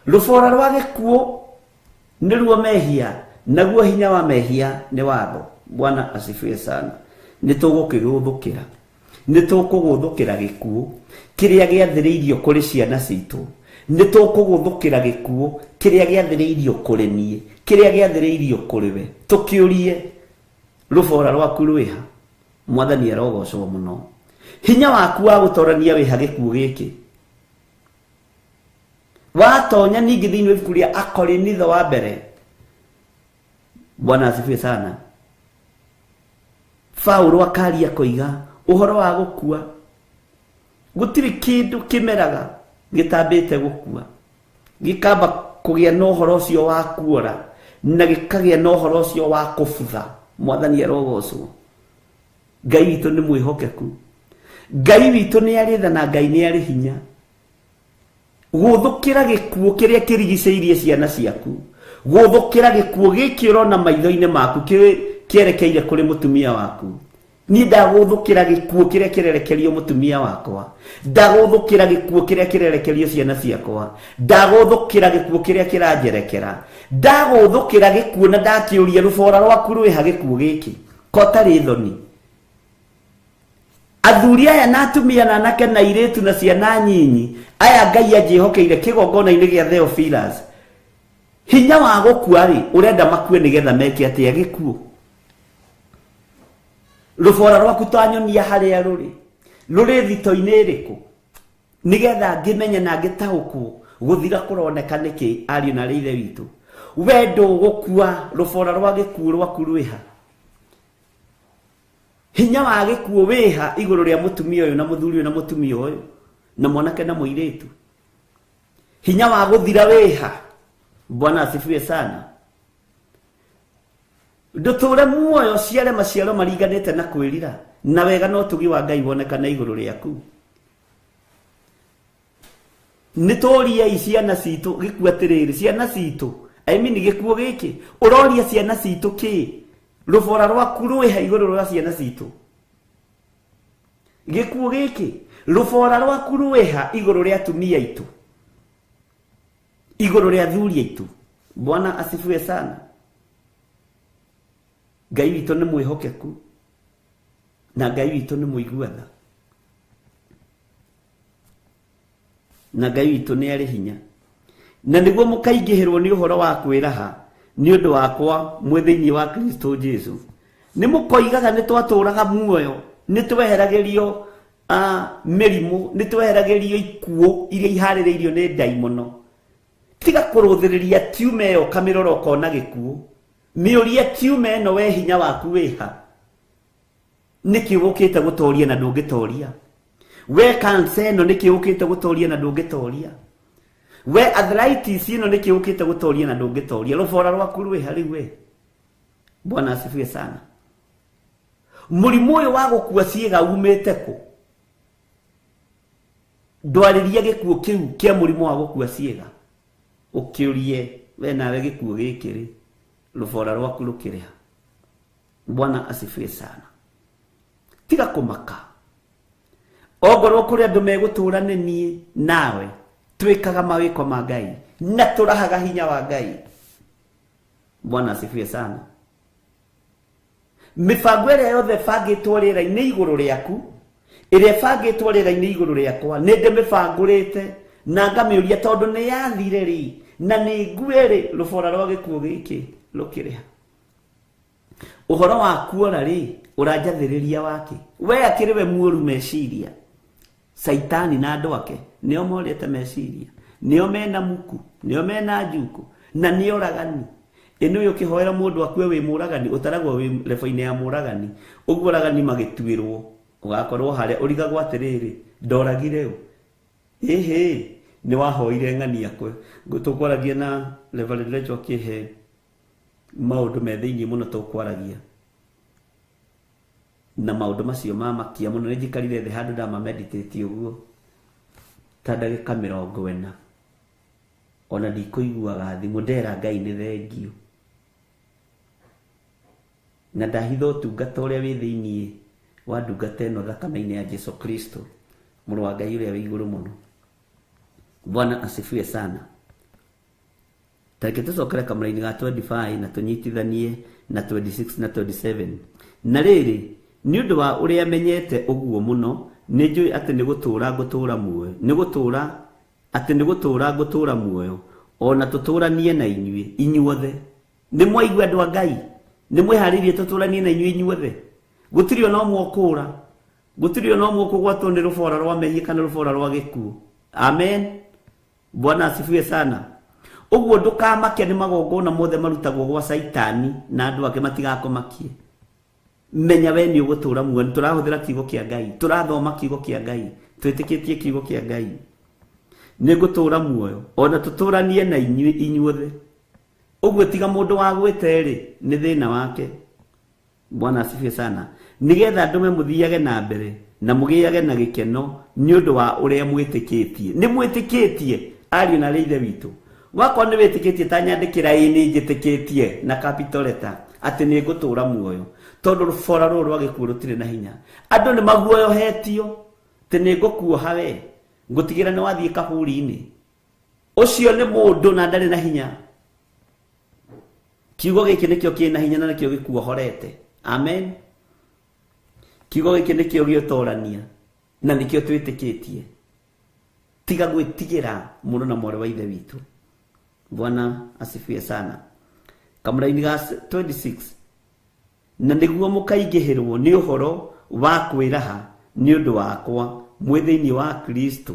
S8: Rũbora rwa gĩkuũ nĩruo mehia, naguo hinya wa mehia nĩ watho. Bwana asifiwe sana. Nĩ tũgũkĩgũthũkĩra, nĩ tũkũgũthũkĩra gĩkuũ kĩrĩa gĩathĩrĩirio kũrĩ ciana citũ, nĩ tũkũgũthũkĩra gĩkuũ kĩrĩa gĩathĩrĩirio kũrĩ niĩ, kĩrĩa gĩathĩrĩirio kũrĩ we. Tũkĩũrie rũbora rwaku rwĩha. Mwathani arogocwo mũno. Hinya waku wa gũtorania wĩha gĩkuũ gĩkĩ. Watonya ningĩ thĩinĩ wa ibuku rĩa Akorinitho wa mbere. Bwana asifiwe sana. Paũlũ akaria koiga ũhoro wa gũkua, gũtirĩ kĩndũ kĩmeraga gĩtambĩte gũkua, gĩkamba kũgĩa na ũhoro ũcio wa kuora na gĩkagĩa na ũhoro ũcio wa kũbutha. Mwathani arogocwo. Ngai witũ nĩ mwĩhokeku, Ngai witũ nĩ arĩ tha na Ngai nĩ arĩ hinya. Gũthũkĩra gĩkuũ kĩrĩa kĩrigicĩirie ciana ciaku, gũthũkĩra gĩkuũ gĩkĩ ũrona maitho-inĩ maku kĩerekeire kũrĩ mũtumia waku. Niĩ ndagũthũkĩra gĩkuũ kĩrĩa kĩrerekerio mũtumia wakwa, ndagũthũkĩra gĩkuũ kĩrĩa kĩrerekerio ciana ciakwa, ndagũthũkĩra gĩkuũ kĩrĩa kĩranjerekera, ndagũthũkĩra gĩkuũ na ndakĩũria rũbora rwaku rwĩha gĩkuũ gĩkĩ ko tarĩ thoni. Athuri aya na atumia na anake na airĩtu na ciana nyinyi aya Ngai anjĩhokeire kĩgongona-inĩ gĩa Theophilus, hinya wa gũkua rĩ, ũrenda makue nĩgetha meke atĩa gĩkuũ? Rũbora rwaku twanyonia harĩa rũrĩ, rũrĩ thito-inĩ ĩrĩkũ, nĩgetha ngĩmenye na ngĩtaũkwo gũthira kũroneka nĩkĩ. Ariũ na ithe witũ, we ndũgũkua, rũbora rwa gĩkuũ rwaku rwĩha. Hinya wa gĩkuũ wĩha igũrũ rĩa mũtumia ũyũ na mũthuri ũyũ na mũtumia ũyũ na mwanake na mũirĩtu. Hinya wa gũthira wĩha. Bwana asifiwe sana. Ndũtũre muoyo ciare maciaro maringanĩte na kwĩrira na wega na ũtugi wa Ngai wonekane igũrũ rĩaku. Nĩ tũriei ciana citũ gĩkuũ atĩrĩrĩ, ciana citũ, I mean gĩkuũ gĩkĩ, ũroria ciana citũ kĩ? Rũbora rwaku rwĩha igũrũ rwa ciana citũ. Gĩkuũ gĩkĩ, rũbora rwaku rwĩha igũrũ rĩa atumia aitũ, igũrũ rĩa athuri aitũ. Bwana asifiwe sana. Ngai witũ nĩ mwĩhokeku na Ngai witũ nĩ mũigua tha na Ngai witũ nĩ arĩ hinya, na nĩguo mũkaingĩhĩrwo nĩ ũhoro wa kwĩraha Nĩ ũndũ wakwa mwĩ thĩinĩ wa Kristo Jesu. Nĩ mũkoigaga nĩ twatũraga muoyo, nĩ tweheragĩrio mĩrimũ, nĩ tweheragĩrio ikuũ iria iharĩrĩirio nĩ ndaimono. Tiga kũrũthĩrĩria tiume ĩyo ũkamĩrora ũkona gĩkuũ. Mĩũrie tiume ĩno we hinya waku wĩha. Nĩkĩ ũkĩte gũtoria na ndũngĩtoria? We cancer ĩno nĩkĩ ũkĩte gũtoria na ndũngĩtoria? We arthritis ĩno nĩkĩ ũkĩte gũtoria na ndũngĩtoria? Rũbora rwaku rwĩha rĩu we. Bwana asifiwe sana. Mũrimũ ũyũ wa gũkua ciĩga umĩte kũ? Ndwarĩria gĩkuũ kĩu kĩa mũrimũ wa gũkua ciĩga. Ũkĩũrie we nawe gĩkuũ gĩkĩ rĩ, rũbora rwaku rũkĩrĩha. Bwana asifiwe sana. Tiga kũmaka. Ongorwo kũrĩ andũ megũtũra nĩ niĩ nawe, twĩkaga mawĩko ma Ngai na tũrahaga hinya wa Ngai. Bwana asifiwe sana. Mĩbango ĩrĩa yothe ĩbangĩtwo rĩera-inĩ igũrũ rĩaku, ĩrĩa ĩbangĩtwo rĩera-inĩ igũrũ rĩakwa, nĩ ndĩmĩbangũrĩte na ngamĩũria tondũ nĩ yathire rĩ, na nĩ ngue rĩ, rũbora rwa gĩkuũ gĩkĩ rũkĩrĩha. Ũhoro wa kuora rĩ, ũranjathĩrĩria wake. We akĩrĩ we muoru meciria. Saitani na andũ ake nĩo morĩte meciria, nĩo mena muku, nĩo mena njuku, na nĩ oragani. Ĩno ũyũ ũkĩhoera mũndũ akue wĩ mũragani, ũtaragwo wĩ lebo-inĩ ya mũragani. Ũguo oragani magĩtuĩrwo, ũgakorwo harĩa ũrigagwo atĩrĩrĩ, ndoragire ũ? Ĩhĩ, nĩ wahoire ng'ani akwe. Tũkwaragia na Reverend Rachel akĩhe maũndũ me thĩinĩ mũno tũkwaragia. Na maũndũ macio mamakia mũno, nĩ njikarire thĩ handũ ndama meditate ũguo ta ndagĩka 40. Ona ndikũiguaga thimũ, ndera Ngai nĩ thengiũ. Na ndahitha ũtungata ũrĩa wĩ thĩinĩ wa ndungata ĩno thakame-inĩ ya Jesu Kristo, mũrũ wa Ngai ũrĩa wĩ igũrũ mũno. Bwana asifiwe sana. Tareke tũcokere kamũraini ga 25 na tũnyitithanie na 26 na 27. Na rĩrĩ, nĩ ũndũ wa ũrĩa menyete ũguo mũno, nĩ njũĩ atĩ nĩ gũtũũra ngũtũũra muoyo, nĩ gũtũũra atĩ nĩ gũtũũra ngũtũũra muoyo, ona tũtũũranie na inyuĩ inyuothe. Nĩ mwaigua andũ a Ngai, nĩ mwĩharĩirie tũtũũranie na inyuĩ inyuothe. Gũtirĩ ona ũmwe ũkũũra, gũtirĩ ona ũmwe ũkũgwatwo nĩ rũbora rwa mehia kana rũbora rwa gĩkuũ. Amen. Bwana asifiwe sana. Ũguo ndũkamake nĩ magongona mothe marutagwo gwa Saitani na andũ ake matigakũmakie. Menya we nĩ ũgũtũũra muoyo. Tũrahũthĩra kiugo kĩa Ngai, tũrathoma kiugo kĩa Ngai, twĩtĩkĩtie kiugo kĩa Ngai. Nĩ ngũtũũra muoyo ona tũtũũranie na inyuĩ inyuothe. Ũguo tiga mũndũ wa gwĩte rĩ, nĩ thĩna wake. Bwana asifiwe sana. Nĩgetha ndũme mũthiage na mbere na mũgĩage na gĩkeno nĩ ũndũ wa ũrĩa mwĩtĩkĩtie. Nĩ mwĩtĩkĩtie ariũ na arĩ ithe witũ. Wakorwo nĩ wĩtĩkĩtie ta nyandĩkĩra ĩ nĩ njĩtĩkĩtie na capital letter atĩ nĩ ngũtũũra muoyo, tondũ rũbora rũrũ rwa gĩkuũ rũtirĩ na hinya. Andũ nĩ maguoyohetio atĩ nĩ ngũkuoha we, ngũtigĩra nĩ wathiĩ kaburi-inĩ. Ũcio nĩ mũndũ na ndarĩ na hinya. Kiugo gĩkĩ nĩkĩo kĩna hinya na nĩkĩo gĩkuohorete. Amen. Kiugo gĩkĩ nĩkĩo gĩũtorania na nĩkĩo twĩtĩkĩtie. Tiga gwĩtigĩra mũrũ na mwarĩ wa ithe witũ. Bwana asifiwe sana. Kamũraini ga 26. Na nĩguo mũkaingĩhĩrwo nĩ ũhoro wa kwĩraha nĩ ũndũ wakwa mwĩ thĩinĩ wa Kristo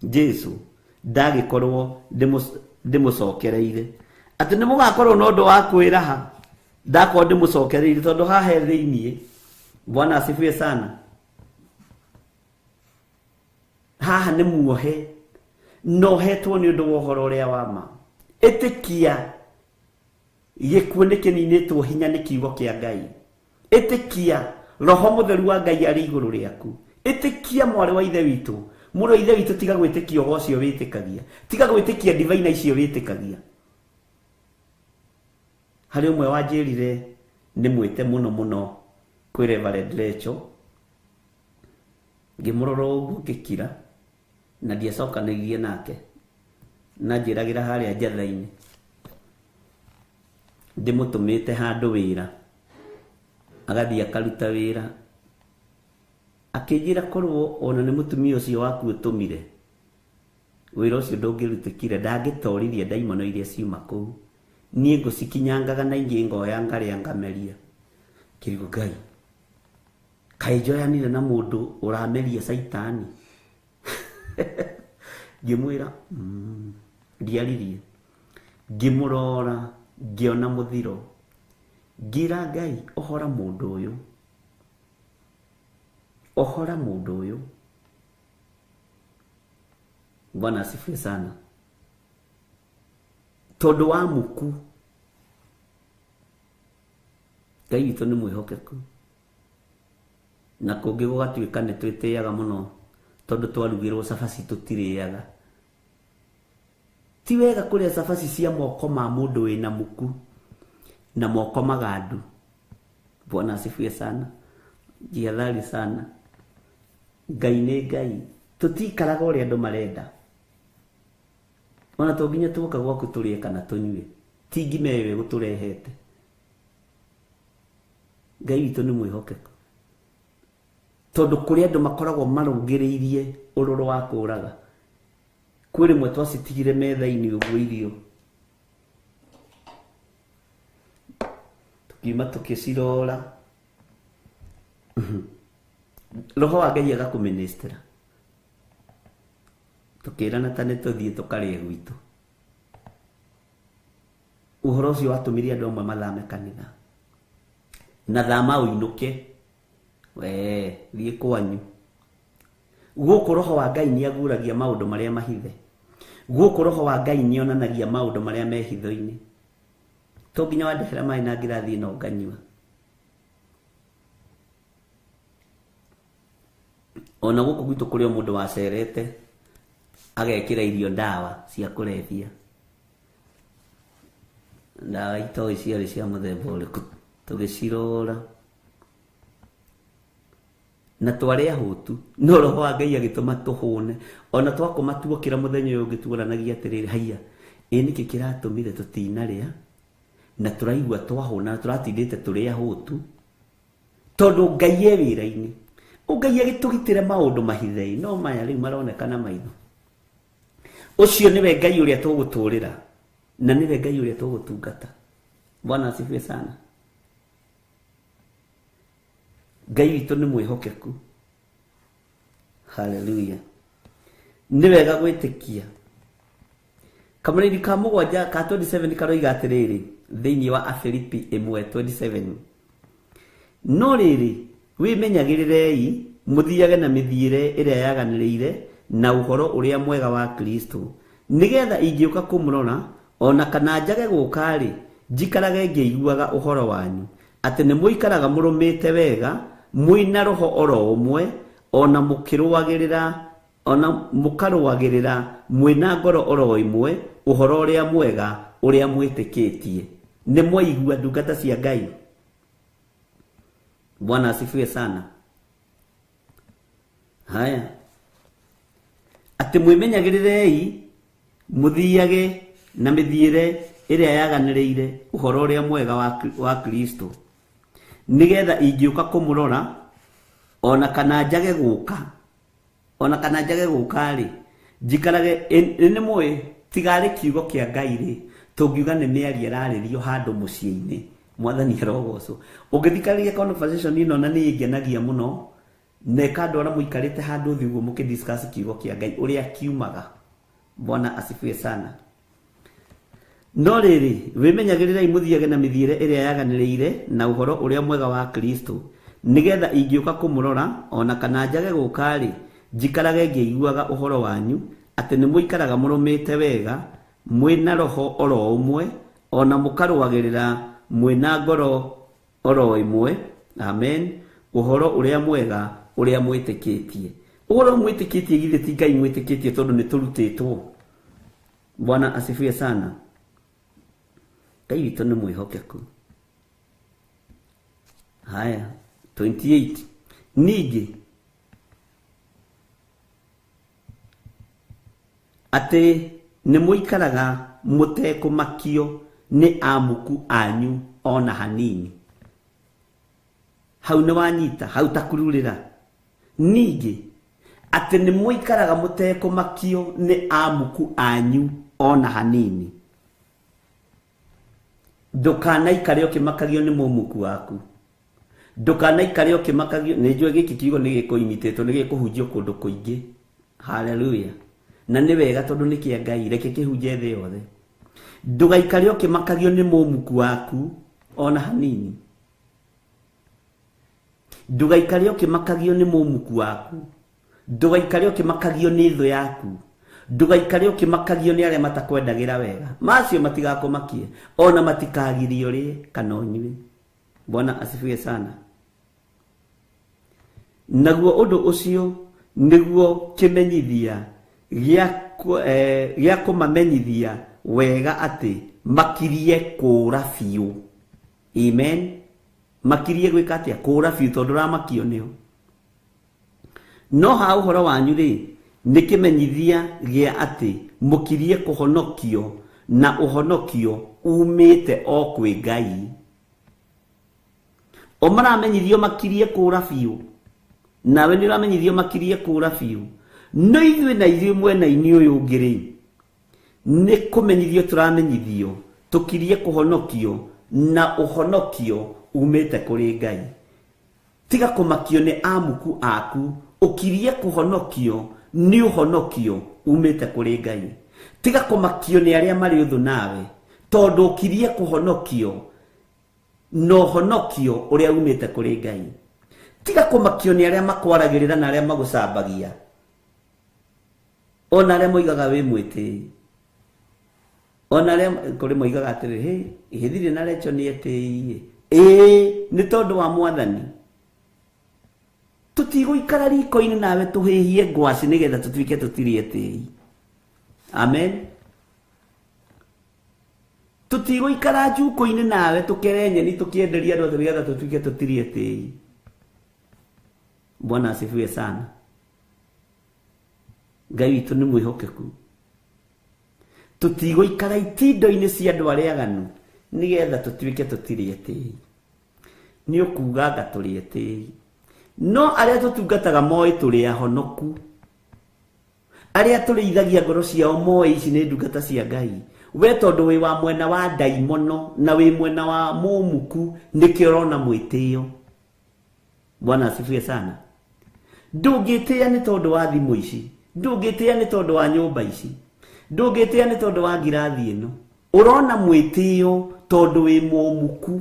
S8: Jesu, ndagĩkorwo ndĩmũcokereire. Atĩ nĩ mũgakorwo na ũndũ wa kwĩraha ndakorwo ndĩmũcokereire, tondũ haha he thĩinĩ. Bwana asifiwe sana. Haha nĩ muohe, no hetwo nĩ ũndũ wa ũhoro ũrĩa wa ma. Ĩtĩkia gĩkuũ nĩ kĩninĩtwo hinya nĩ kiugo kĩa Ngai. Ĩtĩkia Roho Mũtheru wa Ngai arĩ igũrũ rĩaku. Ĩtĩkia mwarĩ wa ithe witũ, mũrũ wa ithe witũ, tiga gwĩtĩkia ũgo ũcio wĩtĩkagia, tiga gwĩtĩkia divaina icio wĩtĩkagia. Harĩ ũmwe wanjĩrire nĩ mwĩte mũno mũno kwĩ Reverend Rachel, ngĩmũrora ũguo ngĩkira na ndiacokanĩirie nake, na njĩragĩra harĩa njatha-inĩ ndĩmũtũmĩte handũ wĩra, agathiĩ akaruta wĩra. Akĩnjĩra korwo ona nĩ mũtumia ũcio waku ũtũmire wĩra ũcio ndũngĩrutĩkire, ndangĩtoririe ndaimono iria ciuma kũu. Niĩ ngũcikinyangaga na ingĩ ngoya ngarĩa ngameria. Kĩrigũ Ngai, kaĩ njoyanire na mũndũ ũrameria caitani. Ngĩmwĩra ndiaririe. Ngĩmũrora ngĩona mũthiro. Ngĩra Ngai ohora mũndũ ũyũ, ohora mũndũ ũyũ. Bwana asifiwe sana. Tondũ wa muku, Ngai witũ nĩ mwĩhokeku. Na kũngĩ gũgatuĩka nĩ twĩtĩaga mũno tondũ twarugĩrwo cabaci tũtirĩaga. Ti wega kũrĩa cabaci cia moko ma mũndũ wĩna muku na moko magandu. Bwana asifiwe sana. Jihadhari sana. Ngai nĩ Ngai. Tũtikaraga ũrĩa andũ marenda. Ona to nginya tuoka gwaku tũrĩe kana tũnyue. Ti ngima ĩyo ĩgũtũrehete. Ngai witũ nĩ mwĩhokeku. Tondũ kũrĩ andũ makoragwo marũngĩrĩirie ũrũrũ wa kũraga. Kwĩ rĩmwe twacitigire metha-inĩ ũguo irio. Tukiuma tũkĩcirora. Roho wa Ngai agakũministera. Tũkĩrana ta nĩ tũthiĩ tũkarĩe gwitũ. Ũhoro ũcio watũmire andũ amwe mathame kanitha. Na thama ũinũke. We, thiĩ kwanyu. Gũkũ roho wa Ngai nĩ aguragia maũndũ marĩa mahithe. Gũkũ roho wa Ngai nĩ onanagia maũndũ marĩa me hitho-inĩ. To nginya wandehera maĩ na ngirathi ĩno nganyua. Ona gũkũ gwitũ kũrĩ o mũndũ wacerete agekĩra irio ndawa cia kũrebia. Ndawa itoĩ ciarĩ cia mũthemba ũrĩkũ, tũgĩcirora. Na twarĩ ahũtu, no roho wa Ngai agĩtũma tũhũne. Ona twakoma tuokĩra mũthenya ũyũ ũngĩ tuoranagia atĩrĩrĩ, haiya, ĩ nĩkĩ kĩratũmire tũtinarĩa na tũraigua twahũna na tũratindĩte tũrĩ ahũtu, tondũ Ngai e wĩra-inĩ. Ngai agĩtũgitĩre maũndũ mahithe, no maya rĩu maroneka na maitho. Ũcio nĩwe Ngai ũrĩa tũgũtũrĩra na nĩwe Ngai ũrĩa tũgũtungata. Bwana asifiwe sana. Ngai witũ nĩ mwĩhokeku. Haleluya. Nĩ wega gwĩtĩkia. Kamũrĩri ka mũgwanja ka 27 karoiga atĩrĩrĩ thĩinĩ wa Afilipi 1:27. No rĩrĩ, wĩmenyagĩrĩrei mũthiage na mĩthiĩre ĩrĩa yaganĩrĩire na ũhoro ũrĩa mwega wa Kristo, nĩgetha ingĩũka kũmũrora ona kana njage gũka-rĩ, njikarage ngĩiguaga ũhoro wanyu atĩ nĩ mũikaraga mũrũmĩte wega, mwĩna roho oro ũmwe, ona mũkĩrũagĩrĩra, ona mũkarũagĩrĩra mwĩna ngoro oro ĩmwe ũhoro ũrĩa mwega ũrĩa mwĩtĩkĩtie. Nĩ mwaigua ndungata cia Ngai. Bwana asifiwe sana. Haya, atĩ mwĩmenyagĩrĩrei mũthiage na mĩthiĩre ĩrĩa yaganĩrĩire ũhoro ũrĩa mwega wa Kristo, nĩgetha ingĩũka kũmũrora ona kana njage gũka, ona kana njage gũka-rĩ, njikarage nĩ mũĩ tigarĩ kiugo kĩa Ngai rĩ, tũngiuga nĩ mĩario ĩrarĩrio handũ mũciĩ-inĩ. Mwathani arogocwo. Ũngĩthikĩrĩria conversation ĩno na nĩ ĩngenagia mũno, na ĩkandwara mũikarĩte handũ thĩ ũguo mũkĩdiscuss kiugo kĩa Ngai ũrĩa kiumaga. Bwana asifiwe sana. No rĩrĩ, wĩmenyagĩrĩrei mũthiage na mĩthiĩre ĩrĩa yaganĩrĩire na ũhoro ũrĩa mwega wa Kristo, nĩgetha ingĩũka kũmũrora ona kana njage gũka-rĩ, njikarage ngĩiguaga ũhoro wanyu atĩ nĩ mũikaraga mũrũmĩte wega, mwĩna roho oro ũmwe, ona mũkarũagĩrĩra mwĩna ngoro oro ĩmwe. Amen. Ũhoro ũrĩa mwega ũrĩa mwĩtĩkĩtie. Ũhoro mwĩtĩkĩtie githĩ ti Ngai mwĩtĩkĩtie tondũ nĩ tũrutĩtwo. Bwana asifiwe sana. Ngai witũ nĩ mwĩhokeku. Haya, 28. Ningĩ atĩ nĩ mũikaraga mũtekũmakio nĩ amuku anyu ona hanini. Hau nĩ wanyita, hau takururĩra. Ningĩ atĩ nĩ mũikaraga mũtekũmakio nĩ amuku anyu ona hanini. Ndũkanaikare ũkĩmakagio nĩ mũmuku waku. Ndũkanaikare ũkĩmakagio nĩ njũĩ gĩkĩ kiugo nĩ gĩkũimitĩtwo nĩ gĩkũhunjio kũndũ kũingĩ. Hallelujah. Na nĩ wega tondũ nĩ kĩa Ngai, reke kĩhunje thĩ yothe. Ndũgaikare ũkĩmakagio nĩ mũmuku waku ona hanini. Ndũgaikare ũkĩmakagio nĩ mũmuku waku. Ndũgaikare ũkĩmakagio nĩ thũ yaku. Ndũgaikare ũkĩmakagio nĩ arĩa matakwendagĩra wega. Macio matigakũmakie ona matikagirie ũrĩe kana ũnyue. Bwana asifiwe sana. Naguo ũndũ ũcio nĩguo kĩmenyithia gĩa kũmamenyithia wega atĩ makirie kũũra biũ. Amen. Makirie gwĩka atĩa? Kũũra biũ tondũ ũramakio nĩo. No ha ũhoro wanyu rĩ, nĩ kĩmenyithia gĩa atĩ mũkirie kũhonokio na ũhonokio umĩte o kwĩ Ngai. O maramenyithio makirie kũũra biũ, nawe nĩ ũramenyithio makirie kũũra biũ. No ithuĩ na ithuĩ mwena-inĩ ũyũ ũngĩ rĩ, nĩ kũmenyithio tũramenyithio tũkirie kũhonokio na ũhonokio umĩte kũrĩ Ngai. Tiga kũmakio nĩ amuku aku, ũkirie kũhonokio nĩ ũhonokio umĩte kũrĩ Ngai. Tiga kũmakio nĩ arĩa marĩ ũthũ nawe, tondũ ũkirie kũhonokio na ũhonokio ũrĩa umĩte kũrĩ Ngai. Tiga kũmakio nĩ arĩa makwaragĩrĩra na arĩa magũcambagia, ona arĩa moigaga wĩ mwĩtĩi, ona arĩa kũrĩ moigaga atĩrĩ, hĩ gĩthirĩ na Recho nĩ etĩi. Ĩĩ nĩ tondũ wa Mwathani. Tũtigũikara riko-inĩ nawe tũhĩhie ngwacĩ nĩgetha tũtuĩke tũtirĩ etĩi. Amen. Tũtigũikara njuko-inĩ nawe tũkere nyeni tũkĩenderia andũ nĩgetha tũtuĩke tũtirĩ etĩi. Bwana asifiwe sana. Ngai witũ nĩ mwĩhokeku. Tũtigũikara itindo-inĩ cia andũ arĩa aganu nĩgetha tũtuĩke tũtirĩ etĩi. Nĩ ũkuga anga tũrĩ etĩi. No arĩa tũtungataga moĩ tũrĩ ahonoku. Arĩa tũrĩithagia ngoro ciao moĩ ici nĩ ndungata cia Ngai. We tondũ wĩ wa mwena wa ndaimono na wĩ mwena wa mũmuku nĩkĩo ũrona mwĩtĩo. Bwana asifiwe sana. Ndũngĩtĩĩa nĩ tondũ wa thimũ ici, ndũngĩtĩĩa nĩ tondũ wa nyũmba ici, ndũngĩtĩĩa nĩ tondũ wa ngirathi ĩno. Ũrona mwĩtĩo tondũ wĩ mũmuku.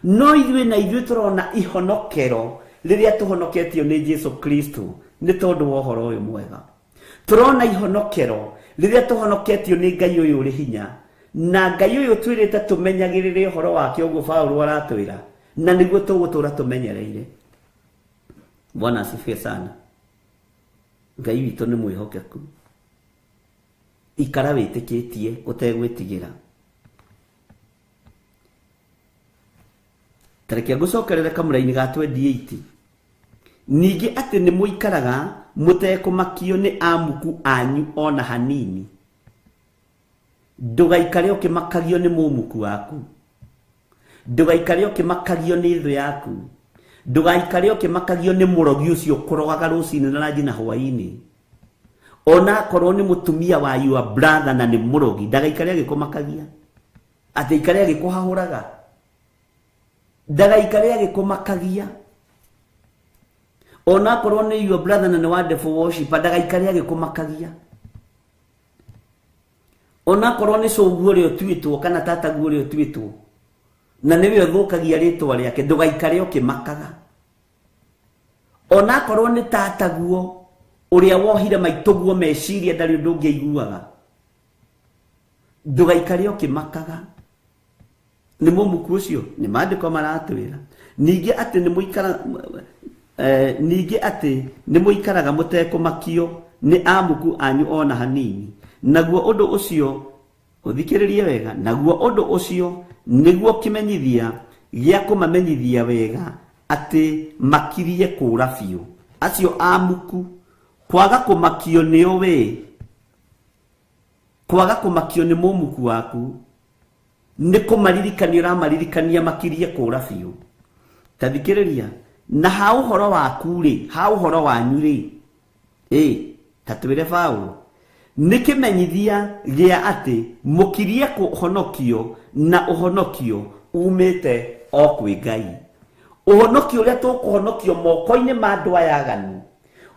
S8: No ithuĩ na ithuĩ tũrona ihonokero rĩrĩa tũhonoketio nĩ Jesu Kristo nĩ tondũ wa ũhoro ũyũ mwega. Tũrona ihonokero rĩrĩa tũhonoketio nĩ Ngai ũyũ ũrĩ hinya, na Ngai ũyũ twĩrĩte tũmenyagĩrĩre ũhoro wake ũguo Paũlũ aratwĩra, na nĩguo tũgũtũra tũmenyereire. Bwana asifiwe sana. Ngai witũ nĩ mwĩhokeku. Ikara wĩtĩkĩtie ũtegwĩtigĩra. Tareke ngũcokerere kamũra-inĩ ga 28. Ningĩ atĩ nĩ mũikaraga mũtekũmakio nĩ amuku anyu ona hanini. Ndũgaikare ũkĩmakagio nĩ mũmuku waku. Ndũgaikare ũkĩmakagio nĩ thũ yaku. Ndũgaikare ũkĩmakagio nĩ mũrogi ũcio ũkũrogaga rũcinĩ na ranji na hwaĩ-inĩ. Ona akorwo nĩ mũtumia wa your brother na nĩ mũrogi, ndagaikare agĩkũmakagia. Atĩ aikare agĩkũhahũraga. Ndagaikare agĩkũmakagia. Ona akorwo nĩ your brother na nĩ wa devil worshipper, ndagaikare agĩkũmakagia. Ona akorwo nĩ cũguo ũrĩa ũtuĩtwo kana tataguo ũrĩa ũtuĩtwo na nĩwe ũthũkagia rĩtwa rĩake, ndũgaikare ũkĩmakaga. Ona akorwo nĩ tataguo ũrĩa wohire maitũguo meciria ndarĩ ũndũ ũngĩ aiguaga, ndũgaikare ũkĩmakaga. Nĩ mũmuku ũcio, nĩ maandĩko maratwĩra. Ningĩ atĩ nĩ mũikara ningĩ atĩ nĩ mũikaraga mũtekũmakio nĩ amuku anyu ona hanini. Naguo ũndũ ũcio ũthikĩrĩrie wega, naguo ũndũ ũcio nĩguo kĩmenyithia gĩa kũmamenyithia wega atĩ makirie kũũra biũ. Acio amuku kwaga kũmakio nĩo we, kwaga kũmakio nĩ mũmuku waku nĩ kũmaririkania ũramaririkania makirie kũũra biũ. Ta thikĩrĩria, na ha ũhoro waku rĩ, ha ũhoro wanyu rĩ, ta twĩre Paũlũ, Nĩ kĩmenyithia gĩa atĩ mũkirie kũhonokio na ũhonokio umĩte o kwĩ Ngai. Ũhonokio ũrĩa tũkũhonokio moko-inĩ ma andũ aya aganu,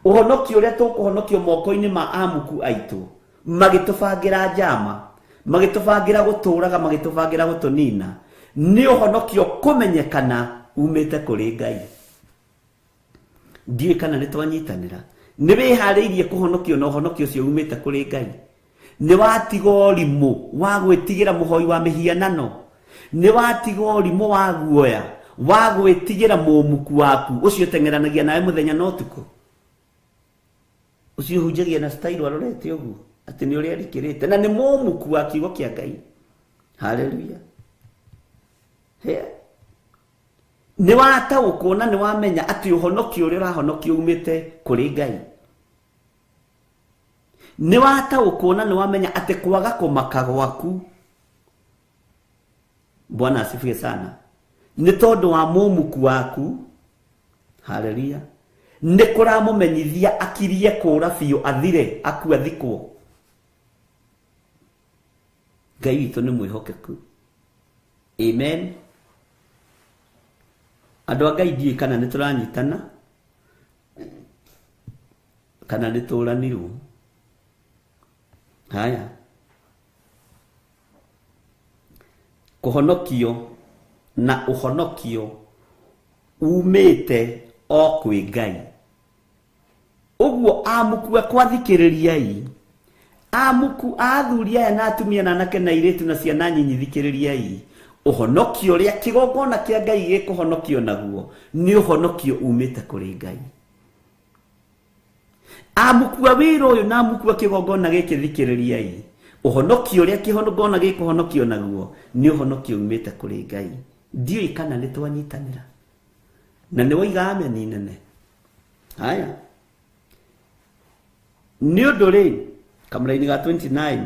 S8: ũhonokio ũrĩa tũkũhonokio moko-inĩ ma amuku aitũ, magĩtũbangĩra njama, magĩtũbangĩra gũtũraga, magĩtũbangĩra gũtũnina, nĩ ũhonokio kũmenyekana umĩte kũrĩ Ngai. Ndiũĩ kana nĩ twanyitanĩra. Nĩ wĩharĩirie kũhonokio na ũhonokio ũcio umĩte kũrĩ Ngai. Nĩ watiga ũrimũ wa gwĩtigĩra mũhoi wa mĩhianano. Nĩ watiga ũrimũ wa guoya wa gwĩtigĩra mũmuku waku ũcio ũteng'eranagia nawe mũthenya na ũtukũ, ũcio ũhunjagia na style arorete ũguo atĩ nĩ ũrĩa arikĩrĩte, na nĩ mũmuku wa kiugo kĩa Ngai. Haleluya. Nĩ wataũkwo na nĩ wamenya atĩ ũhonokio ũrĩa ũrahonokio umĩte kũrĩ Ngai. Nĩ wataũkwo na nĩ wamenya atĩ kwaga kũmaka gwaku, Bwana asifiwe sana, nĩ tondũ wa mũmuku waku. Haleluya. Nĩ kũramũmenyithia akirie kũra biũ, athire, akue, athikwo. Ngai witũ nĩ mwĩhokeku. Amen. Andũ a Ngai ndiũĩ kana nĩ tũranyitana kana nĩ tũranirwo. Haya, kũhonokio na ũhonokio umĩte o kwĩ Ngai. Ũguo amuku akwathikĩrĩriai, amuku a athuri aya na atumia na anake na airĩtu na ciana nyinyi, thikĩrĩriai. Ũhonokio ũrĩa kĩgongona kĩa Ngai gĩkũhonokio naguo nĩ ũhonokio umĩte kũrĩ Ngai. Amukua wĩra ũyũ na amukua kĩgongona gĩkĩ, thikĩrĩriai. Ũhonokio ũrĩa kĩgongona gĩkũhonokio naguo nĩ ũhonokio umĩte kũrĩ Ngai. Ndiũĩ kana nĩ twanyitanĩra na nĩ waiga ameni nene. Haya, nĩ ũndũ rĩ, kamũraini ga 29,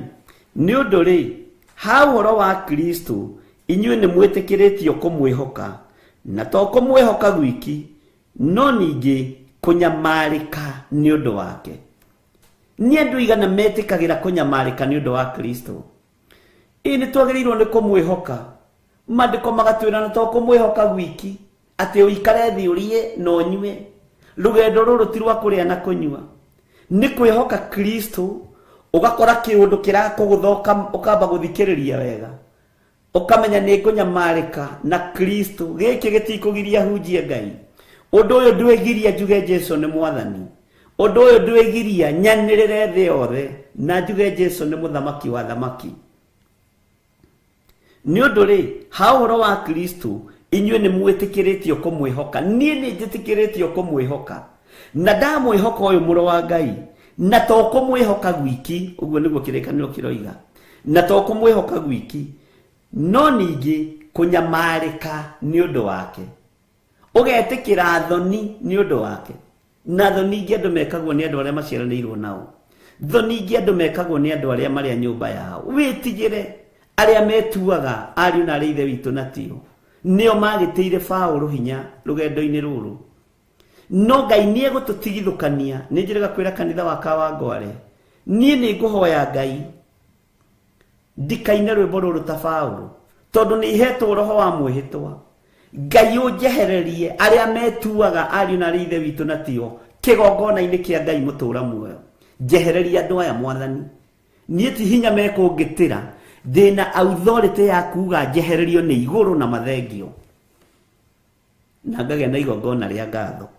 S8: nĩ ũndũ rĩ, ha ũhoro wa Kristo inyuĩ nĩ mwĩtĩkĩrĩtio kũmwĩhoka, na to kũmwĩhoka gwiki, no ningĩ kũnyamarĩka nĩ ũndũ wake. Nĩ andũ igana metĩkagĩra kũnyamarĩka nĩ ũndũ wa Kristo. Ĩ nĩ twagĩrĩirwo nĩ kũmwĩhoka. Maandĩko magatwĩra na to kũmwĩhoka gwiki, atĩ ũikare thĩ ũrĩe na ũnyue. Rũgendo rũrũ ti rwa kũrĩa na kũnyua, nĩ kwĩhoka Kristo. Ũgakora kĩũndũ kĩrakũgũthoka, ũkamba gũthikĩrĩria wega, ũkamenya nĩ ngũnyamarĩka na Kristo. Gĩkĩ gĩtikũgiria hunjie Ngai. Ũndũ ũyũ ndwĩgiria njuge Jesu nĩ mwathani. Ũndũ ũyũ ndwĩgiria nyanĩrĩre thĩ yothe na njuge Jesu nĩ mũthamaki wa thamaki. Nĩ ũndũ rĩ, ha ũhoro wa Kristo inyuĩ nĩ mwĩtĩkĩrĩtio kũmwĩhoka. Niĩ nĩ njĩtĩkĩrĩtio kũmwĩhoka, na ndamwĩhoka ũyũ mũrũ wa Ngai, na to kũmwĩhoka gwiki, ũguo nĩguo kĩrĩkanĩro kĩroiga, na to kũmwĩhoka gwiki, no ningĩ kũnyamarĩka nĩ ũndũ wake. Ũgetĩkĩra thoni nĩ ũndũ wake. Na thoni ingĩ andũ mekagwo nĩ andũ arĩa maciaranĩirwo nao, thoni ingĩ andũ mekagwo nĩ andũ arĩa marĩa nyũmba yao. Wĩtigĩre arĩa metuaga ariũ na arĩa ithe witũ na tio, nĩo magĩtĩire Paũlũ hinya rũgendo-inĩ rũrũ. No Ngai nĩ egũtũtigithũkania. Nĩ njĩrĩga kwĩra kanitha wa Kawangware, niĩ nĩ ngũhoya Ngai ndikaine rwĩmbo rũrũ ta Paũlũ, tondũ nĩ ihetwo roho wa mwĩhĩtwa. Ngai ũnjehererie arĩa metuaga ariũ na arĩa ithe witũ na tio kĩgongona-inĩ kĩa Ngai mũtũra muoyo. Njehererie andũ aya mwathani. Niĩ ti hinya mekũngĩtĩra, ndĩna authority ya kuga njehererio nĩ igũrũ na mathengio, na ngagĩa na igongona rĩa ngatho.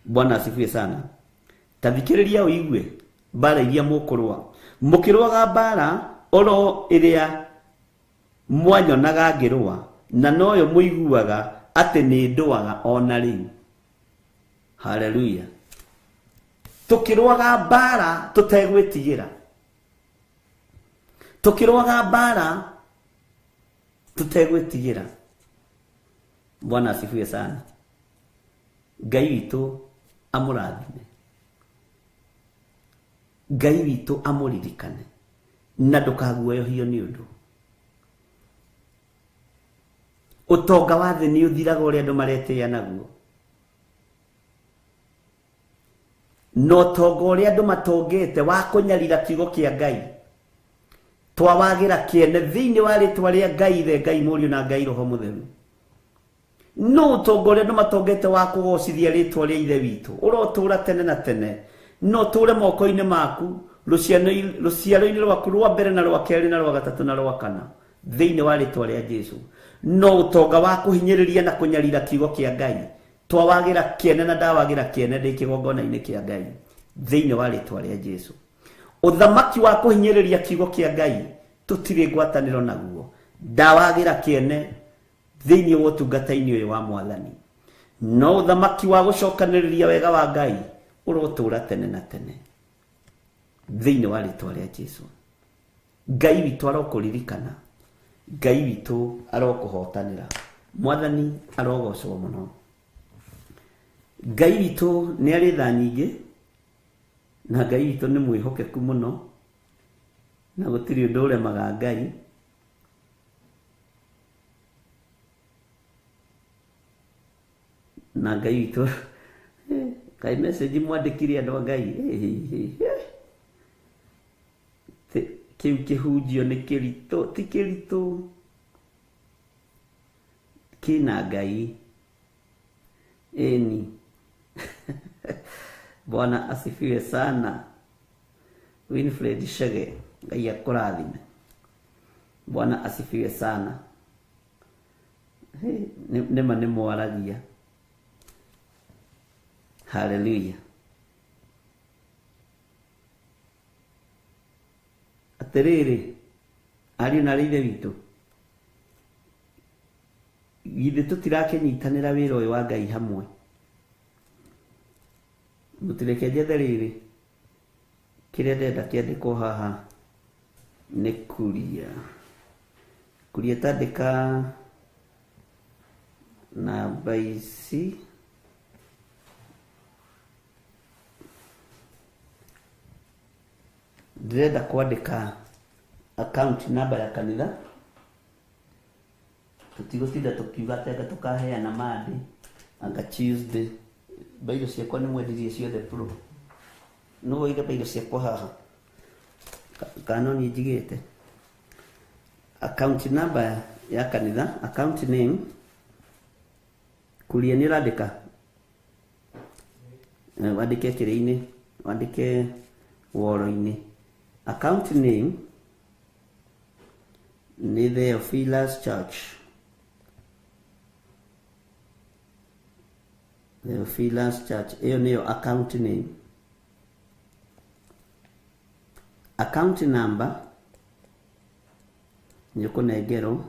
S8: Bwana asifiwe sana. Ta thikĩrĩria ũigue mbara iria mũkũrũa. Mũkĩrũaga mbara oro ĩrĩa mwanyonaga ngĩrũa, na noyo mũiguaga atĩ nĩ ndũaga ona rĩu. Haleluya. Tũkĩrũaga mbara tũtegwĩtigĩra, tũkĩrũaga mbara tũtegwĩtigĩra. Bwana asifiwe sana. Ngai witũ amũrathime, Ngai witũ amũririkane, na ndũkaguoyohio nĩ ũndũ. Ũtonga wa thĩ nĩ ũthiraga ũrĩa andũ maretĩĩa naguo. Na ũtonga ũrĩa andũ matongete wa kũnyarira kiugo kĩa Ngai twawagĩra kĩene thĩinĩ wa rĩtwa rĩa Ngai Ithe, Ngai Mũriũ na Ngai Roho Mũtheru. No ũtonga ũrĩa andũ matongete wa kũgocithia rĩtwa rĩa Ithe witũ ũrotũra tene na tene, no tũre moko-inĩ maku rũciaro-inĩ rwaku rwa mbere na rwa kerĩ na rwa gatatũ na rwa kana thĩinĩ wa rĩtwa rĩa Jesu. No ũtonga wa kũhinyĩrĩria na kũnyarira kiugo kĩa Ngai twawagĩra kĩene na ndawagĩra kĩene ndĩ kĩgongona-inĩ kĩa Ngai thĩinĩ wa rĩtwa rĩa Jesu. Ũthamaki wa kũhinyĩrĩria kiugo kĩa Ngai tũtirĩ ngwatanĩro naguo, ndawagĩra kĩene thĩinĩ wa ũtungata-inĩ ũyũ wa Mwathani. No ũthamaki wa gũcokanĩrĩria wega wa Ngai ũrotũra tene na tene thĩinĩ wa rĩtwa rĩa Jesu. Ngai witũ arokũririkana, Ngai witũ arokũhotanĩra, Mwathani arogocwo mũno. Ngai witũ nĩ arĩ tha nyingĩ na Ngai witũ nĩ mwĩhokeku mũno na gũtirĩ ũndũ ũremaga Ngai. Na Ngai witũ kai message mwandĩkire andũ a Ngai kĩu kĩhunjio nĩ kĩritũ, ti kĩritũ, kĩna Ngai ĩni. Bwana asifiwe sana. Winfred Shege, Ngai akũrathime. Bwana asifiwe sana. Nĩma nĩ mwaragia. Haleluya. Atĩrĩrĩ ariũ na arĩ ithe witũ, githĩ tũtirakĩnyitanĩra wĩra ũyũ wa Ngai hamwe? Mũtireke njethe rĩrĩ kĩrĩa ndĩrenda kĩandĩkwo haha nĩ kuria. Kuria tandĩka namba ici ndĩrenda kwandĩka account number ya kanitha. Tũtigũtinda tũkiuga atĩ anga tũkaheana Monday anga Tuesday. Bairo ciakwa nĩ mwendirie ciothe pro. No waiga bairo ciakwa haha kana no niĩ njigĩte. Account number ya kanitha, account name kuria nĩ ũrandĩka, wandĩke kĩrĩa-inĩ, wandĩke woro-inĩ. Account name nĩ Theophilus Church. Theophilus Church ĩyo nĩyo account name. Account number nĩ ũkũnengerwo.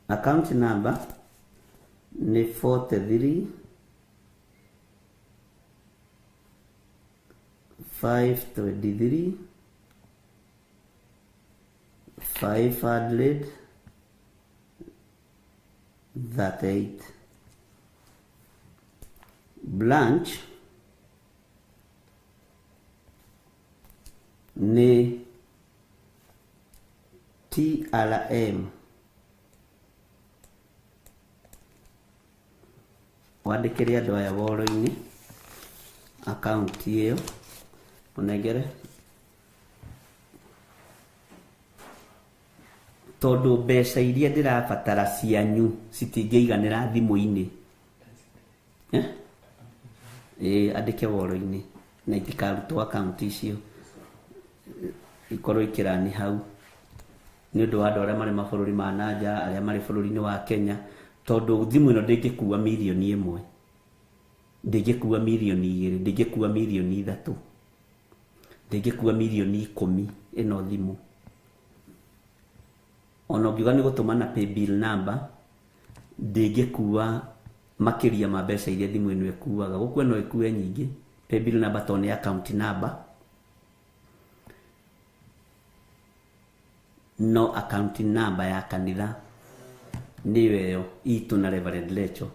S8: Account number nĩ 43 523 538. Branch nĩ TRM. Wandĩkĩre andũ aya woro-inĩ account ĩyo ũnengere, tondũ mbeca iria ndĩrabatara cianyu citingĩiganĩra thimũ-inĩ. Andĩke woro-inĩ na itikarutwo account icio, ikorwo ikĩrani hau nĩ ũndũ wa andũ arĩa marĩ mabũrũri ma nanja, arĩa marĩ bũrũri-inĩ wa Kenya, tondũ thimũ ĩno ndĩngĩkua mirioni 1, ndĩngĩkua mirioni 2, ndĩngĩkua mirioni 3, ndĩngĩkua mirioni 10 ĩno thimũ. Ona ũngiuga nĩ gũtũma na paybill number, ndĩngĩkua makĩria ma mbeca iria thimũ ĩno ĩkuaga. Gũkua no ĩkue nyingĩ paybill number tondũ nĩ account number, no account number ya kanitha nĩyo ĩyo itũ na Reverend Lecho.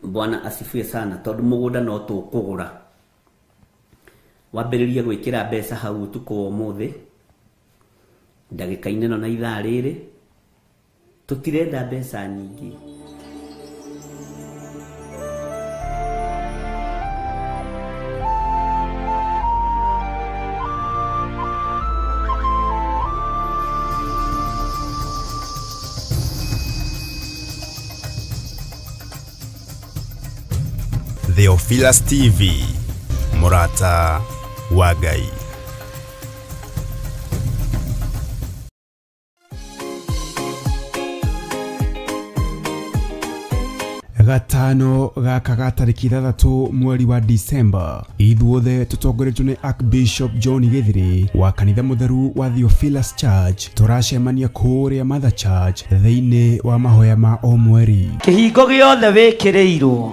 S8: Bwana asifiwe sana. Tondũ mũgũnda no tũkũgũra, wambĩrĩrie gwĩkĩra mbeca hau ũtukũ wa ũmũthĩ ndagĩka-inĩ ĩno na ithaa rĩrĩ, Tũtirenda mbeca nyingĩ.
S1: Theophilus TV, mũrata wa Ngai.
S2: Gatano gaka ga tarĩki 6 mweri wa Disemba, ithuothe tũtongoretio nĩ Archbishop John Gĩthiri wa kanitha mũtheru wa Theophilus Church tũracemania kũrĩa Mother Church thĩinĩ wa mahoya ma o mweri.
S3: Kĩhingo gĩothe wĩkĩrĩirwo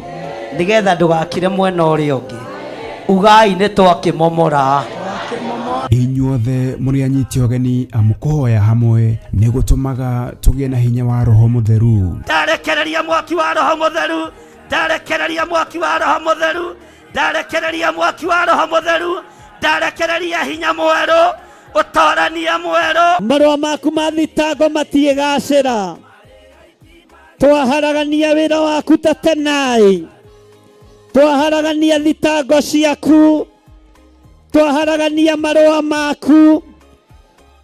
S3: nĩgetha ndũgakire mwena ũrĩa ũngĩ, ugai nĩ twakĩmomora.
S2: Inyuothe mũrĩ anyiti ũgeni amu kũhoya hamwe nĩ gũtũmaga tũgĩe na hinya wa Roho Mũtheru.
S3: Ndarekereria mwaki wa Roho Mũtheru, ndarekereria mwaki wa Roho Mũtheru, ndarekereria mwaki wa Roho Mũtheru, ndarekereria hinya mwerũ, ũtorania mwerũ. Marũa maku ma thitango matiĩgacĩra, twaharagania wĩra waku ta tenai, twaharagania thitango ciaku, twaharagania marũa maku,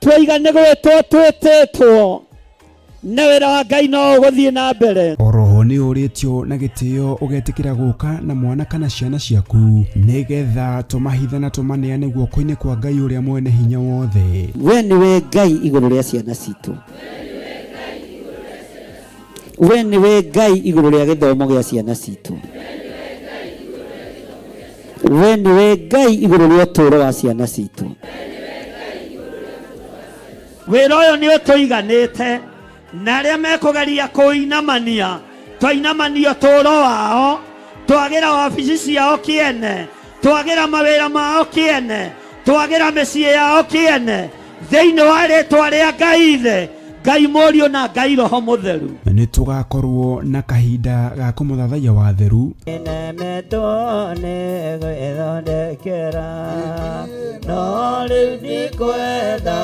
S3: twaiga nĩ gwĩtwo twĩtĩtwo, na wĩra wa Ngai no ũgũthiĩ na mbere.
S2: Oroho nĩ ũrĩtio na gĩtĩo ũgetĩkĩra gũka na mwana kana ciana ciaku nĩgetha tũmahithe na tũmaneane guoko-inĩ kwa Ngai ũrĩa mwene hinya wothe.
S7: We nĩwe Ngai igũrũ rĩa ciana citũ. We nĩwe Ngai igũrũ rĩa gĩthomo gĩa ciana citũ. We nĩwe Ngai igũrũ rĩa ũtũũro wa ciana citũ.
S3: Wĩra ũyũ nĩ ũtũiganĩte, na arĩa mekũgeria kũinamania, twainamania ũtũũro wao, twagĩra wabici ciao kĩene, twagĩra mawĩra mao kĩene, twagĩra mĩciĩ yao kĩene, thĩinĩ wa rĩtwa rĩa Ngai Ithe, Ngai Mũriũ na Ngai Roho Mũtheru.
S2: Nĩ tũgakorwo na kahinda ga kũmũthathaiya wa theru.
S4: Nemetwo nĩ gwĩthondekera, no rĩu ndikwenda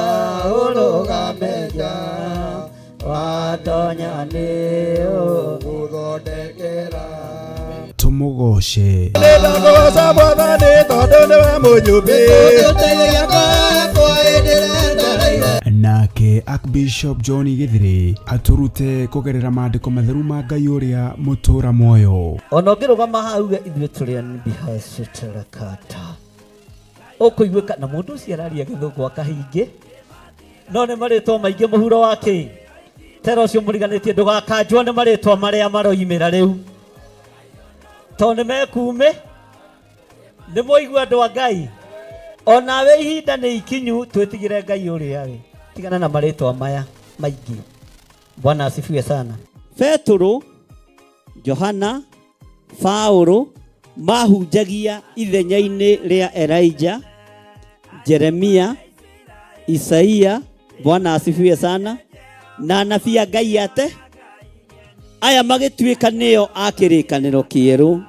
S4: ũrũgame nja, watonya nĩ ũgũthondekera.
S2: Tũmũgoce.
S5: Nĩndakũgoca Mwathani tondũ nĩwe mũnyũmbi.
S2: Nake Archbishop John Gĩthiri atũrute kũgerera maandĩko matheru ma Ngai ũrĩa mũtũũra muoyo.
S4: Ona ũngĩrũgama haha uge ithuĩ tũrĩ anbihacĩtĩrakata, ũkũiguĩka na mũndũ ũcio araria gĩthũngũ akahingĩ, no nĩ marĩtwa maingĩ mũhuro wa kĩ tera ũcio mũriganĩtie ndũgakanjwo nĩ marĩtwa marĩa maroimĩra rĩu, tondũ nĩ mekume nĩ mwaigua andũ a Ngai. Onawe ihinda nĩ ikinyu twĩtigĩre Ngai ũrĩa rĩ, tigana na marĩtwa maya maingĩ. Bwana asifiwe sana.
S7: Petero, Johana, Paulo mahunjagia ithenya-inĩ rĩa Elijah, Jeremia, Isaia, Bwana asifiwe sana, na anabii a Ngai ate aya magĩtuĩka nĩo a kĩrĩkanĩro kĩerũ,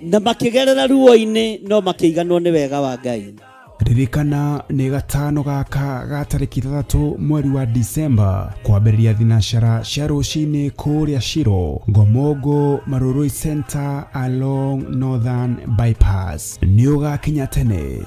S7: na makĩgerera ruo-inĩ no makĩiganwo nĩ wega wa Ngai.
S2: Ririkana nĩ gatano gaka ga tarĩki 6 mweri wa Disemba kwambĩrĩria thinacara cia rũcinĩ kũrĩa Shiro, Ngomongo, Marurui Center along Northern Bypass. Nĩ ũgakinya tene.